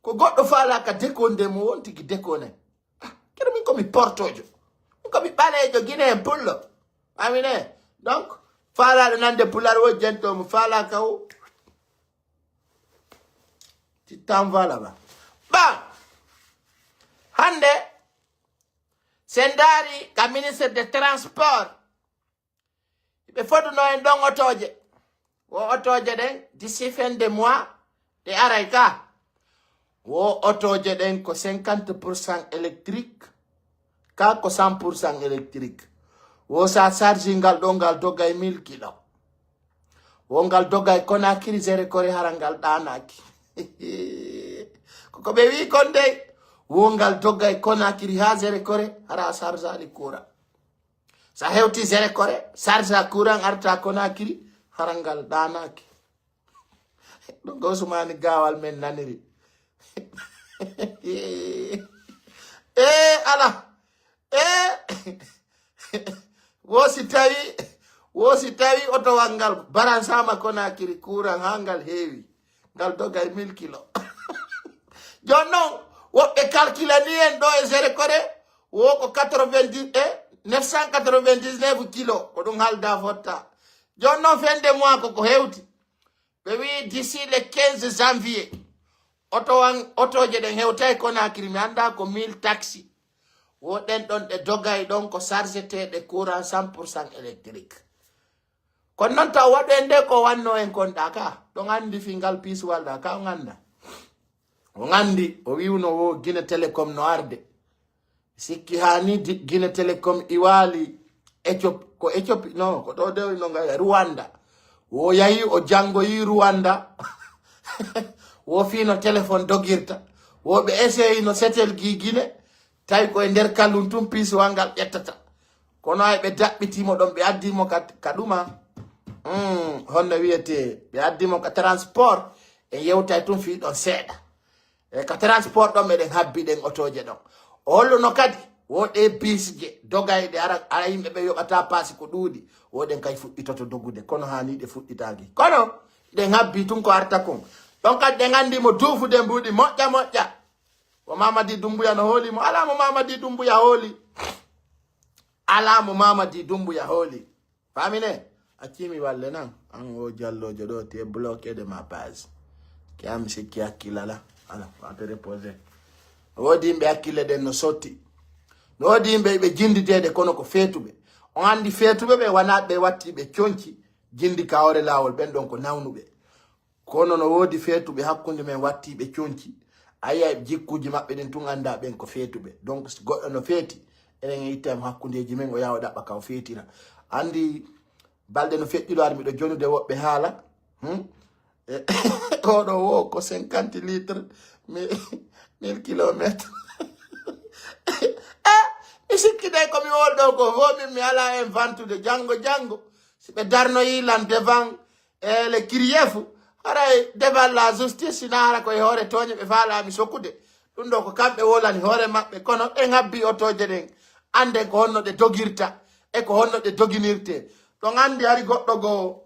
Ko goɗɗo faala ka dekonde mo won tigi dekone. Ah, kere min ko mi portojo. Min ko mi ɓalejo guinéen pullo. Amine. Donc, faala ɗo nande pular wo jento mo faala ka wo. Ti tan vala ba. Ba. Hande, se ndaari ka ministre de transport. Ɓe foduno en ɗon otooje. Wo otooje ɗen, d'ici fin de mois, ɗe aray ka. Wo otooje ɗen ko cinquante pour cent électrique, ka ko cent pour cent électrique. Wo sa charge ngal ɗo, ngal dogay mille kilo. Wo ngal dogay Conakry, Zéro Corée, hara ngal ɗaanaaki. Koko ɓe wi kon dey, wo ngal dogay Conakry ha Zéro Corée, hara a chargeali courant. Sa hewti Zéro Corée, charge a courant arta Conakry, hara ngal ɗaanaaki. Ɗum ko Usmani Gaawal men naniri. Eh, ala. Eh. Wo si tawi, wo si tawi otowal ngal baransama Conakry courant ha ngal heewi. Ngal dogay mille kilo. Jooni noon, woɓɓe calculani en ɗo e Zéro Corée, wo ko quatre-vingt-dix e neuf cent quatre-vingt-dix-neuf kilo, ko ɗum halda fotta. Jooni noon, fin de mois ko ko hewti. Ɓe wi d'ici le quinze janvier, oto wan-, otooje ɗen hewtay Conakry, mi annda ko mille taxi. Wo ɗen ɗon ɗe dogay ɗon ko chargeteeɗe courant cent pour cent électrique. Kono noon taw waɗu en nde ko wanno en kon ɗa ka. Ɗon anndi fi ngal piisuwal ɗa ka on annda. On anndi o wiwno wo Guinée Télécom no arde. Sikki haa ni di-, Guinée Télécom iwaali Éthiopie, ko Éthiopie, non, ko ɗo de no ngaa Rwanda. Wo yahi o janngoyi Rwanda. Wo fii no téléphone dogirta. Wo ɓe essaye no setel gi Guinée. Tawi ko e nder kallum tun piisuwal ngal ƴettata. Kono ay ɓe daɓɓiti mo ɗon, ɓe addi mo ka, ka ɗuma. Hmm, honno wiyetee? Ɓe addi mo ka transport. E yewtay tun fii ɗon seeɗa. E ka transport ɗon meɗen habbi ɗen otooje ɗon. O holluno kadi, wo ɗe bisje dogayɗe ara, ara yimɓe ɓe yoɓata paasi ko ɗuuɗi. Wo ɗen kay fuɗɗitoto dogude, kono haa ni ɗe fuɗɗitaaki. Kono ɗen habbi tun ko arta kon. Ɗon kadi ɗen anndi mo duufude mbuuɗi moƴƴa moƴƴa. Ko Mamadi Dumbuya no hooli mo? Alaa mo Mamadi Dumbuya hooli. Alaa mo Mamadi Doumbouya hooli. Famine, accimi walle nan. An o jallojo ɗo, te bloqué de ma page. Ke am sikki hakkille ala. Ala, wate reposé. No woodi yimɓe hakkille ɗen no sotti. No woodi yimɓe ɓe jinditeede kono ko feetuɓe. On anndi feetuɓe ɓe wona ɓe watti ɓe conci. Jindi ka hoore laawol ɓen ɗon ko nawnuɓe. Kono no woodi feetuɓe hakkunde men wattiiɓe conci. A yi'ay jikkuuji maɓɓe ɗin tun anndaa ɓen ko feetuɓe. Donc, si goɗɗo no feeti, enen en ittay mo hakkundeeji men, o yaha o ɗaɓɓa ka o feetira. Anndi balɗe no feƴƴi ɗo, ar miɗo jonude woɓɓe haala. Hmm? E, oɗo wo ko cinquante litres, mi-, mille kilomètres. E, mi sikki de ko mi wol ɗo ko fof min mi alaa en vantude janngo janngo. Si ɓe darnoyi lan devant e le kiriyefu, haray devant la justice, sina hara ko e hoore tooñe ɓe faalaami sokkude. Ɗum ɗo ko kamɓe wolani hoore maɓɓe, kono ɓe ngabbi otooje ɗen, annden ko honno ɗe dogirta e ko honno ɗe doginirte. Ɗon anndi hari goɗɗo goo,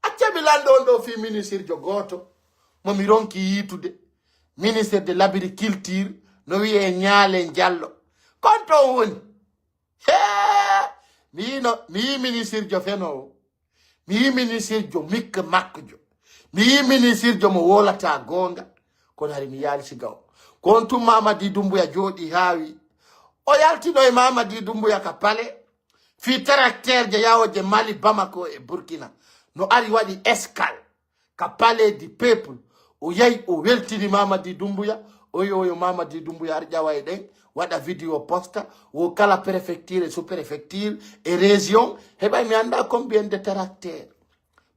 acca mi lanndo on ɗo fii ministirjo gooto mo mi ronki yiitude, ministre de l'agriculture, no wiyee Ñaale Jallo. Kon to on woni? Hee! Mi yino, mi yi ministirjo fenoowo. Mi yi ministirjo mikka makkojo. Mi yi ministirjo mo wowlataa goonga. Kono hari mi yaali siga o. Ko on tun Mamadi Doumbouya jooɗii haawi. O yaltino e Mamadi Doumbouya ka palais. Fii tracteurje yahooje Mali, Bamako e Burkina. No ari waɗi escale ka Palais du Peuple. O yahi, o weltini Mamadi Doumbouya. O yo, yo Mamadi Doumbouya ar ƴawa e ɗen, waɗa vidéo posta, wo kala préfecture e sous-préfecture e région, heɓay mi annda combien de tracteurs.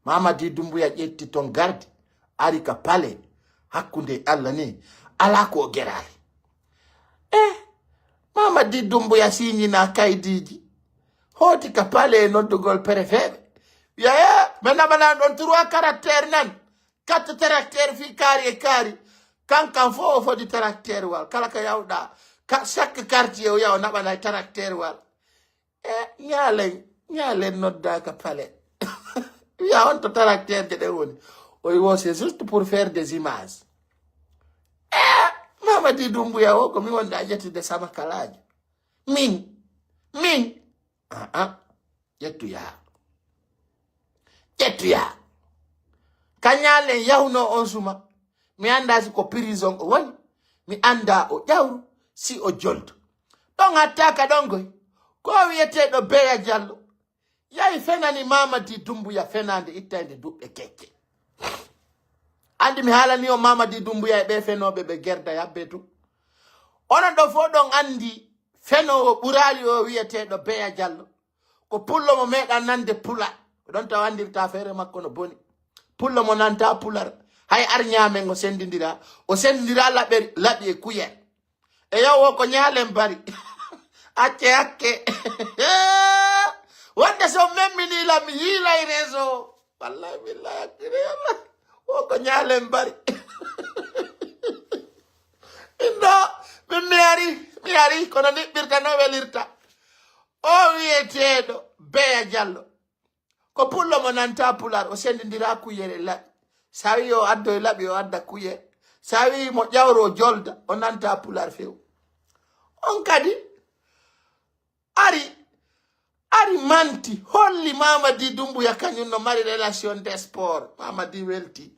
Mamadi Doumbouya ƴetti ton gardi, ari ka palais, hakkunde e Allah ni, alaa ko o geraali. Eh, Mamadi Doumbouya siñinaa kaydiiji, hooti ka palais e noddugol préfet ɓe. Wiya, eh, mi naɓanan ɗon trois caractères nan, quatre tracteurs fii kaari e kaari. Kan kan fof o fodi tracteur wal. Kala ka yawɗa, ka, chaque quartier o yaha o naɓanay tracteur wal. E Ñaalen, Ñaalen noddaaka palais. Wiya on to tracteur je ɗen woni. O wi wo c'est juste pour faire des images. E Mamadi Doumbouya o ko mi wonde a ƴettide sama kalaajo. Min, min. Ah, ah. Ƴettu yaa. Ƴettu yaa. Ka Ñaalen yahunoo on suma. Mi anndaa si ko prison o woni. Mi anndaa o ƴawru, si o joldu. Ɗon hattaaka ɗon koy. Ko wiyeteeɗo Beya Jallo. Yahi fenani Mamadi Doumbouya fenaande ittaynde duɓɓe kecce. Anndi mi haalani on Mamadi Doumbouya e ɓee fenooɓe ɓe Gerda yabbe tun. Onon ɗo fof ɗon anndi fenoowo ɓuraali o wiyeteeɗo Beya Jallo. Ko pullo mo meeɗaa nande pular. Ko ɗon taw anndirta feere makko no boni. Pullo mo nanta pular. Hay ar ñaamen o senndindira. O senndindira laɓe, laɓi e kuyel. E yaw o ko Ñaalen Bari. Acce hakke. Wonde so memmini lam yiilay réseau. Wallahi billahi hakkine yalla. O ko Ñaalen Bari. Min ɗo, min mi ari, mi ari, kono niɓɓirta no welirta. O wiyeteeɗo Beya Jallo. Ko pullo mo nanta pular, o senndindira kuyel e laɓi. Sa wi o addo e laɓi, o adda kuyel. Sa wi mo ƴawro, o jolda, o nanta pular few. On kadi, ari, ari manti, holli Mamadi Doumbouya kañum no mari relation de sport. Mamadi welti.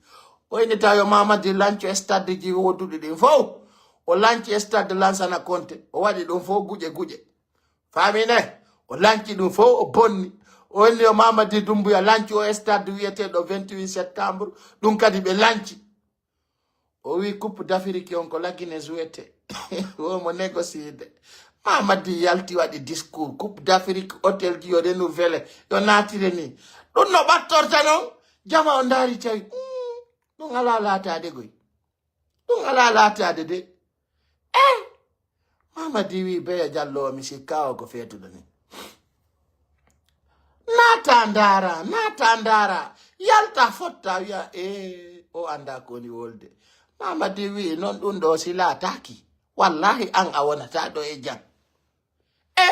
O ini taw yo Mamadi lanco stade ji woduɗi ɗin fow. O lanci stade Lansana Konte. O waɗi ɗum fow guƴe guƴe. Faamine? O lanci ɗum fow, o bonni. O inni yo Mamadi Doumbouya lancu o stade wiyeteeɗo vingt-huit septembre. Ɗum kadi ɓe lanci. O wi Coupe d'Afrique on ko La Guinée jouete. Wo mo négocier de. Mamadi yalti waɗi discours. Coupe d'Afrique, hôtel ji yo renouvelé, yo naatire ni. Ɗum no ɓattorta non. Jama o ndaari tawi. Hmm, ɗum alaa laataade goy. Ɗum alaa laataade de. Eh! Mamadi wi Beya Jallo o mi sikka o ko feetuɗo ni. Naata ndaara, naata ndaara. Yalta fotta wiya, eh, o annda ko woni wolde. Mamadi wi, non ɗum ɗo si laataaki, wallahi an a wonata ɗo e jam. E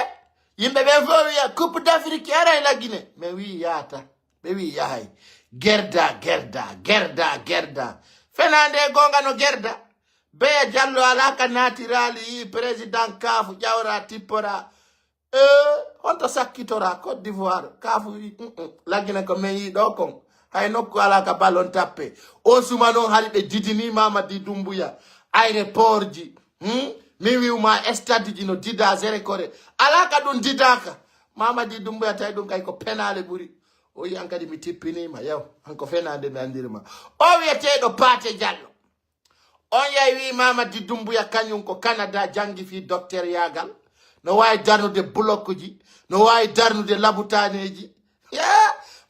yimɓe ɓen fof wiya Coupe d'Afrique aray La Guinée. Mi wi yaata. Ɓe wi yahay. Gerda, gerda, gerda, gerda. Fenaande e goonga no gerda. Beya Jallo alaa ka naatiraali yi président kaafu ƴawra tippora. E honto sakkitora Côte d'Ivoire? Kaafu wi, "Mm, mm, laggina ko men yi ɗo kon. Hay nokku alaa ka ballon tappe." O suma noon hari ɓe jidini Mamadi Doumbouya, aéroport ji. Hmm? Min wi'uma stade ji no dida zéro kore. Alaa ka ɗum didaka. Mamadi Doumbouya tawi ɗum kay ko penaale ɓuri. O yi an kadi mi tippinima, yaw, an ko fenaande mi andirma. O wiyeteeɗo Paate Jallo. On yahi wi Mamadi Doumbouya kañum ko Canada janngi fii docteur yaagal. No waawi darnude bloc ji, no waawi darnude labutaaneeji. Ya,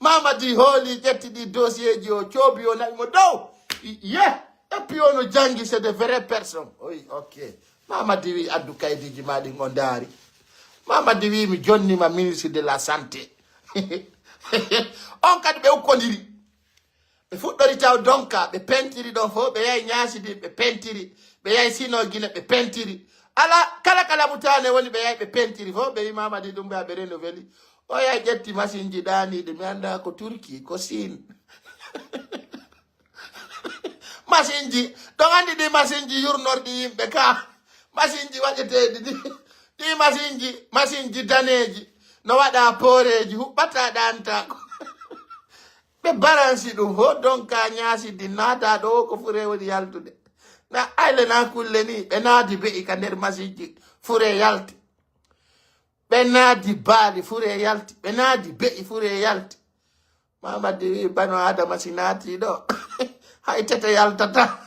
Mamadi hooli, ƴetti ɗi dossier ji, o coobi, o naɓi mo dow. Ye, et puis o no janngi, c'est de vraies personnes. Oui, ok. Mamadi wi addu kaydiiji ma ɗin o ndaari. Mamadi wi mi jonnima ministre de la santé. On kadi ɓe ukkodiri. Ɓe fuɗɗori taw donka, ɓe pentiri ɗon fof, ɓe yahi ñaasidi, ɓe pentiri, ɓe yahi sino Gine, ɓe pentiri. Ala, kala kala mutaane woni ɓe yahi ɓe pentiri fof, ɓe yi Mamadi Doumbouya ɓe renouveli. O yahi ƴetti masinji ɗaaniiɗi, mi annda ko Turki, ko Siin. Masinji, ɗon anndi ɗi masinji yurnorɗi yimɓe ka. Masinji waɗeteeɗi ɗi. Ɗi masinji, masinji daneeji. No waɗa pooreeji, huɓɓata ɗaantaako. Ɓe baransi ɗum, ho donka ñaasidi naata ɗo ko fure woni yaltude. Na ayle na kulle ni, ɓe naadi be'i ka nder masinji, fure yalti. Ɓe naadi baali, fure yalti. Ɓe naadi be'i, fure yalti. Mamadi wi, "Bano Adama si naati ɗo, hay tete yaltata."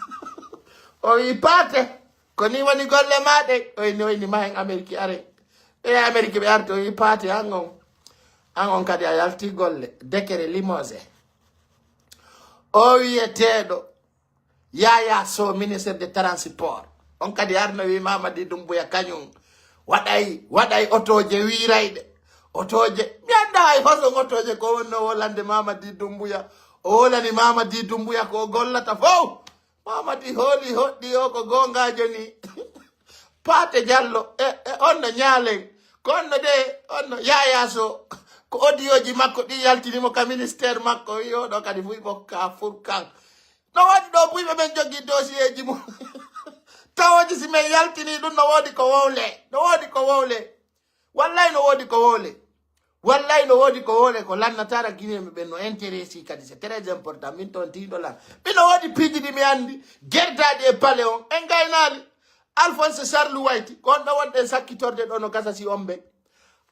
O wi, "Paate, ko ni woni golle ma ɗe?" O inni, o inni, "Ma en Ameriki aren." Ɓe yahi Ameriki ɓe arti, o wi, "Paate, an on, an on kadi a yalti golle. Décret limogé." O wiyeteeɗo Yaya Sow, ministre de transport. On kadi arno wi Mamadi Doumbouya kañum waɗay, waɗay otooje wiirayɗe. Otooje, mi annda hay façon otooje ko wonno wolande Mamadi Doumbouya. O wolani Mamadi Doumbouya ko o gollata fof. Mamadi hooli hoɗɗi o ko goongaajo ni. Paate Jallo, e, e, on no ñaalen. Ko on no de, on no Yaya Sow. Ko audio ji makko ɗi yaltini mo ka ministère makko. Wi oɗo kadi fuy ɓokka furkan. No woodi ɗo buyɓe men jogii dossier ji mum. Tawooji si men yaltini ɗum no woodi ko wowle. No woodi ko wowle. Wallay no woodi ko wowle. Wallay no woodi ko wowle ko lannataara Guinéen ɓen no intéressé kadi. C'est très important. Min toon tiiɗo lan. Mino woodi piiji ɗi mi anndi. Gerdaaɗi e palais on. En gaynaali. Alphonse Charles White. Ko on ɗo wonɗen sakkitorde ɗo no gasa si on ɓe.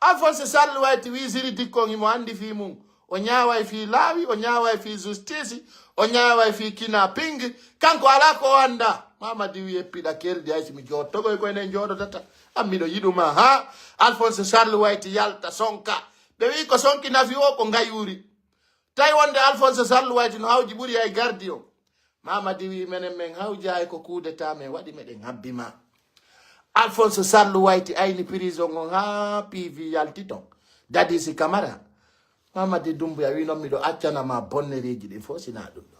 Alphonse Charles White wi juridique on himo anndi fii mum. O ñaaway fii laawi, o ñaaway fii justice, o ñaaway fii kidnapping. Kanko alaa ko o annda. Mamadi wi eppiɗa keldi hay si mi jooɗtogoy ko enen jooɗotata. An miɗo yiɗuma ha. Alphonse Charles White yalta sonka. Ɓe wi ko sonki nafi o ko ngayuuri. Tawi wonde Alphonse Charles White no hawji ɓuri hay gardi o. Mamadi wi menen men hawjaay ko coup d'état men waɗi meɗen habbi ma. Alphonse Charles White ayni prison on ha P V yalti ton. Dadisi Camara. Mamadi Doumbouya wi non miɗo accana ma bonnereeji ɗin fof sina ɗum ɗo.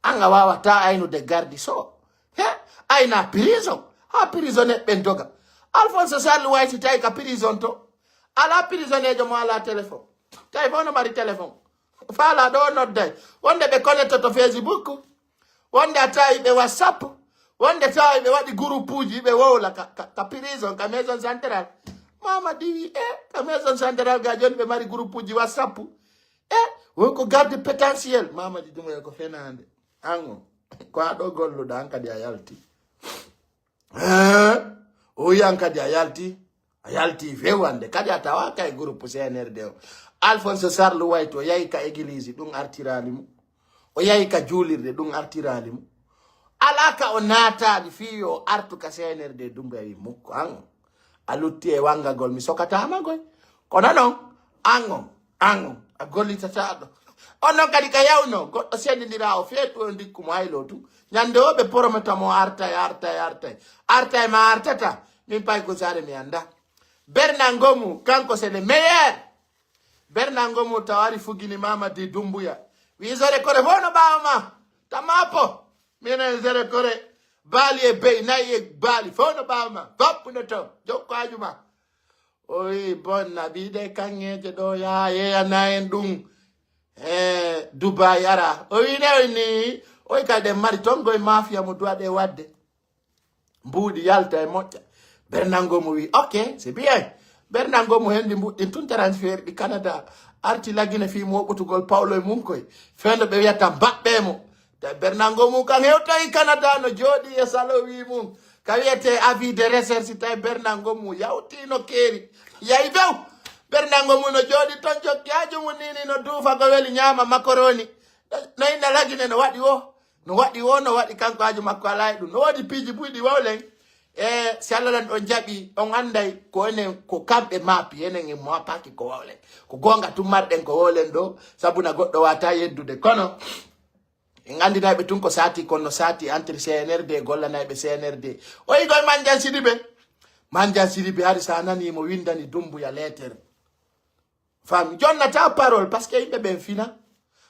An a wawata aynude gardi so. He, ayna prison. Ha prison eɓɓen doga. Alphonse Charles White tawi ka prison to. Ala prisoneejo mo ala téléphone. Tawi fof no mari téléphone. Faala ɗo nodday. Wonde ɓe connecte to Facebook. Wonde a tawi ɓe WhatsApp. Wonde tawi ɓe waɗi groupe uji ɓe wowla ka, ka, ka prison, ka maison centrale. Mamadi wi, e, ka maison centrale ga joni ɓe mari groupe uji WhatsApp. E, won ko garde pénitentiaire. Mamadi Doumbouya ko fenaande. An o, ko a ɗo golluɗa an kadi a yalti. Eh, o wi an kadi a yalti. A yalti fewande. Kadi a tawa kay groupe C N R D o. Alphonse Charles White o yahi ka église ɗum artirali mo. O yahi ka juulirde ɗum artirali mo. Ala ka o naataali fii yo o artu ka C N R D Doumbouya wi mukko an. A lutti e wangagol mi sokatama goy. Kono non, an on, an on, a gollitataɗo. On non kadi ka yawno, goɗɗo sendindira o feetu o ndikku mo haylo tu. Ñande o ɓe porometa mo artay, artay, artay. Artay ma artata, min pay ko sare mi anda. Bernard Ngomu, kanko c'est le meilleur. Bernard Ngomu tawari fugini Mamadi Doumbouya. Wi zore kore fof no ɓaawo ma. Tamapo, minen zore kore. Baali e beyi, nayi e baali fof no ɓaawo ma. Fappude to, jokko haaju ma. O wi, "Bon, naɓiɗe kaŋŋeeje ɗo, yaa yeeyana en ɗum. E Dubai ara." O wi, "Ne o ni, o wi kadi en mari toon goy mafia mo duwaɗe waɗde. Mbuuɗi yalta e moƴƴa." Bernard Ngomu wi, "Ok, c'est bien. Bernard Ngomu hendi mbuɗɗin tun transfert ɗi Canada. Arti lagine fii mooɓutugol pawlo e mum koy. Fendo ɓe wiyata mbaɓɓe mo. Tawi Bernard Ngomu kan hewtoyi Canada no jooɗi e salowi mum. Ka wiyete avis de recherche tawi Bernard Ngomu yawti no keeri. Yayi bew. Bernard Ngomu no jooɗi ton jokki haaju mum nini no duufa ko weli ñaama macaroni. No inna lagine no waɗi wo. No waɗi wo, no waɗi kanko haaju makko alaa e ɗum. No woodi piiji buy ɗi wawlen. E si Allah lan on jaɓi, on anday ko enen, ko kamɓe maapi, enen en maapaki ko wawlen. Ko goonga tun marɗen ko wawlen ɗo, sabu na goɗɗo wata yeddude. Kono, en andinayɓe tun ko sati, kono sati entre C N R D e gollanayɓe C N R D. O yiɗo e Mandiang Sidibé. Mandiang Sidibé hari sa nani mo windani Dumbuya letter. Fami, jonnata parole, parce que yimɓe ɓen fina.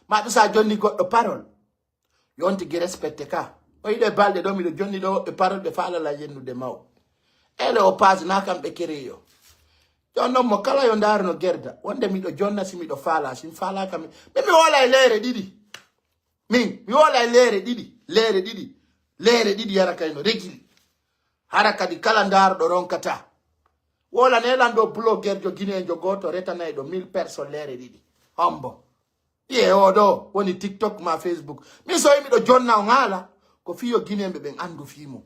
Ma ɗum sa jonni goɗɗo parole. Yon tigi respecte ka. O yiɗo e balɗe ɗo, miɗo jonni ɗo woɓɓe parole ɓe faalala yennude maw. Ele o page na kamɓe créé yo. Jon non mo kala yo ndaaro no gerda. Wonde miɗo jonna si miɗo faala, si mi faala kam. Min mi wola e leere ɗiɗi. Min, mi wola e leere ɗiɗi. Leere ɗiɗi. Leere ɗiɗi yara kay no regili. Hara kadi kala ndaarɗo ronkata. Wola ne lan ɗo blogueur jo Guinée jo gooto retanay ɗo mille personnes leere ɗiɗi. Hombo. Iye o ɗo woni TikTok ma Facebook. Min so yimiɗo jonna on haala. Ko fii yo Guinéen ɓe ɓen anndu fii mum.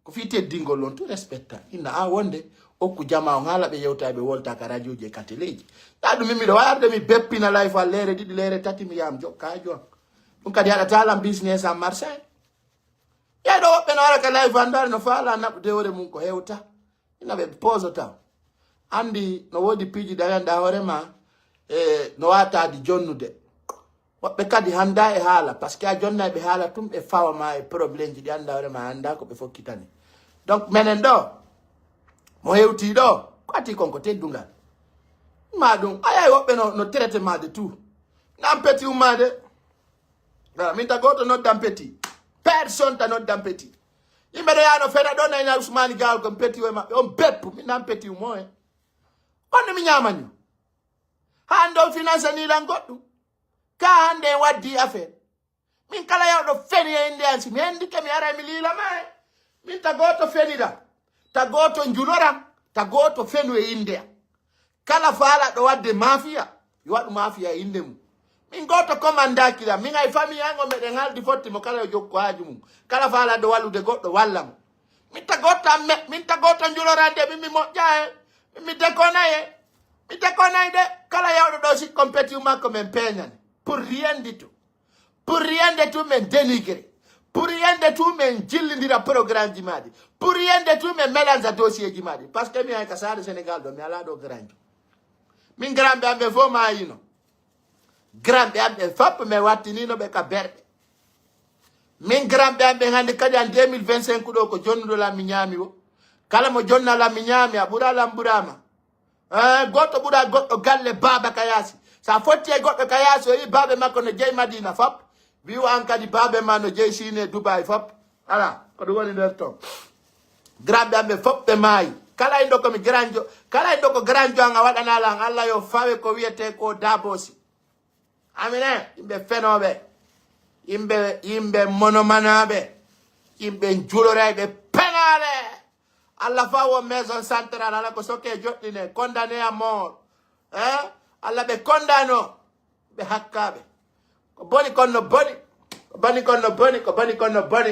Ko fii teddingol on tu respecta. Inna a wonde okku jama on haala ɓe yewta ɓe wolta ka radioji e ka teleji. Ɗa ɗum min miɗo warde mi beppina live a leere ɗiɗi leere tati mi yam jokka jon. Ɗum kadi haɗata lan business a Marseille. Yeyɗo woɓɓe no wara ka live andare no faala naɓude hoore mum ko hewta. Ina ɓe poso taw. Andi no woodi piiji ɗi a wi'anɗa hoore ma e no waataadi jonnude. Woɓɓe kadi hannda e haala, parce que a jonnay ɓe haala tun ɓe fawa ma e problème ji ɗi annda hoore ma annda ko ɓe fokkitani. Donc menen ɗo, mo hewti ɗo, ko ati kon ko teddungal. Ma ɗum, ayay woɓɓe no, no traité ma de tout. Nan peti ummaade. Voilà, min ta gooto noddan peti. Personne ta noddan peti. Yimɓe ɗo yaano fena ɗo nayna Usmani Gawal kon peti o e maɓɓe. On beppu, min nan peti umo e. On no mi ñaamani. Haa ndo finance ni lan goɗɗum. Ka hande en waddi affaire. Min kala yawɗo feni e innde an si mi hendike mi ara mi liila ma e. Min ta gooto fenira. Ta gooto njulora. Ta gooto fenu e innde an. Kala faalaɗo waɗde maafiya, yo waɗu maafiya e innde mum. Min gooto komandakira, min hay fami an o meɗen haldi fotti mo kala yo jokku haaju mum. Kala faalaɗo wallude goɗɗo walla mo. Min ta gooto an me, min ta gooto njulorande, min mi moƴƴa e, min mi dekona e. Mi dekonay de, kala yawɗo ɗo sikkon peti makko men peñane. Pour rien du tout. Pour rien de tout men dénigrer. Pour rien de tout men jillindira programme ji maɗi. Pour rien de tout men mélange dossier ji maɗi. Parce que mi hay ka saare Sénégal ɗo mi ala ɗo grand. Min grand ɓe amɓe fof mayino. Grand ɓe amɓe fop men wattinino ɓe ka berɗe. Min grand ɓe amɓe hande kadi an deux mille vingt-cinq ɗo ko jonnuɗo lan mi ñaami o. Kala mo jonna lan mi ñaami a ɓura lan ɓurama. Eh, goɗɗo ɓura goɗɗo galle baaba ka yaasi. Sa fotti e goɗɗo ka yaasi o yi baaɓe makko no jeyi Madina fop. Wi'u an kadi baaɓe ma no jeyi Sine Dubai fop. Ala ko ɗum woni nder ton. Granɓe amɓe fop ɓe maayi. Kala indo ko mi granjo, kala indo ko granjo an a waɗana lan Allah yo fawe ko wiyete ko dabosi. Amine, yimɓe fenoɓe, yimɓe yimɓe monomanaɓe, yimɓe julorayɓe penale. Allah fa wo maison centrale ala ko soke joɗɗine condamné à mort. Eh? Allah ɓe condano ɓe hakkaɓe. Ko boni kon no boni. Ko boni kon no boni. Ko boni kon no boni.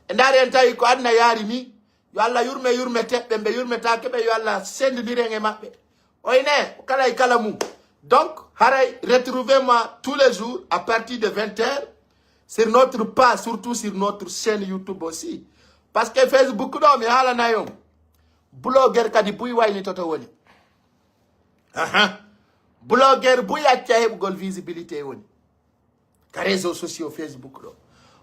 E ndaari en tawi ko aduna yaari ni. Yo Allah yurme yurme teɓɓe ɓe yurmetake ɓe yo Allah sendindiren e maɓɓe. Oyne kala e kala mum. Donc haray retrouvez moi tous les jours à partir de vingt heures sur notre page, surtout sur notre chaîne YouTube aussi. Parce que Facebook ɗo mi haalanayi on. Blogueur kadi buy wayni toto woni. Aha. Blogueur buy acca heɓugol visibilité woni. Ka réseaux sociaux Facebook ɗo.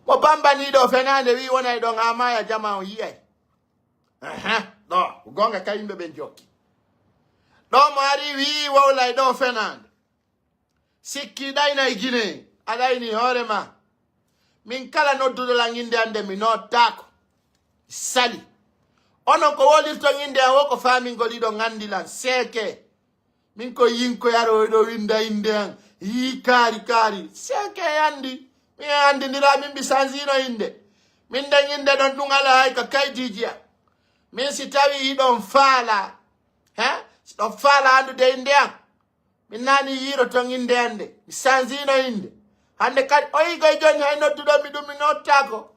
Mo bambaniɗo fenande wi wonay ɗon ha maya jama on yiyay. Aha. Ɗo, gonga ka yimɓe ɓen jokki. Ɗo mo ari wi wowlay ɗo fenande. Sikki ɗayna e Guinée, a ɗayni hoore ma. Min kala nodduɗo lan innde an nde mi nottaako. Sali. Onon ko wolirton innde an wo ko faamingol iɗon anndi lan. Seeke. Min ko yinko yaro oɗo winnda innde an. Yii kaari kaari. Seeke e anndi. Min e anndindira min mbi sanzino innde. Min nden innde ɗon ɗum ala hay ka kaydiiji an. Min si tawi iɗon faala. He? Si ɗon faala anndude innde an, min nani yiiro ton innde an nde. Mi sanzino innde. Hannde kadi o yigoy jooni hay nodduɗon mi ɗum mi nottaako.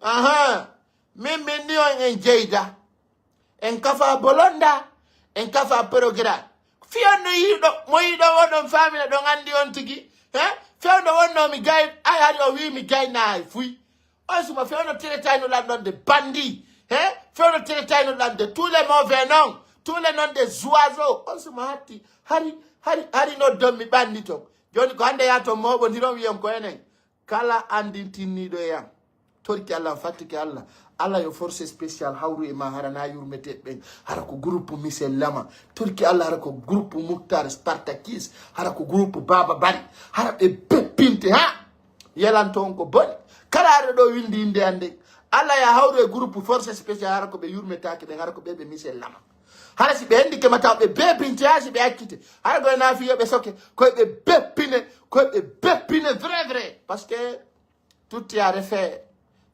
Aha. Min min ni on en jeyda. En kafa bolonda. En kafa programme. Fewndo yiiɗo mo yiiɗo oɗon famina ɗon anndi on tigi. He? Fewndo wonno mi gay ay hari o wi mi gayna hay fuy. On suma fewndo teretayno lan ɗon de bandi. He? Fewndo teretayno lan de tous les mauvais noms. Tous les noms des oiseaux. On suma hatti hari hari hari noddon mi ɓanni ton. Joni ko hannde yaa ton moɓondiron wiyon ko enen. Kala anndintinniiɗo e an torki Allah, fattike Allah. Allah yo force spécial hawru e ma, hara na yurmete ɓen, hara ko groupe Michel Lama. Torki Allah, hara ko groupe Muktar Spartakis, hara ko groupe Baba Bari, hara ɓe beppinte ha yelanto on ko boni. Kala aɗa ɗo windi innde an nden, Allah ya hawru e groupe force spécial, hara ko ɓe yurmetaake ɓen, hara ko ɓe ɓe Michel Lama. Hara si ɓe hendi ke mataw ɓe bepinte ha si ɓe accite. Hara goye nafi yo ɓe soke koye ɓe beppine, koye ɓe beppine vrai vrai. Parce que tutti a refe.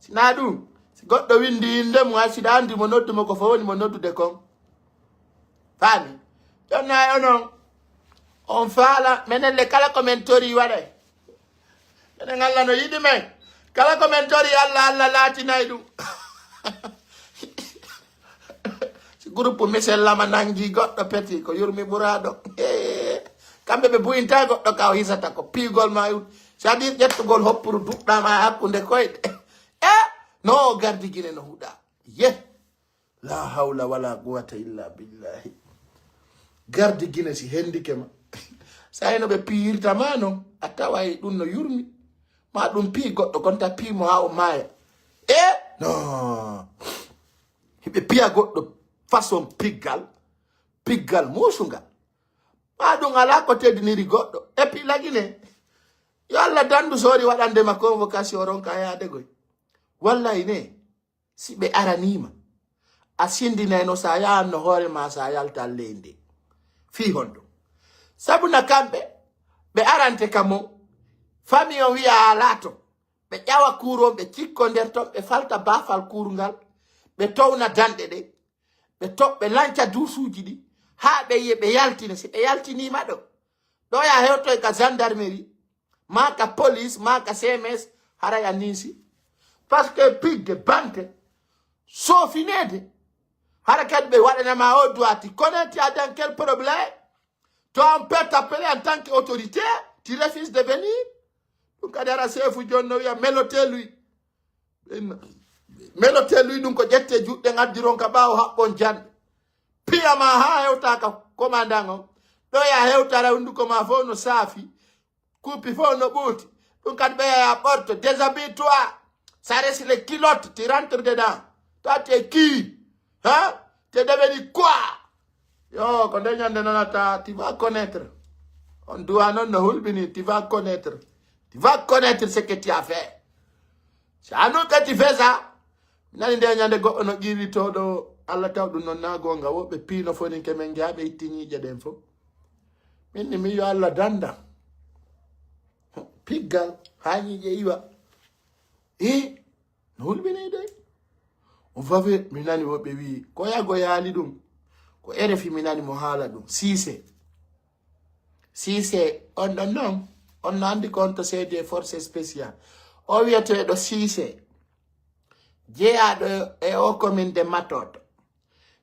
Sina ɗum si goɗɗo windi innde mum hay siɗa anndi mo noddu mo ko fo woni mo noddude kon. Faami? Jonna e onon on faala menen le kala ko men tori waɗay. Enen Allah no yiɗi men. Kala ko men tori Allah, Allah laatinay ɗum. Si groupe Michel Lama nangi goɗɗo peti ko yurmi ɓuraaɗo. Kamɓe ɓe buyinta goɗɗo ka o hisata ko piigol ma yut. C'est-à-dire ƴettugol hoppuru duɗɗama hakkunde koyɗe. E no gardi Gine no huɗa. Ye. La hawla wala quwwata illa billahi. Gardi Gine si hendike ma. Sa eno ɓe piyirta ma non a taway ɗum no yurmi. Ma ɗum pii goɗɗo kon ta pii mo ha o maaya. E no hiɓe piya goɗɗo façon piggal. Piggal musungal. Ma ɗum ala ko teddiniri goɗɗo. Et puis lagine yo Allah dandu sori waɗande ma convocation ronka yaade goy. Wallay ne si ɓe aranima a sindinayno sa yahanno hoore ma sa yalta leydi. Fii honɗo? Sabu na kamɓe ɓe arante ka mon. Fami on wiya a laato ɓe ƴawa kuuron ɓe cikko nder ton ɓe falta baafal kuurngal. Ɓe towna danɗe ɗen ɓe to ɓe lanca duusuuji ɗi haa ɓe yiye ɓe yaltina si ɓe yaltiniima ɗo ɗo ya hewtoy ka gendarmerie ma ka police ma ka cms. Haray a niisi parce que pigge bante soofineede. Hara kadi ɓe waɗanama o droit ti connaître a dans quel problème. Toi on peut t'appeler en tant qu'autorité, tu refuses de venir. Ɗum kadi hara seefu joni no wiya melote lui. Melote lui ɗum ko ƴette juɗɗe ngaddiron ka ɓaawo haɓɓon janɗe piyama ha hewta ka commandant on. Ɗo ya hewtara hunduko ma fof no saafi. Kuupi fof no ɓuuti. Ɗum kadi ɓeya ya ɓorto déshabille toi. Ça reste les culottes tu rentres dedans. Toi tu es qui? Hein? Tu es devenu quoi? Yo ko nde ñande nanata tu vas connaître. On doit noon no hulɓini tu vas connaître. Tu vas connaître ce que tu as fait. Si a non kadi fesa mi nani nde ñande goɗɗo no ƴiwitoɗo Allah taw ɗum noon na gonga woɓɓe piino foninke men ngeha ɓe itti ñiiƴe ɗen fof. Min ni mi yo Allah danda piggal ha ñiiƴe iwa. I no hulɓini de. On fafe mi nani woɓɓe wi ko yago yaali ɗum. Ko erefi mi nani mo haala ɗum siise. Siise on ɗon noon on no anndi ko on to seedi e force spécial. O wiyeteeɗo siise jeyaɗo e o commune de matoto.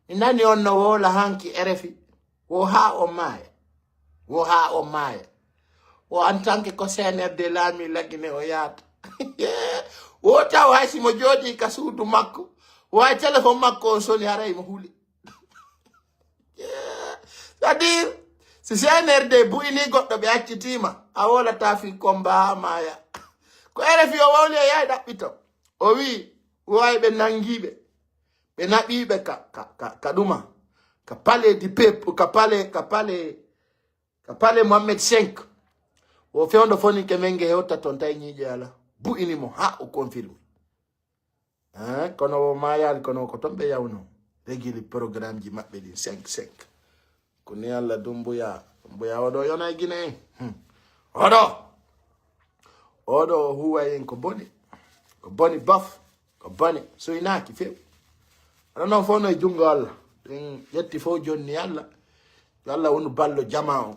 Mi nani on no woola hanki erefi wo haa o maaya. Wo haa o maaya. O en tant que ko cnrd laami lagine o yaata. Wo taw hay si mo jooɗi ka suudu makko wo hay téléphone makko on soni haray mo huli. C'est-à-dire si cnrd bu'ini goɗɗo ɓe accitiima a wolata fi combat ha maaya. Ko erefi o wawli o yahi ɗaɓɓito o wi wowawi ɓe nangiɓe ɓe naɓiɓe ka, ka, ka, ka ɗuma ka palais du peuple ka palais ka palais ka palais mohammed cinq. O fewndo foninke men nge hewta toon tawi ñiiƴe ala bu'ini mo ha o confirme. Hein, kono o maayaali kono ko toon ɓe yawno regili programme ji maɓɓe ɗin cinq cinq. Ko ni Allah dumbuya dumbuya oɗo yona e guinéen. Hmm. Oɗo oɗo o huwa en ko boni ko boni bof ko boni suynaaki few. Oɗo noon fof no e junngo Allah ɗin ƴetti fof jonni Allah. Yo Allah wonu ballo jama o.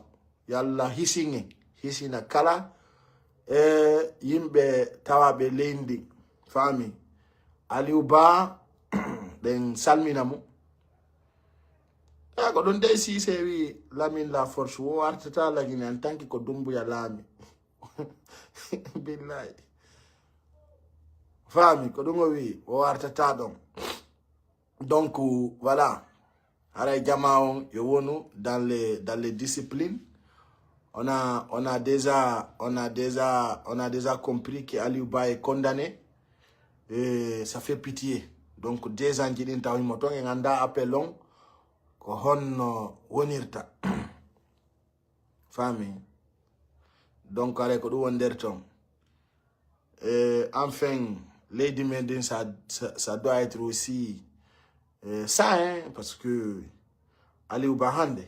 Yo Allah hisine, hisina kala e yimɓe tawaɓe leydi ndi. Faami? Aliou Ba, ɗen salmina mo. E ko ɗum dey Sise wi Lamine la force wo artata lagine en tant que ko Dumbuya laami. Billahi. Faami ko ɗum o wi o artata ɗon. Donc voilà. Haray jama on yo wonu dans les, dans les disciplines. On a, on a déjà, on a déjà, on a déjà compris que Aliou Ba est condamné. Et ça fait pitié. Donc déjà jiɗin taw himo ton en anda appel on ko honno wonirta. Faami? Donc haray ko ɗum won nder ton. Et enfin, leydi men ndin, ça, ça, ça doit être aussi euh, ça, hein, parce que Aliou Ba hande,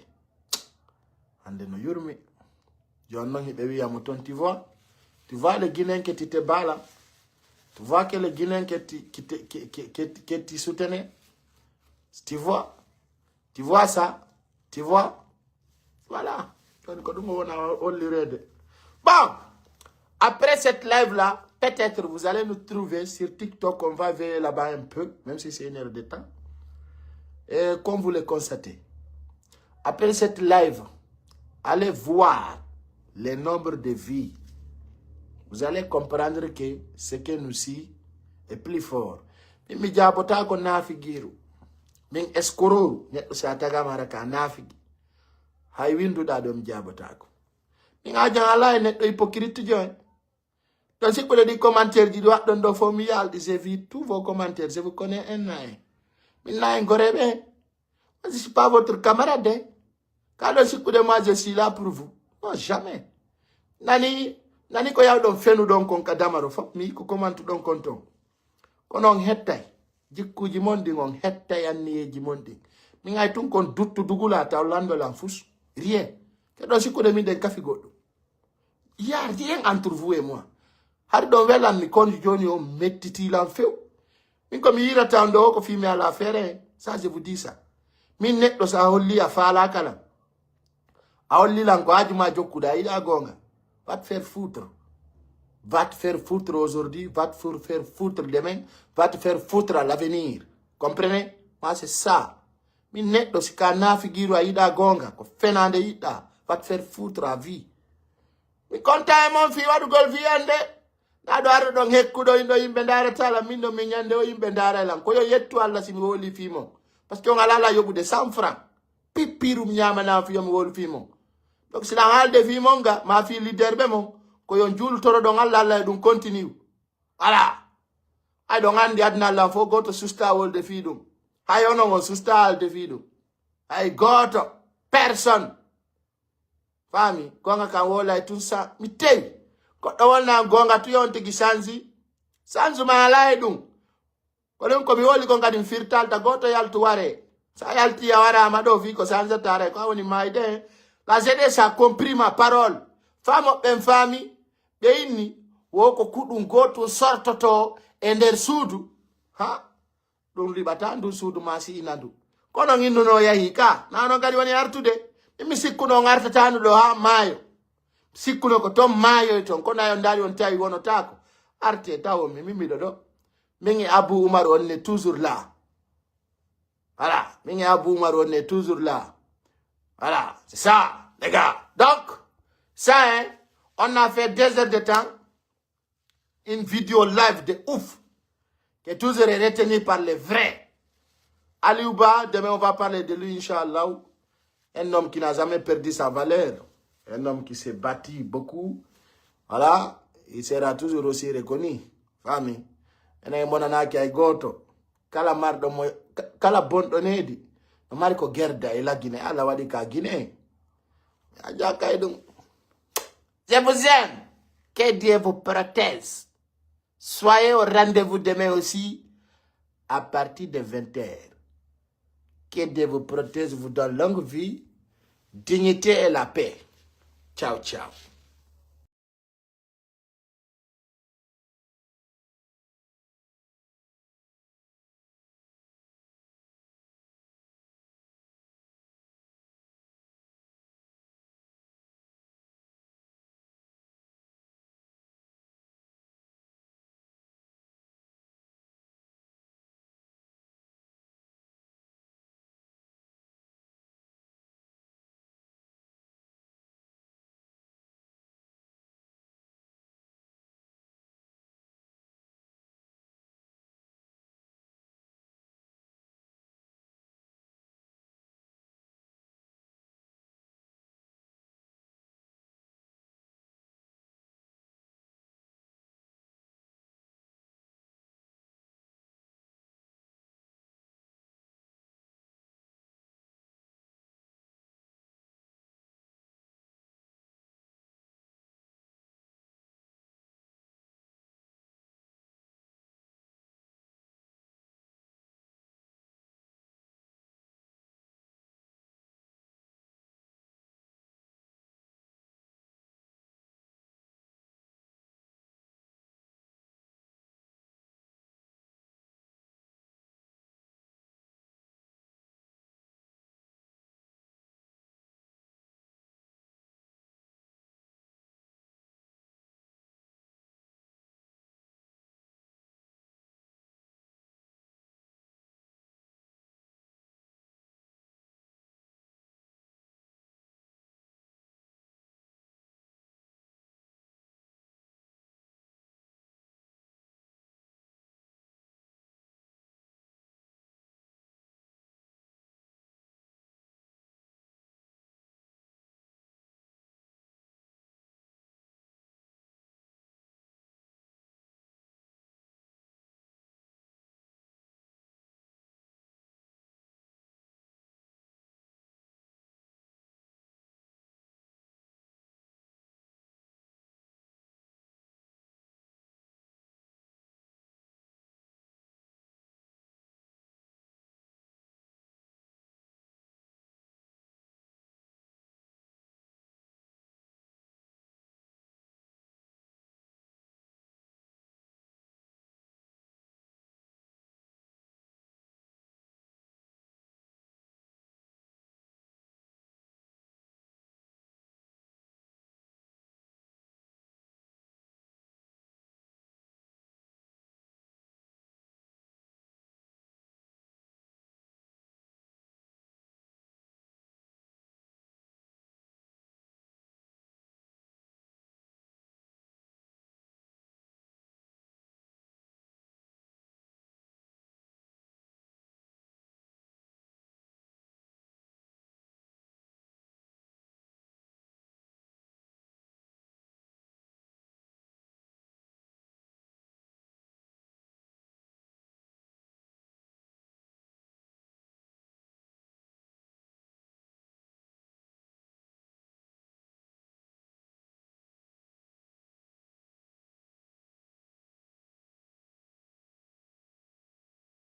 hande no yurmi. Jon non hiɓe wiya mo ton, tu vois, tu vois les Guinéens que tu te bats là, tu vois que les Guinéens que tu, qui te, qui, qui, que, que tu soutenais, tu vois, tu vois ça, tu vois. Voilà. Donc, ko ɗum o wona hollireede. Bon, après cette live-là, peut-être vous allez nous trouver sur TikTok, on va veiller là-bas un peu, même si c'est une heure de temps. Et comme vous le constatez, après cette live, allez voir les nombres de vues. Vous allez comprendre que ce que nous si est plus fort. Min mi jaabotako naafigiiru. Min escroc, neɗɗo si a tagama hara ka naafigi. Hay winduɗa ɗo mi jaabotaako. Min a jan ala e neɗɗo hypocrite joy. Ɗon sikkude ɗi commentaire ji ɗi waɗɗon ɗo fof mi yalɗi, j'ai vu tous vos commentaires, je vous connais un à un. Min na en goreɓe. Moi, je suis pas votre camarade, hein. Ka ɗon sikkude moi je suis là pour vous. Non, jamais. Nani, nani ko yawɗon fenuɗon kon ka damaro fof mi ko commentuɗon kon ton. Kono on hettay. Jikkuuji mon ɗin on hettay anniyeeji mon ɗin. Min ay tun kon duttu dugula taw landolan fus. Rien. Keɗo sikkude min ɗen kafi goɗɗum. Il y a rien entre vous et moi. Hari ɗon welan mi kon joni o mettiti lan few. Min ko mi yirata on ɗo ko fimi ala feere. Ça je vous dis ça. Min neɗɗo sa holli a faala kalan. A holli lan ko haaju ma jokkude a yiɗa goonga. Va te faire foutre. Va te faire foutre aujourd'hui, va te faire foutre demain, va te faire foutre à l'avenir. Comprenez? Moi c'est ça. Min neɗɗo si ka naafigiiru a yiɗa goonga ko fenaande yiɗɗa, va te faire foutre à vie. Mi konta e mon fii waɗugol fii ande. Naɗo arɗo ɗon hekkuɗo inɗo yimɓe ndaarata lan min ɗo min ñande o yimɓe ndaara lan ko yo yettu Allah si mi woli fii mon. Parce que on alala yoɓude cent francs. Pippirum ñamanama fi yomi wolu fi mon. Donc si lan haalde fi mon ga ma fi leader ɓe mon ko yo juultoro ɗon Allah Allah e ɗum continue. Ala ay ɗon anndi aduna Allah fof gooto susta wolde fi ɗum. Hay onon on susta haalde fi ɗum. Hay gooto. Personne. Faami? Gonga kan wolay tun sa mi tewi. Goɗɗo wolna gonga tu yon tigi sansi. Sansu ma ala e ɗum. Ko ɗum ko mi woli kon kadi mi firtalta gooto yaltu ware. Sa yalti a waraama ɗo fii ko sansa taray ko a woni maayde. La jeunesse a compris ma parole. Faamo ɓen faami ɓe inni wo ko kuɗum gootum sortoto e nder suudu. Ha? Ɗum liɓata ndun suudu ma si ina ndu. Kono innuno yahi ka na non kadi woni artude. Min mi sikkuno on artatanu ɗo ha maayo. Sikkuno ko ton maayo e ton kono ayo ndaari on tawi wonotako. Arte tawo mi mimmiɗo ɗo. Min e Abou Oumar, on est toujours là. Voilà. Min e Abou Oumar, on est toujours là. Voilà. C'est ça, les gars. Donc, ça, hein, on a fait deux heures de temps. Une vidéo live de ouf. Qui est toujours retenue par les vrais. Aliou Ba, demain on va parler de lui, Inch'Allah. Un homme qui n'a jamais perdu sa valeur. Un homme qui s'est battu beaucoup. Voilà. Il sera toujours aussi reconnu. Faami? Enen en monanaaki hay gooto. Kala marɗo mo, ka-, kala bonɗo needi. No mari ko gerda e la Guinée. Allah waɗi ka Guinée. A jaka e ɗum. Je vous aime. Que Dieu vous protège. Soyez au rendez-vous demain aussi à partir de vingt heures. Que Dieu vous protège, vous donne longue vie, dignité et la paix. Ciao, ciao.